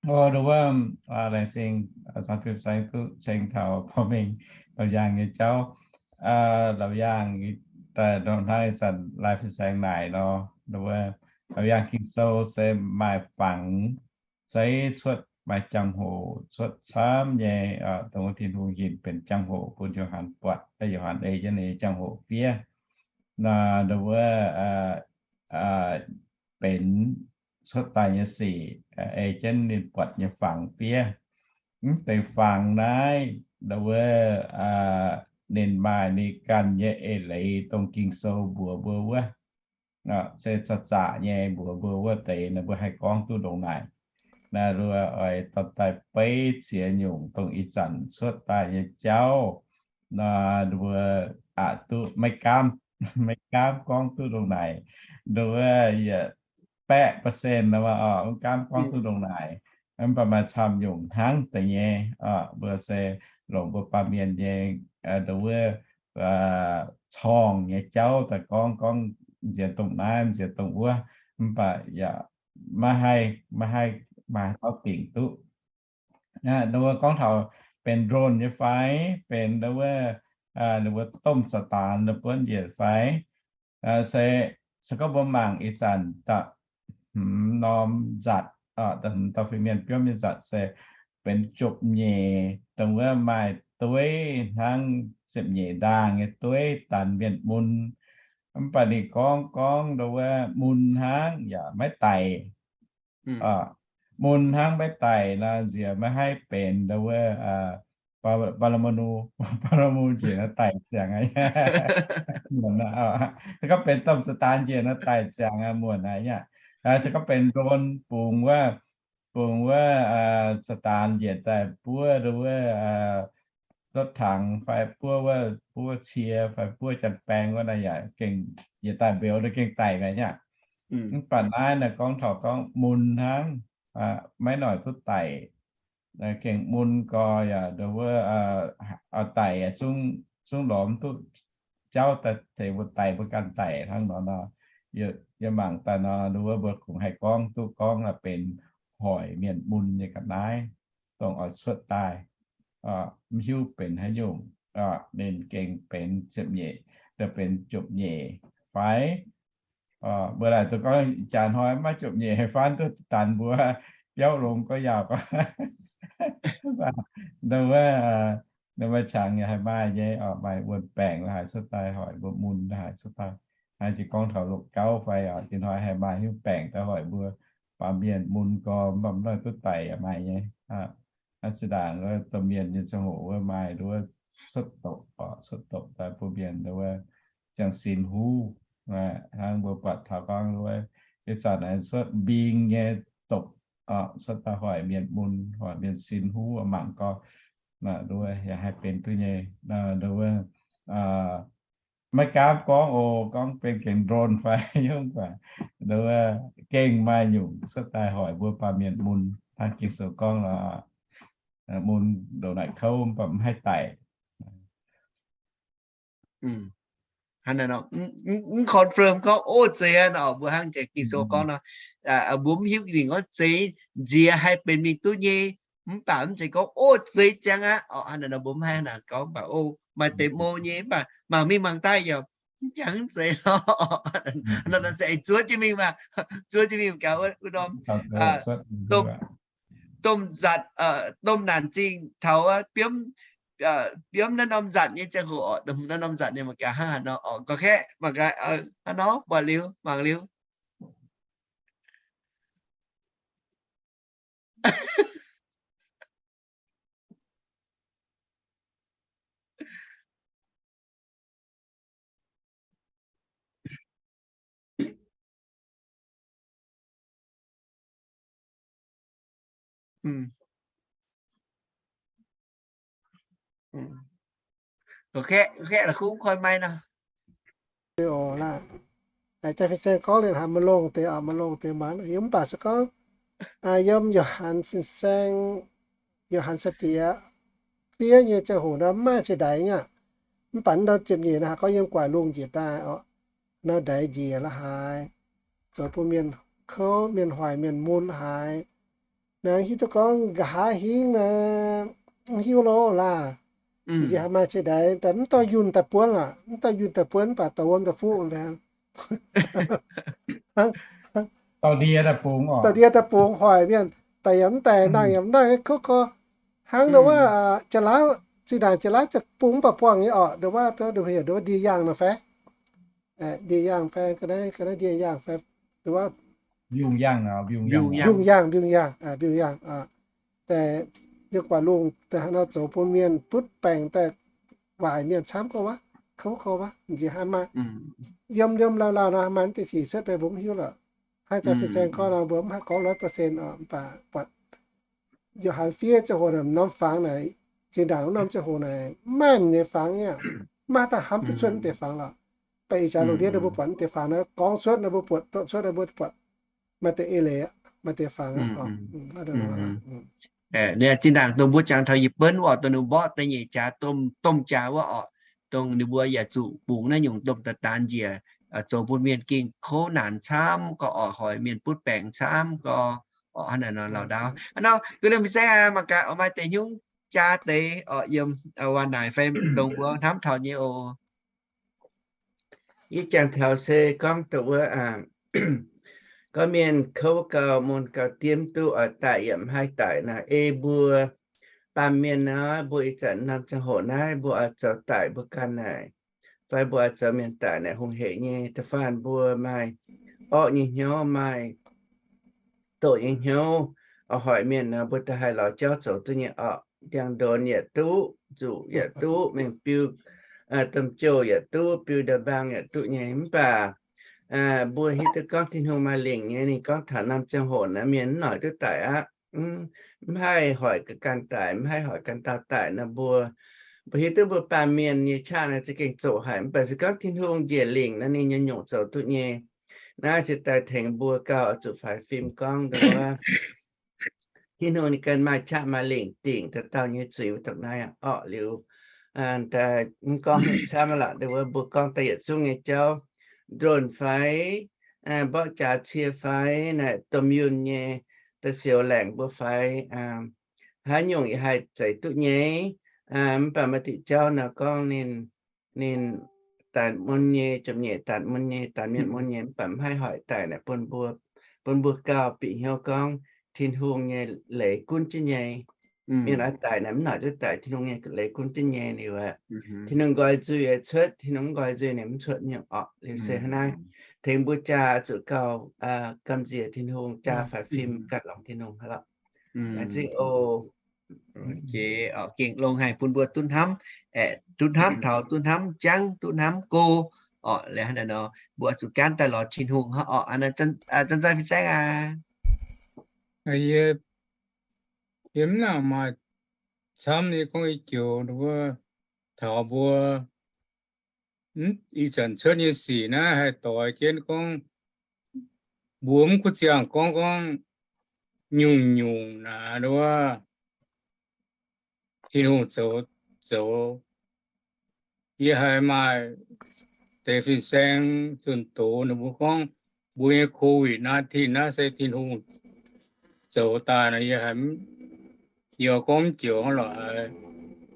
Ov, nduov wuov, laengz zingh, fin-saeng duqv ceng taux porv mengh Laauc Yaangh nyei jauv. Laauc Yaangh daaih nor hnangv ih zanc Laai fin-saeng naaic nor, nduov wuov, Laauc Yaangh Ging-Sou se maaih fangx zeiv cuotv, maaih jangx-hoc cuotv camv nyei, dongh wuov Tin-Hungh hinc benx jangx-hoc bun Yo^han buatc, Yo^han ei jienv ninh nyei jangx-hoc fiev. Nduov wuov, benx cuotv daaih nyei sic, ei jienv ninh buatc nyei fangx fiev. Mv deix fangx naaiv, nduov wuov, ninh maaih ninh ganh nyei eix leiz dongh Ging-Sou mbuox mbuo wuov, se zaqc zaqc nyei mbuox mbuo wuov deix, ninh mbuo haih gorngv duqv ndongc naaic. Naaiv nduov oix dorh daaih beiv ziex nyungc dongh ih zanc cuotv daaih nyei jauv. Naaiv nduov aqc duqv maiv gaamv, maiv gaamv gorngv duqv ndongc naaic. Nduov yietc baeqv percent maiv gaamv gorngv duqv ndongc naaic. Mv baac maaih camv nyungc hnangv deix nyei. Mbuo se longc mbuo baamh mienh nyei, nduov wuov, corngh nyei jauv daaih gorngv, gorngv nziex dongh naaiv, nziex dongh wuov, mv baac yaac maiv haih, maiv haih, maiv haih tauv dingc duqv. Nduov wuov gorngv taux benx drone nyei fai, benx nduov wuov, nduov wuov domh Saadaan nduov buonv njiec fai, se, se gorngv mbuo mangc ih zanc da'hmz norm nzatc, da'hmz dauh fin-mienh biomv nyei nzatc se benx ziepc nyeic, dongh wuov maaih dueiv hnangv ziepc nyeic ndaangh nyei dueiv daanx mienh mun. Mv baac ninh gorngv gorngv nduov wuov mun hnangv yaac maiv daic. Mun hnangv maiv daic nor, nziex maiv haih benx nduov wuov ปรมาณู, ปรมาณู njiec nor daic ziangx aqv. Muonc aqv. Se gorngv benx domh Saadaan njiec nor daic ziangx aqv, muonc aqv. Se gorngv benx drone bungx wuov, bungx wuov Saadaan njiec daaih buov nduov wuov รถถัง fai buov wuov, buov cie fai buov janx-baeng wuov naaic yaac gengh njiec daaih mbeux nor gengh daic mi'aqv. Mv baac naaiv naaic gorngv taux gorngv mun hnangv, maiv noic duqv daic. Gengh mun gorx yaac nduov wuov, daic zungv lorz mv duqv jauv daaih tengx mbuo daic, mbuo ganh daic hnangv nor nor. Yie mangc daaih nor nduov wuov mbuo kungx haih gorngv duqv gorngv benx hoic mienh mun nyei ga'naaiv, dongh oix cuotv daaih, mv hiuv benx haaix nyungc, ninh gengh benx ziepc nyeic, benx ziepc nyeic fai mbuo laaic duqv gorngv ih jaax hnoi maiv ziepc nyeic haih faanv duqv dangx mbuo biauv longx gorx yaauc gorx. Nduov wuov, nduov wuov qangx yaac haih maaih nyei, maaih wuonh baengc la'haaix cuotv daaih hoic mbuo mun la'haaix cuotv daaih. Naaiv jiex gorngv taux longc gauv fai, ih hnoi haih maaih hiuv baengc daaih hoic mbuo baamh mienh mun gorx, mv baac mv noic duqv daic yaac maaih nyei. Naaiv zinh ndaangc domh mienh nyei ziangh hoc wuov maaih nduov cuotv dopc, cuotv dopc daaih bun mienh nduov ziangh sin huv. Hnangv mbuo buatc taux gorngv nduov ih zanc naaiv cuotv mbing nyei dopc, cuotv daaih hoic mienh mun, hoic mienh sin huv mangc gorx, nduov yaac haih benx duqv nyei. Nduov maiv gaamv gorngv oc, gorngv benx gengh ndorn fai nyungc baac nduov gengh maaih nyungc cuotv daaih hoic mbuo baamh mienh mun hnangv Ging-Sou gorngv nor, mun ndongc naaic kouv mv baac mv haih daic. Mv confirm gorngv ov zeiz nor, mbuo hnangv Ging-Sou gorngv nor, mbuo mv hiuv ninh gorngv zeiz nziex haih benx mingh duqv nyei, mv baac mv zeiz gorngv ov zeiz ziangx aqv. Hnangv naaic nor mbuo mv haih hnangv naaic gorngv, mv baac ov maaih deix mou nyei, mv baac mangc mingh mangc daaih yaac mv jangx zeiz lorqc. Nor se aengx zuov jienv mingh maah, zuov jienv mingh gaax wuov norm domh nzatc, domh naanc zingh taux biomv, biomv naaiv norm nzatc nyei ziangh hoc oc, naaiv norm nzatc nyei mangc gaax hnangv haaix nor oc, gorngv kaeqv mangc gaax hnangv nor, buatc liuz mangc liuz. Gorngv kaeqv, gorngv kaeqv la'kuv mv koi maiv nor. Jaa-fin-saeng gorngv liuz haaix maaih longh deix oc, maaih longh deix muangx yiem, mv baac se gorngv yiem Yo^han fin-saeng, Yo^han Sou-Diex fiev nyei ziangh hoc nor mv maaih ceix ndaix nyei aqv. Mv baac ndau ziepc nyeic naaiv haaix gorngv yiem guaax lungh njiec daaih oc, nor ndaix njiec la'haaix, zoux bun mienh kouv, mienh hoic, mienh mun la'haaix. Naaiv hiuv duqv gorngv nqa'haav hingv naaiv, mv hiuv loh laah. Nziex haih maaih ceix ndaix, daaih mv dorh yunh daaih buonv aqv, mv dorh yunh daaih buonv, mv baac dorh wuom daaih fuqv. Dorh ndie daaih bungx, dorh ndie daaih bungx hoic mienh, daaih yaac mv daaih, nangh yaac mv nangh, kouv gorx. Hnangv nduov wuov jaa-laauv, zinh ndaangc jaa-laauv ziouc bungx mv baac buangh nyei oc, nduov wuov, nduov heuc nduov wuov ndie yaangh nor fai? Ndie yaangh fai, ga'naaiv ndie yaangh fai, nduov wuov mbiungc yaangh, mbiungc yaangh, mbiungc yaangh, mbiungc yaangh. Daaih yiem guaax lungh daaih haaix nor zoux bun mienh butv baengc daaih, waaic mienh camv gorx wuov, kouv gorx wuov, nziex haih maaih, yiem yiem lauh lauh nor maaih deix sic cuotv daaih mbuo mv hiuv lorqc. Hnangv jaa-fin-saeng gorngv nor mbuo mv haih gorngv ร้อยเปอร์เซ็นต์ oc, mv baac buatc Yo^han fiev ziangh hoc naaic norm fangx naaic, zinh ndaangc wuov norm ziangh hoc naaic mv maaih nyei fangx nyei aqv, mv maaih haaix dauh hnamv duqv cuotv mv deix fangx lorqc. Baac ih jaax lungh ndiev nor mbuo buatc mv deix fangx naaiv gorngv cuotv nor mbuo buatc, dorh cuotv nor mbuo buatc maaih deix eix leiz aqv, maaih deix fangx aqv. Ninh zinh ndaangc dongh mbuo jangx taux yie buonv wuov oc, dongh ninh mborqv da'nyeic jaax domh, domh jaax wuov oc, dongh ninh mbuo yaac zuqc bungx naaiv nyungc domh daaih daanx njiec, zoux bun mienh gengh kouv naanc camv gorx oc, hoic mienh butv baengc camv gorx oc. Hnangv naaic nor lauh ndaauv. Hnangv nor gux liemh fin-saeng aac, mangc gaax oix maaih deix hnyouv jaa deix oc, yiem waac naaic fai dongh mbuo hnamv taux nyei oc. Yie jangx taux se gorngv dongh wuov, gorngv mienh kouv gau, mun gau, diemv duqv oix daic yaac mv haih daic naaic. Ei mbuo baamh mienh nor, mbuo ih zanc norm ziangh hoc naaiv mbuo oix zoux daic mbuo ganh naaic, fai mbuo oix zoux mienh daic naaic hungh hec nyei. Da'faanh mbuo maaih orqv nyei hnyouv, maaih doqc nyei hnyouv, oix hoic mienh nor, mbuo da'haih lorz jauv zoux duqv nyei orqc. Ndiangx-ndonx yaac duqv, nzuqc yaac duqv, mengh biu, domh jouh yaac duqv, biu nda'mbaang yaac duqv nyei. Mv baac mbuo hiuv duqv gorngv Tin-Hungh maaih lingc nyei. Ninh gorngv taux norm ziangh hoc naaiv mienh mv noic duqv daic aqv. Mv haih hoic ganh daic, mv haih hoic ganh dauh daic nor, mbuo, mbuo hiuv duqv mbuo baamh mienh nyei qaqv naaiv za'gengh zoqc haic. Mv baac se gorngv Tin-Hungh njiec lingc nor, ninh nyungc-nyungc zoux duqv nyei. Naaiv se daaih tengx mbuo gauh oix zuqc faix fim gorngv nduov, Tin-Hungh ninh ganh maaih qaqv maaih lingc dingc dauh dauh nyei zuiz wuov dongh naaiv orqc. Liuz mv gorngv hnyouv camv lorqc, nduov mbuo gorngv daaih yietc zungv nyei jauv, ndorn fai, mborqv jaax cie fai, naaic domh yunh nyei, da'siouc laengc mbuo fai, haaix nyungc yaac haih zeix duqv nyei. Mv baac maaih diuc jauv nor gorngv ninh, ninh daanh mun nyei, jomc nyeic daanh mun nyei, daanh mienh mun nyei, mv baac mv haih hoic daic naaic bun mbuo, bun mbuo gauh bieqc hnyouv gorngv Tin-Hungh nyei leiz gunv jienv nyei. Mienh oix daic naaic mv noic duqv daic, Tin-Hungh nyei leiz gunv jienv nyei. Liuz aqv, Tin-Hungh nqoi nzuih cuotv, Tin-Hungh mv nqoi nzuih ninh mv cuotv nyei orqc. Liuz se hnangv naaiv, tengx mbuo jaa zuqc gauh gamh nziex Tin-Hungh, jaa faix fim ganh longx Tin-Hungh hnangv lorqc. Laengz zingh oc. Gengh longx haic bun mbuo duqv hnamv, aeqv, duqv hnamv taux, duqv hnamv jangv, duqv hnamv go. Orqc, liuz hnangv naaiv nor mbuo zuqc gaanv daaih lorz Tin-Hungh hnangv orqc. Zanc-zanc fin-saeng aac, yie, yie mv nangc maaih camv nyei gorngv ih joux wuov, taux mbuo ih zanc cuotv nyei sic naaiv haih doix jienv gorngv, mbuo mv kuv ziangh gorngv, gorngv nyungc-nyungc naaic wuov Tin-Hungh zoux, zoux. Yie haiz maaih deix fin-saeng zunh doz ninh mbuo gorngv mbuo nyei COVID nineteen naaiv se Tin-Hungh zoux daaih nor, yie haiz, yie gorngv mv joux lorqc,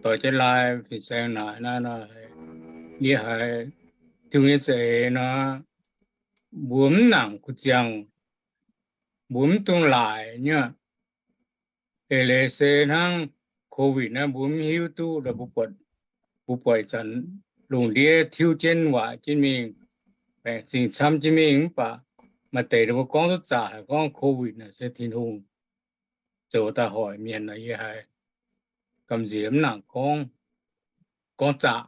doix jienv lai fin-saeng naaic naaiv nor, yie haiz Tin-Hungh nyei za'eix nor, mbuo mv nangc kuh ziangh, mbuo mv dungx laaic nyei. Eix leiz se hnangv COVID naaiv mbuo mv hiuv duqv, mbuo buatc, mbuo buatc ih zanc lungh ndiev tiuv jienv waac jienv mingh, baengc zingh camv jienv mingh, mv baac maaih deix ninh mbuo gorngv duqv zaqc haic gorngv COVID naaic se Tin-Hungh zoux daaih hoic mienh nor, yie haiz gamh nziex mv nangc gorngv, gorngv zaqc.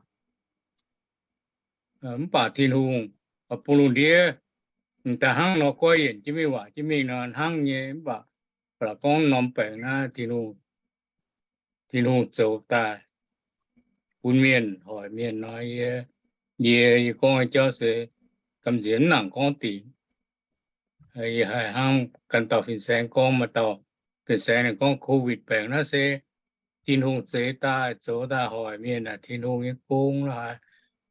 Mv baac Tin-Hungh bun lungh ndiev daaih hnangv nor goiv yienc jienv mingh waac jienv mingh nor hnangv nyei, mv baac laaix gorngv norm baengc naaiv Tin-Hungh, Tin-Hungh zoux daaih bun mienh hoic mienh nor, yie, yie, yie gorngv nyei jauv se gamh nziex mv nangc gorngv dingc. Yie haiz hnangv ganh dauh fin-saeng gorngv, maaih dauh fin-saeng ninh gorngv COVID baengc naaiv se Tin-Hungh zeix daaih zoux daaih hoic mienh, Tin-Hungh nyei gong lorqc haic.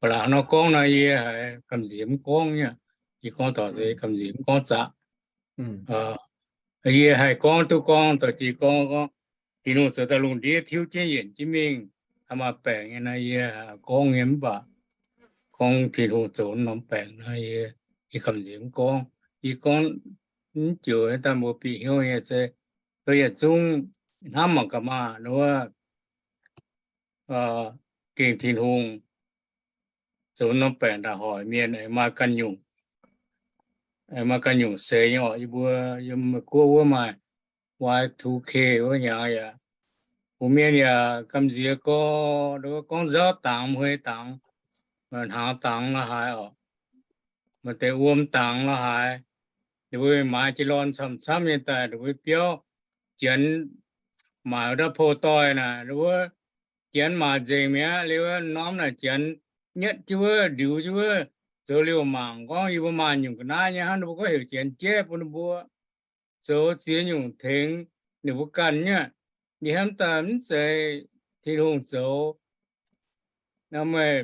Ba'laqc nor gorngv nor yie haiz gamh nziex mv gorngv nyei. Yie gorngv taux se gamh nziex mv gorngv zaqc. Yie haih gorngv duqv gorngv dorh jiex gorngv, gorngv Tin-Hungh zoux daaih lungh ndiev tiuv jienv yienc jienv mingh, haih maaih baengc nyei nor, yie gorngv nyei, mv baac gorngv Tin-Hungh zoux norm baengc nor, yie, yie gamh nziex mv gorngv. Yie gorngv mv joux daaih mbuo bieqc hnyouv nyei se, yietc zungv hnamv mangc gaax maah, wuov, gengh Tin-Hungh zoux norm baengc ndaaih hoic mienh, maaih ganh nyungc, maaih ganh nyungc seix nyei orqc. Yie mbuo, yiem Meiv Guoqv wuov maaih Y two K wuov hnyangx yaac, bungx mienh yaac gamh nziex gorx, gorngv nzauv dangx, hmei dangx, hnaangx dangx la'haaix orqc, maaih deix wuom dangx la'haaix. Ninh mbuo maaiz jiez lorn camv-camv nyei daaih, ninh mbuo biauv Janx maaic wuov dauh pou doih naaic, ninh mbuo Janx maaic nzengc mi'aqv. Liuz norm naaic Janx nyetv jienv wuov, ndiux jienv wuov, zoux liouh mangc gorngv yie mbuo maaih nyungc ga'naaiv nyei hnangv, ninh mbuo gorngv heuc Janx jaiv bun ninh mbuo zoux ziex nyungc tengx ninh mbuo ganh nyei. Yie hnamv daaih mv zeiz Tin-Hungh zoux, naaiv meih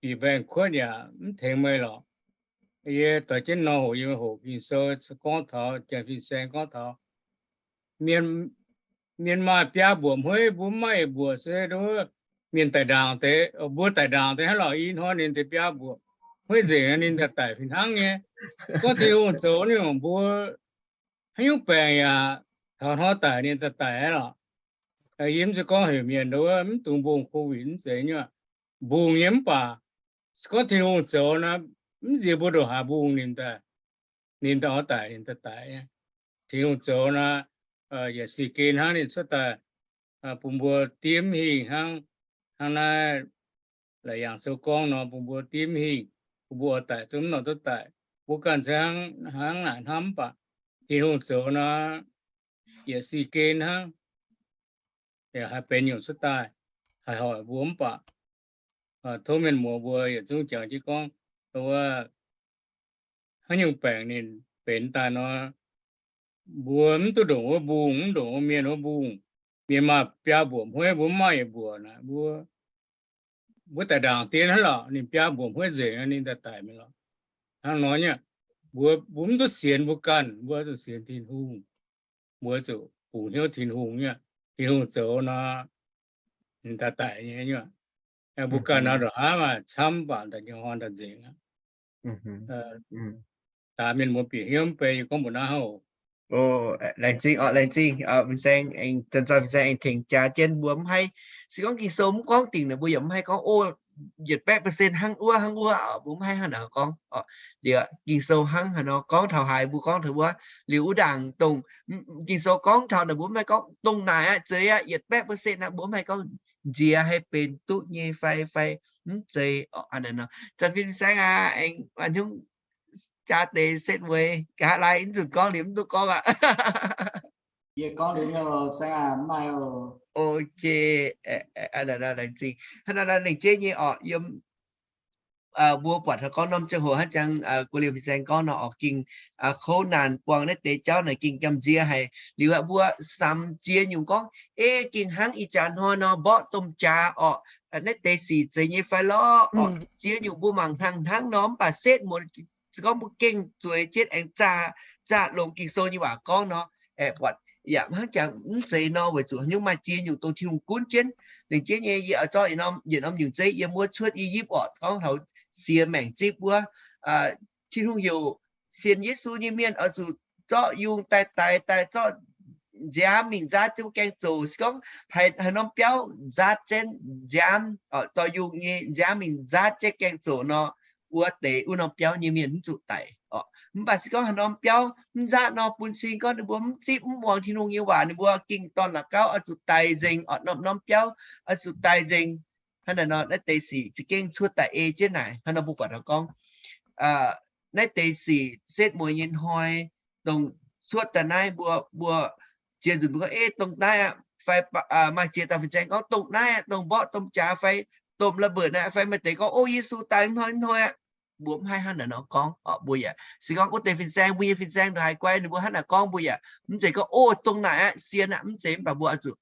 bieqc mbaengx-kuotv yaac mv tengx meih lorqc. Yie doix jienv nor hoc yie hoqc Ging-Sou gorngv taux, Janx fin-saeng gorngv taux, mienh maaih biaa mbuoqc hmeiv, mbuo mv maaih eix mbuoqc se nduov, mienh daic ndaangc deix, mbuo daic ndaangc deix hnangv lorqc, i hnoi ninh deix biaa mbuoqc hmeiv nzengc, ninh daaih daic fih hnangv nyei. Gorngv Tin-Hungh zoux ninh mbuo haaix nyungc baengc yaac taux hnoi daic ninh daaih daic aqv lorqc. Yie mv zeiz gorngv heuc mienh nduov mv dungx mbungh COVID mv zeiz nyei, mbungh nyei, mv baac se gorngv Tin-Hungh zoux nor, mv nziex mbuo ndongc haaix mbungh ninh daaih, ninh daaih oix daic ninh daaih daic nyei. Tin-Hungh zoux nor, yietc sic gen hnangv ninh cuotv daaih bun mbuo diemv hingh hnangv, hnangv naaiv Laauc Yaangh Sou gorngv nor, bun mbuo diemv hingh, bun mbuo oix daic zungv mv nor duqv daic. Mbuo ganh se hnangv, hnangv naaic hnamv, mv baac Tin-Hungh zoux nor, yietc sic gen hnangv, yaac haih benx nyungc cuotv daaih, haih hoic mbuo mv baac tov mienh muoz mbuo yietc zungv jangx jienv gorngv, wuov, haaix nyungc baengc ninh benx daaih nor, mbuo mv duqv ndongc wuov mbungh, mv ndongc wuov mienh wuov mbungh. Mienh maaih biaa mbuoqc hmueiv, mbuo mv maaih yietc mbuoqc naaic, mbuo, mbuo daaih ndaangc dien hnangv lorqc, ninh biaa mbuoqc hmueiv nzengc nor, ninh daaih daic mi'aqv lorqc. Hnangv nor nyei, mbuo, mbuo mv duqv sienx mbuo ganh, mbuo zuqc sienx Tin-Hungh. Mbuo zuqc bungx hnyouv Tin-Hungh nyei. Tin-Hungh zoux nor, ninh daaih daic nyei. Mbuo ganh nor ndongc hnamv maaih camv baac daaih nyei horn daaih nzengc aqv. Daaih mienh muoz bieqc hnyouv mv bei, yie gorngv mbuox naaiv houc. Laengz zingh orqc, laengz zingh. Fin-saeng, fin-saeng aengx tengx jaax jienv mbuo mv haih. Se gorngv Ging-Sou mv gorngv dingc naaic, mbuo yaac mv haih gorngv, o, yietc baeqv percent hnangv wuov hnangv wuov, mbuo mv haih hnangv naaic gorngv. Liuz Ging-Sou hnangv haaix nor gorngv taux haaix, mbuo gorngv taux wuov. Liuz wuov ndaangc dongh Ging-Sou gorngv taux naaic, mbuo mv haih gorngv dongh naaic aqv, zeiz aqv, yietc baeqv percent aqv, mbuo mv haih gorngv nziex haih benx duqv nyei fai, fai mv zeiz orqc. Zanc fin-saeng aac, aengx a'hnungv jaa deix setv mueiz nqa'haav lai mv nzunc gorngv liuz mv duqv gorngv aqv. Yie gorngv liuz, saeng aac, mv maaih oc. Ok, laengz zingh. Hnangv naaiv lengc jeiv nyei orqc, yiem mbuo buatc taux gorngv norm ziangh hoc hnangv jangx guo liemh fin-saeng gorngv nor orqc, ging kouv naanc buangh naaiv deix jauv naaic ging gamh nziex haic. Liuz aqv, mbuo samx ziex nyungc gorngv, ei, ging hnangv ih jaax hnoi nor mborqv domh jaax orqc, naaiv deix sic zeiz nyei fai lorqc orqc. Ziex nyungc mbuo mangc hnangv hnangv nor mv baac setv mueiz se gorngv mbuo gengh zueiz jienv aengx zaah, zaah longx Ging-Sou nyei waac gorngv nor, aeqv, buatc yaac hnangv jangx mv zeiz nor, weic zuqc haaix nyungc maaih ziex nyungc dongh Tin-Hungh gunv jienv. Lengc jiex nyei yie oix zorqv yietc norm, yietc norm nyungc zeiv yiem wuov Cuotv I^yipv orqc, gorngv taux siex maengc zipv wuov, Tin-Hungh heuc sienx Yesu nyei mienh oix zuqc zorqv yungh daaih daix, daaih zorqv nziaamv mingh nzaatv jienv gaeng zoqc. Se gorngv haaix, haaix norm biauv nzaatv jienv nziaamv, dorh yungh nyei nziaamv mingh nzaatv jienv gaeng zoqc nor, wuov deix wuov norm biauv nyei mienh mv zuqc daic orqc. Mv baac se gorngv haaix norm biauv mv nzaatv nor, bun cing gorngv ninh mbuo mv zipv mv muangx Tin-Hungh nyei waac, ninh mbuo ging dorn la'gauv oix zuqc daic nzengc orqc. Norm, norm biauv oix zuqc daic nzengc. Hnangv naaic nor, naaiv deix sic za'gengh cuotv daaih ei jienv naaic. Hnangv nor mbuo buatc taux gorngv naaiv deix sic setv mueiz nyei hnoi, dongh cuotv daaih naaiv mbuo, mbuo ziex nzunc mbuo gorngv, ei, dongh naaiv aqv, fai maaih ziex dauh fin-saeng gorngv dongh naaiv aqv, dongh mborqv domh jaax fai domh ระเบิด naaiv, fai maaih deix gorngv, o, Yesu daaih hnoi hnoi aqv. Mbuo mv haih hnangv naaic nor gorngv orqc. Mbuo yaac se gorngv wuov deix fin-saeng, mbuo nyei fin-saeng ndongc haaix guai ninh mbuo hnangv naaic gorngv, mbuo yaac mv zeiz gorngv, o, dongh naaic aqv, sienx aqv, mv zeiz. Mv baac mbuo oix zuqc,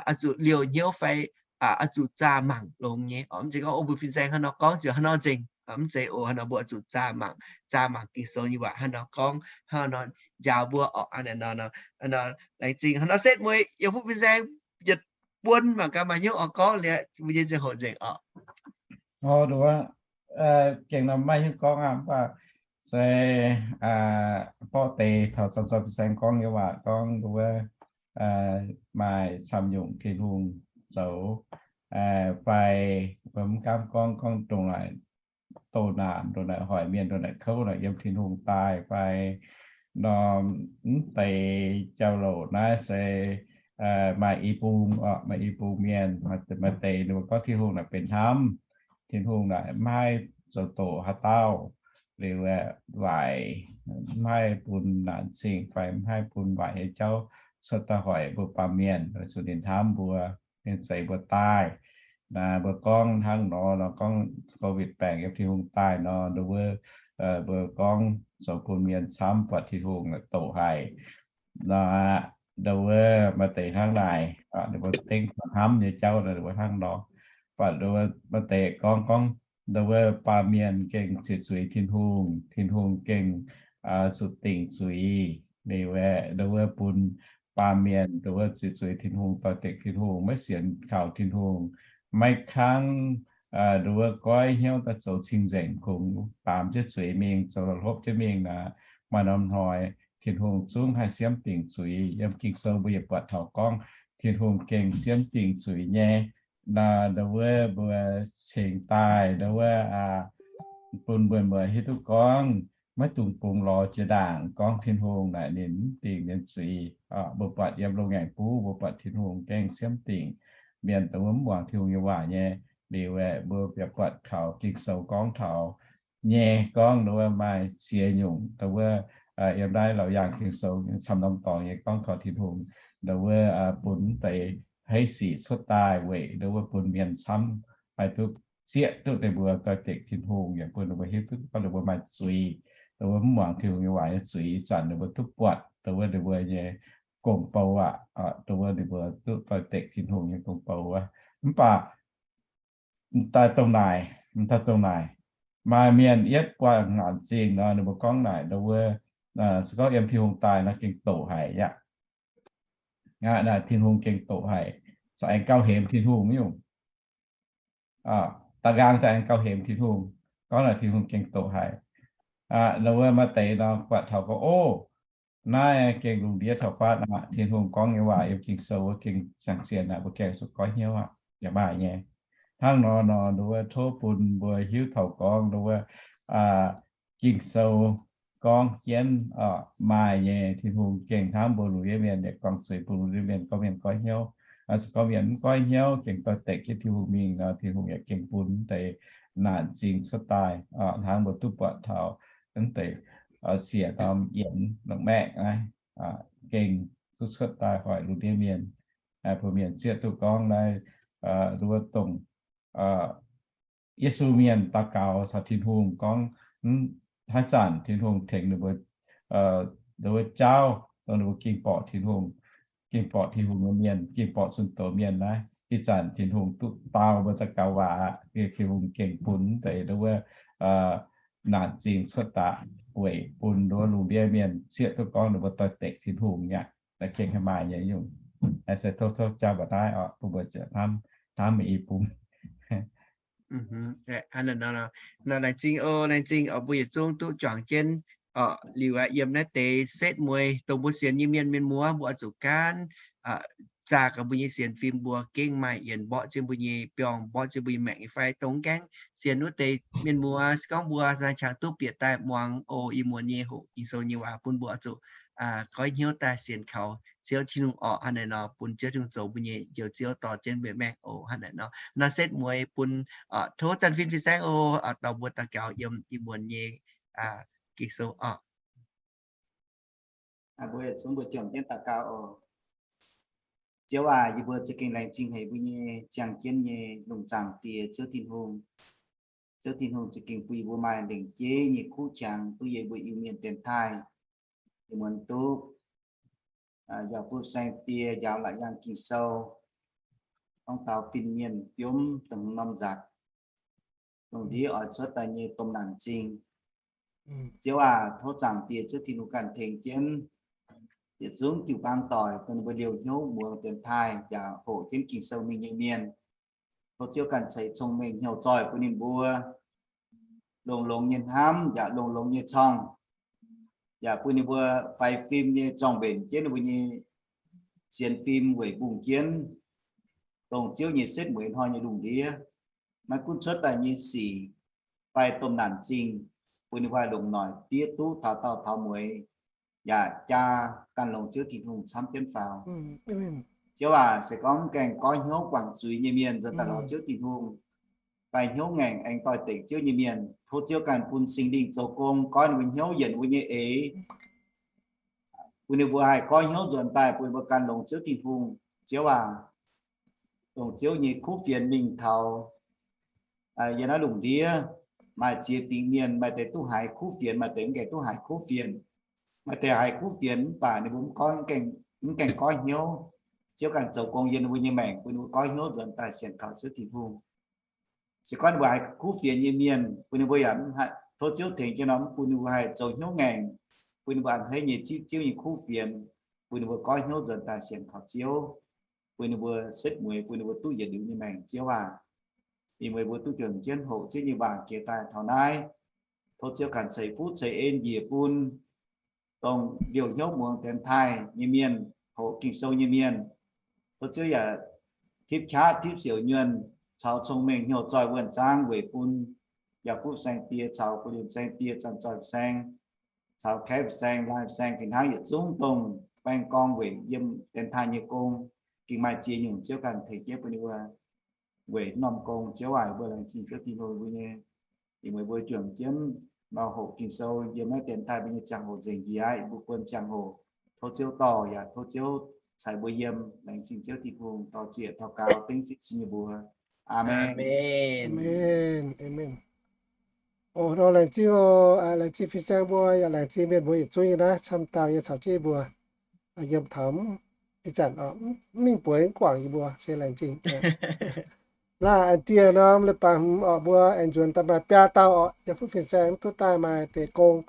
oix zuqc liouh hnyouv fai oix zuqc zaah mangc longx nyei orqc. Mv zeiz gorngv, o, mbuo fin-saeng hnangv nor gorngv ziouc hnangv nor nzengc. Mv zeiz oc. Hnangv nor mbuo oix zuqc zaah mangc, zaah mangc Ging-Sou nyei waac hnangv nor gorngv, hnangv nor njaaux mbuo orqc. Hnangv naaic nor, laengz zingh hnangv nor setv mueiz yiem fuqv fin-saeng yietc buonc mangc gaax maaih hnyouv oix gorngv liuz mbuo nyei ziangh hoc nzengc orqc. Gengh nor maiv hiuv gorngv aqv, mv baac se borqv deix taux zanc-zanc fin-saeng gorngv nyei waac gorngv nduov maaih camv nyungc Tin-Hungh zoux fai mbuo mv gaamv gorngv, gorngv ndongc naaic doh naanc, ndongc naaic hoic mienh, ndongc naaic kouv naaic yiem Tin-Hungh daaih fai norm mv deix jauv-louc naaiv se maaih i bung orqc, maaih i bung mienh, maaih deix ninh mbuo gorngv Tin-Hungh naaic benx hnamv, Tin-Hungh naaic maiv haih zoux doqc haaix dauh, liuz waaic, maiv haih bun naanc zingh fai maiv haih bun waaic nyei jauv cuotv daaih hoic mbuo baamh mienh, weic zuqc ninh hnamv mbuo, ninh zeix mbuo daaih. Naaiv mbuo gorngv hnangv nor, nor gorngv Covid baengc yiem Tin-Hungh daaih nor, nduov mbuo gorngv zoux bun mienh camv buatc Tin-Hungh doqc haic. Naaiv nduov mbuo maaih deix hnangv naaic, ninh mbuo dengv hnamv nyei jauv nduov mbuo hnangv nor. Buatc nduov maaih deix gorngv, gorngv nduov mbuo baamh mienh gengh ziqc zuiz Tin-Hungh, Tin-Hungh gengh zuqc dingc zuiz. Liuz nduov mbuo bun baamh mienh nduov mbuo ziqc zuiz Tin-Hungh, doix-dekc Tin-Hungh, maiv sienx kaux Tin-Hungh, maiv kangv nduov mbuo goiv hnyouv daaih zoux cing-nzengc, kungx baamz jienv zuiz mingh, zoux la'hlopv jienv mingh naaic, maaih norm hnoi Tin-Hungh zungv haih siemv dingc zuiz. Yiem Ging-Sou mbuo yietc buatc taux gorngv Tin-Hungh gengh siemv dingc zuiz nyei. Naaiv nduov mbuo cingx daaih nduov mbuo bun mbuo muoz hiuv duqv gorngv maiv dungx bungx lorz jiex ndaangc gorngv Tin-Hungh naaic ninh mv dingc mienh zuiz. Mbuo buatc yiem Loz-Ngaengc Buv mbuo buatc Tin-Hungh gengh siemv dingc mienh dongh wuov mv muangx Tin-Hungh nyei waac nyei. Liuz aeqv, mbuo yaac buatc taux Ging-Sou gorngv taux nyei, gorngv nduov maaih ziex nyungc dongh wuov yiem naaiv Laauc Yaangh Ging-Sou camv norm dorngx nyei gorngv taux Tin-Hungh nduov wuov bun mv deix heiv sic cuotv daaih weic nduov wuov bun mienh camv haih duqv zieqv duqv ninh mbuo doix-dekc Tin-Hungh, yaac bun ninh mbuo hiuv duqv gorngv ninh mbuo maaih zuiz. Dongh wuov mv muangx Tin-Hungh nyei waac nyei zuiz, ih zanc ninh mbuo duqv buatc dongh wuov ninh mbuo nyei gong-bou aqv. Dongh wuov ninh mbuo duqv doix-dekc Tin-Hungh nyei gong-bou wuov. Mv baac m'daaih dongh naaic, m'daaih dongh naaic, maaih mienh yietv buatc naanc zingh nor, ninh mbuo gorngv naaic dongh wuov, se gorngv yiem Tin-Hungh daaih nor gengh doqc haic aqv. Naaic Tin-Hungh gengh doqc haic, corc aengx gauh hemx Tin-Hungh nyungc. Da'nqaang daaih aengx gauh hemx Tin-Hungh, gorngv naaic Tin-Hungh gengh doqc haic. Dongh wuov maaih deix nor buatc taux gorngv, ov, naaiv gengh lungh ndiev taux fatv aqv. Tin-Hungh gorngv nyei waac yiem Ging-Sou wuov gengh ziangh sienx aqv, mbuo gengh zuqc goiv hnyouv aqv, yaac maaih nyei. Hnangv nor nor, dongh wuov tov bun mbuo hiuv taux gorngv dongh wuov Ging-Sou gorngv jienv maaih nyei, Tin-Hungh gengh hnamv mbuo lungh ndiev mienh, yaac guangc zuiz bun lungh ndiev mienh, gorngv mienh goiv hnyouv. Se gorngv mienh mv goiv hnyouv, gengh doix-dekc jienv Tin-Hungh mingh nor, Tin-Hungh yaac gengh bun deix naanc zingh cuotv daaih, hnangv mbuo duqv buatc taux naaiv deix siec norm yienx longc maengh naaiv, gengh zuqc cuotv daaih hoic lungh ndiev mienh. Bun mienh zieqv duqv gorngv naaiv, dongh wuov dongh Yesu mienh daux gaux caux Tin-Hungh gorngv, haaix zanc Tin-Hungh tengx ninh mbuo, ninh mbuo jaauv, dongh ninh mbuo ging borqc Tin-Hungh, ging borqc Tin-Hungh nyei mienh, ging borqc zunh doz mienh naaiv, ih zanc Tin-Hungh duqv dau mbuo daux gaux waac aqv. Tin-Hungh gengh bun deix wuov naanc zingh cuotv daaih weic bun wuov lungh ndiev mienh zieqv duqv gorngv ninh mbuo doix-dekc Tin-Hungh aqv. Gengh haih maaih nyei nyungc. Se tov, tov jauv mbuo naaiv oc, bun mbuo ziouc hnamv, hnamv meih i bung. Laengz zingh oc, laengz zingh oc, mbuo yietc zungv duqv juangc jienv oc. Liuz aqv, yiem naaiv deix setv mueiz dongh mbuo sienx nyei mienh, mienh muoz mbuo oix zuqc gaanv zaah gaax mbuo nyei sienx fim, mbuo gengh maaih yienc mborqv jienv mbuo nyei biorngh, mborqv jienv mbuo nyei maengc nyei fai. Dongh gaengh sienx wuov deix mienh muoz, se gorngv mbuo naaiv qangx duqv bieqc daaih muangx oc, ih muonz nyei hoqc Ging-Sou nyei waac bun mbuo oix zuqc goiv hnyouv daaih sienx kaux Ziouv Tin-Hungh orqc. Hnangv naaiv nor bun Ziouv Tin-Hungh zoux mbuo nyei Njoux Ziouv, dorh jienv mbuo maengh oc. Hnangv naaiv nor, naaiv setv mueiz bun, tov zanc fin fin saeng oc, dorh mbuo daux gaux yiem ih muonz nyei Ging-Sou orqc. Mbuo yietc zungv mbuo juangc jienv daux gaux oc. Ziouv aac, yie mbuo za'gengh laengz zingh haic mbuo nyei ziangh jienv nyei lungh zaangc Diex Ziouv Tin-Hungh. Ziouv Tin-Hungh za'gengh bun yie mbuo maaih lengc jeiv nyei kuv qangx duqv yie mbuo Iu-Mienh dienx taaih. Ih muonz duqv njaaux fu-saeng die, njaaux la'yaangh Ging-Sou, gorngv taux fin-mienh biomv dongh hmz norm nzatc, lungh ndiev oix cuotv daaih nyei domh naanc zingh. Ziouv aac, tov zaangc Diex Ziouv Tin-Hungh ganh tengx jienv yietc zungv jiu-baang doic, bun ninh mbuo liouh hnyouv muangx dienx taaih yaac hoqc jienv Ging-Sou mingh nyei mienh. Tov Ziouv ganh ceix cong-mengh hnyouv zoih bun ninh mbuo longx-longx nyei hnamv yaac longx-longx nyei corngh, yaac bun ninh mbuo faix fim nyei zorng-mbenc jienv ninh mbuo nyei sienx fim weic mbungh jienv dongh Ziouv nyei setv mueiz hnoi nyei lungh ndiev. Maiv gunv cuotv daaih nyei sic fai domh naanc zingh, bun ninh mbuo haih longc noic diev duqv taux daauh taux mueiz, yaac jaa ganh longx Ziouv Tin-Hungh camv jienv faaux. Ziouv aac, se gorngv mv gaengh goiv hnyouv guangc zuiz nyei mienh nzuonx daaih lorz Ziouv Tin-Hungh, fai hnyouv ngaengc aengx doix-dekc Ziouv nyei mienh, tov Ziouv ganh bun Singx Lingh zoux gong goiv ninh mbuo hnyouv, yienc ninh mbuo nyei eix, bun ninh mbuo haih goiv hnyouv nzuonx daaih, bun ninh mbuo gan longx Ziouv Tin-Hungh. Ziouv aac, dongh Ziouv nyei kuv fienx mingh taux yiem naaiv lungh ndiev, maaih ziex fingx mienh, maaih deix duqv haiz kuv fienx, maaih deix mv gaengh duqv haiz kuv fienx. Maaih deix haiz kuv fienx mv baac ninh mbuo mv gaengh, mv gaengh goiv hnyouv. Ziouv ganh zoux gong yiem ninh mbuo nyei maengc, bun ninh mbuo goiv hnyouv nzuonx daaih sienx kaux Ziouv Tin-Hungh. Se gorngv ninh mbuo haiz kuv fienx nyei mienh, bun ninh mbuo yaac mv haih, tov Ziouv tengx jienv nor, mv bun ninh mbuo haih zoux hnyouv ngaengc, bun ninh mbuo a'hneiv nyei zipv Ziouv nyei kuv fienx, bun ninh mbuo goiv hnyouv nzuonx daaih sienx kaux Ziouv, bun ninh mbuo setv mueiz, bun ninh mbuo duqv yietc liuz nyei maengc, Ziouv aac. Ih mueiz mbuo duqv juangc jienv hoqc Ziouv nyei waac jiex daaih taux naaiv. Tov Ziouv ganh ceix fuqv ceix en njiec bun dongh liouh hnyouv muangx dienx taaih nyei mienh, hoqc Ging-Sou nyei mienh. Tov Ziouv yaac tipv qaqv tipv siouc nyuonh caux cong-mengh hnyouv zoih wuonh zaang weic bun yaac fuqv saeng-die caux fu-liemh saeng-die, zanc zoih saeng caux kaeqv saeng, laai saeng, fih hnangv yietc zungv dongh baeng gorngv weic yiem dienx taaih nyei gong, gengh maaih ziex nyungc, Ziouv ganh tengx jienv bun ninh mbuo weic norm gong. Ziouv aac, mbuo laengz zingh Ziouv Tin-Hungh mbuo nyei, ih mueiz mbuo juangc jienv nor hoqc Ging-Sou yiem naaiv dienx taaih mbuo nyei ziangh hoc nzengc njiec aqv. Mbuo guon ziangh hoc tov Ziouv dorh yaac tov Ziouv ceix mbuo yiem. Laengz zingh Ziouv Tin-Hungh, dorh ziec daux gaux dengv Ziouv Yesu nyei mbuox. Aamen. Aamen. Oc, nor laengz zingh oc, laengz zingh fin-saeng mbuo, yaac laengz zingh mienh mbuo yietc zungv nyei naaiv camv dauh yie caux jienv yie mbuo yiem taux ih zanc oc, mv mingh bueix mv guangc yie mbuo se laengz zingh. Naaiv aengx dieh norm leiz-baaix hmz oc, mbuo aengx nzuonx daaih maaih biaa dauh oc, yiem fuqv fin-saeng mv duqv daaih maaih deix gong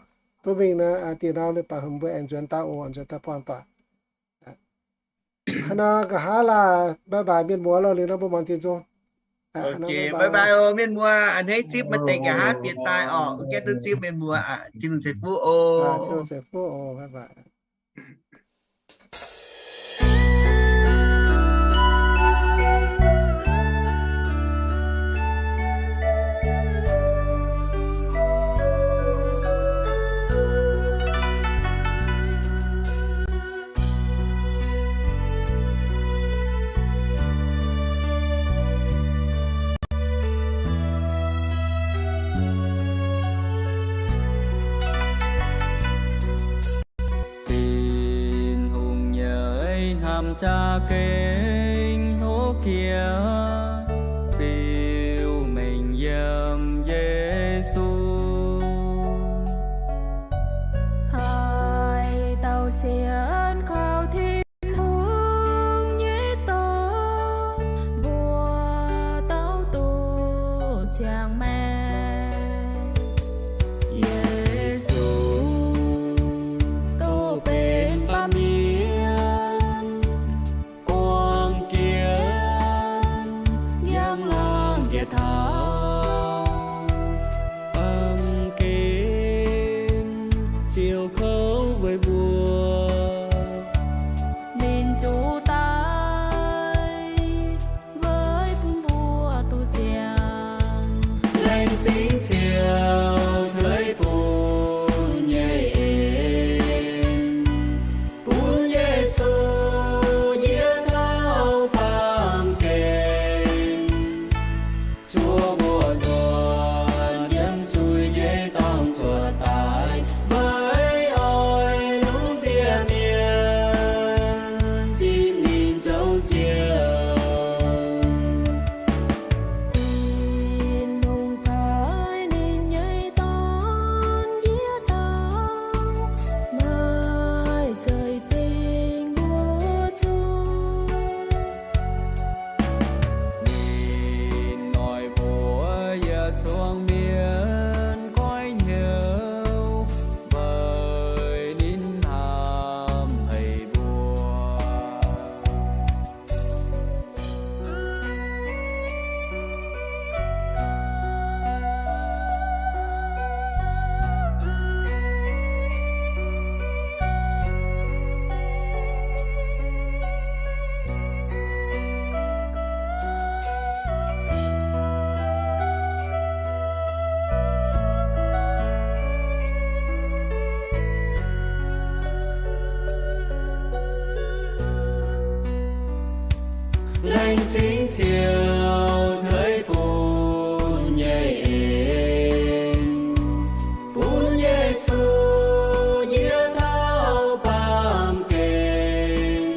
duqv mingh naaiv, dieh norm leiz-baaix hmz mbuo aengx nzuonx daaih oc, nzuonx daaih buangh doic. Haaix nor nqa'haav laanh bye bye mienh muoz loh, liuz nor mbuo muangx dieh nzung. Bye bye oc mienh muoz, a'hneiv zipv maaih deix nqa'haav bieqc daaih oc, gaengh duqv zipv mienh muoz, Tin-Hungh ceix fuqv oc. Tin-Hungh ceix fuqv oc, bye bye. Tin-Hungh nyei hnamv jaa-gengh hlo jiex, biux mengh yiem Yesu. Haaix dauh sienx kaux Tin-Hungh nyei dorngx, mbuo dauh duqv ziangh maengc. Yesu duqv benx baamh mienh, guangc jienv njang-laangc njiec taux, baamh gen ziouc kouv weic mbuo. Ninh zuqc daic weic bun mbuo duqv ziangh. Laengz zingh Ziouv ceix bun nyei en, bun Yesu njiec taux baamh gen, zuov mbuo nzuonx yiem zuiz nyei dorngx zuotc daaih, weic oix lungh ndiev mienh zipv ninh zoux Ziouv. Tin-Hungh paaiv ninh nyei Dorn njiec taux maaih ceix dingh mbuo zuqc. Ninh noic mbuox yietc zungv mienh goiv hnyouv, weic ninh hnamv haic mbuo. Laengz zingh Ziouv ceix bun nyei en, bun Yesu njiec taux baamh gen,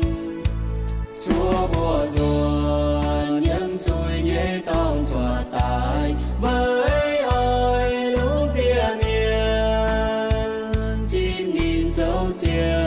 zuov mbuo nzuonx yiem zuiz nyei dorngx zuotc daaih, weic oix lungh ndiev mienh zipv ninh zoux Ziouv.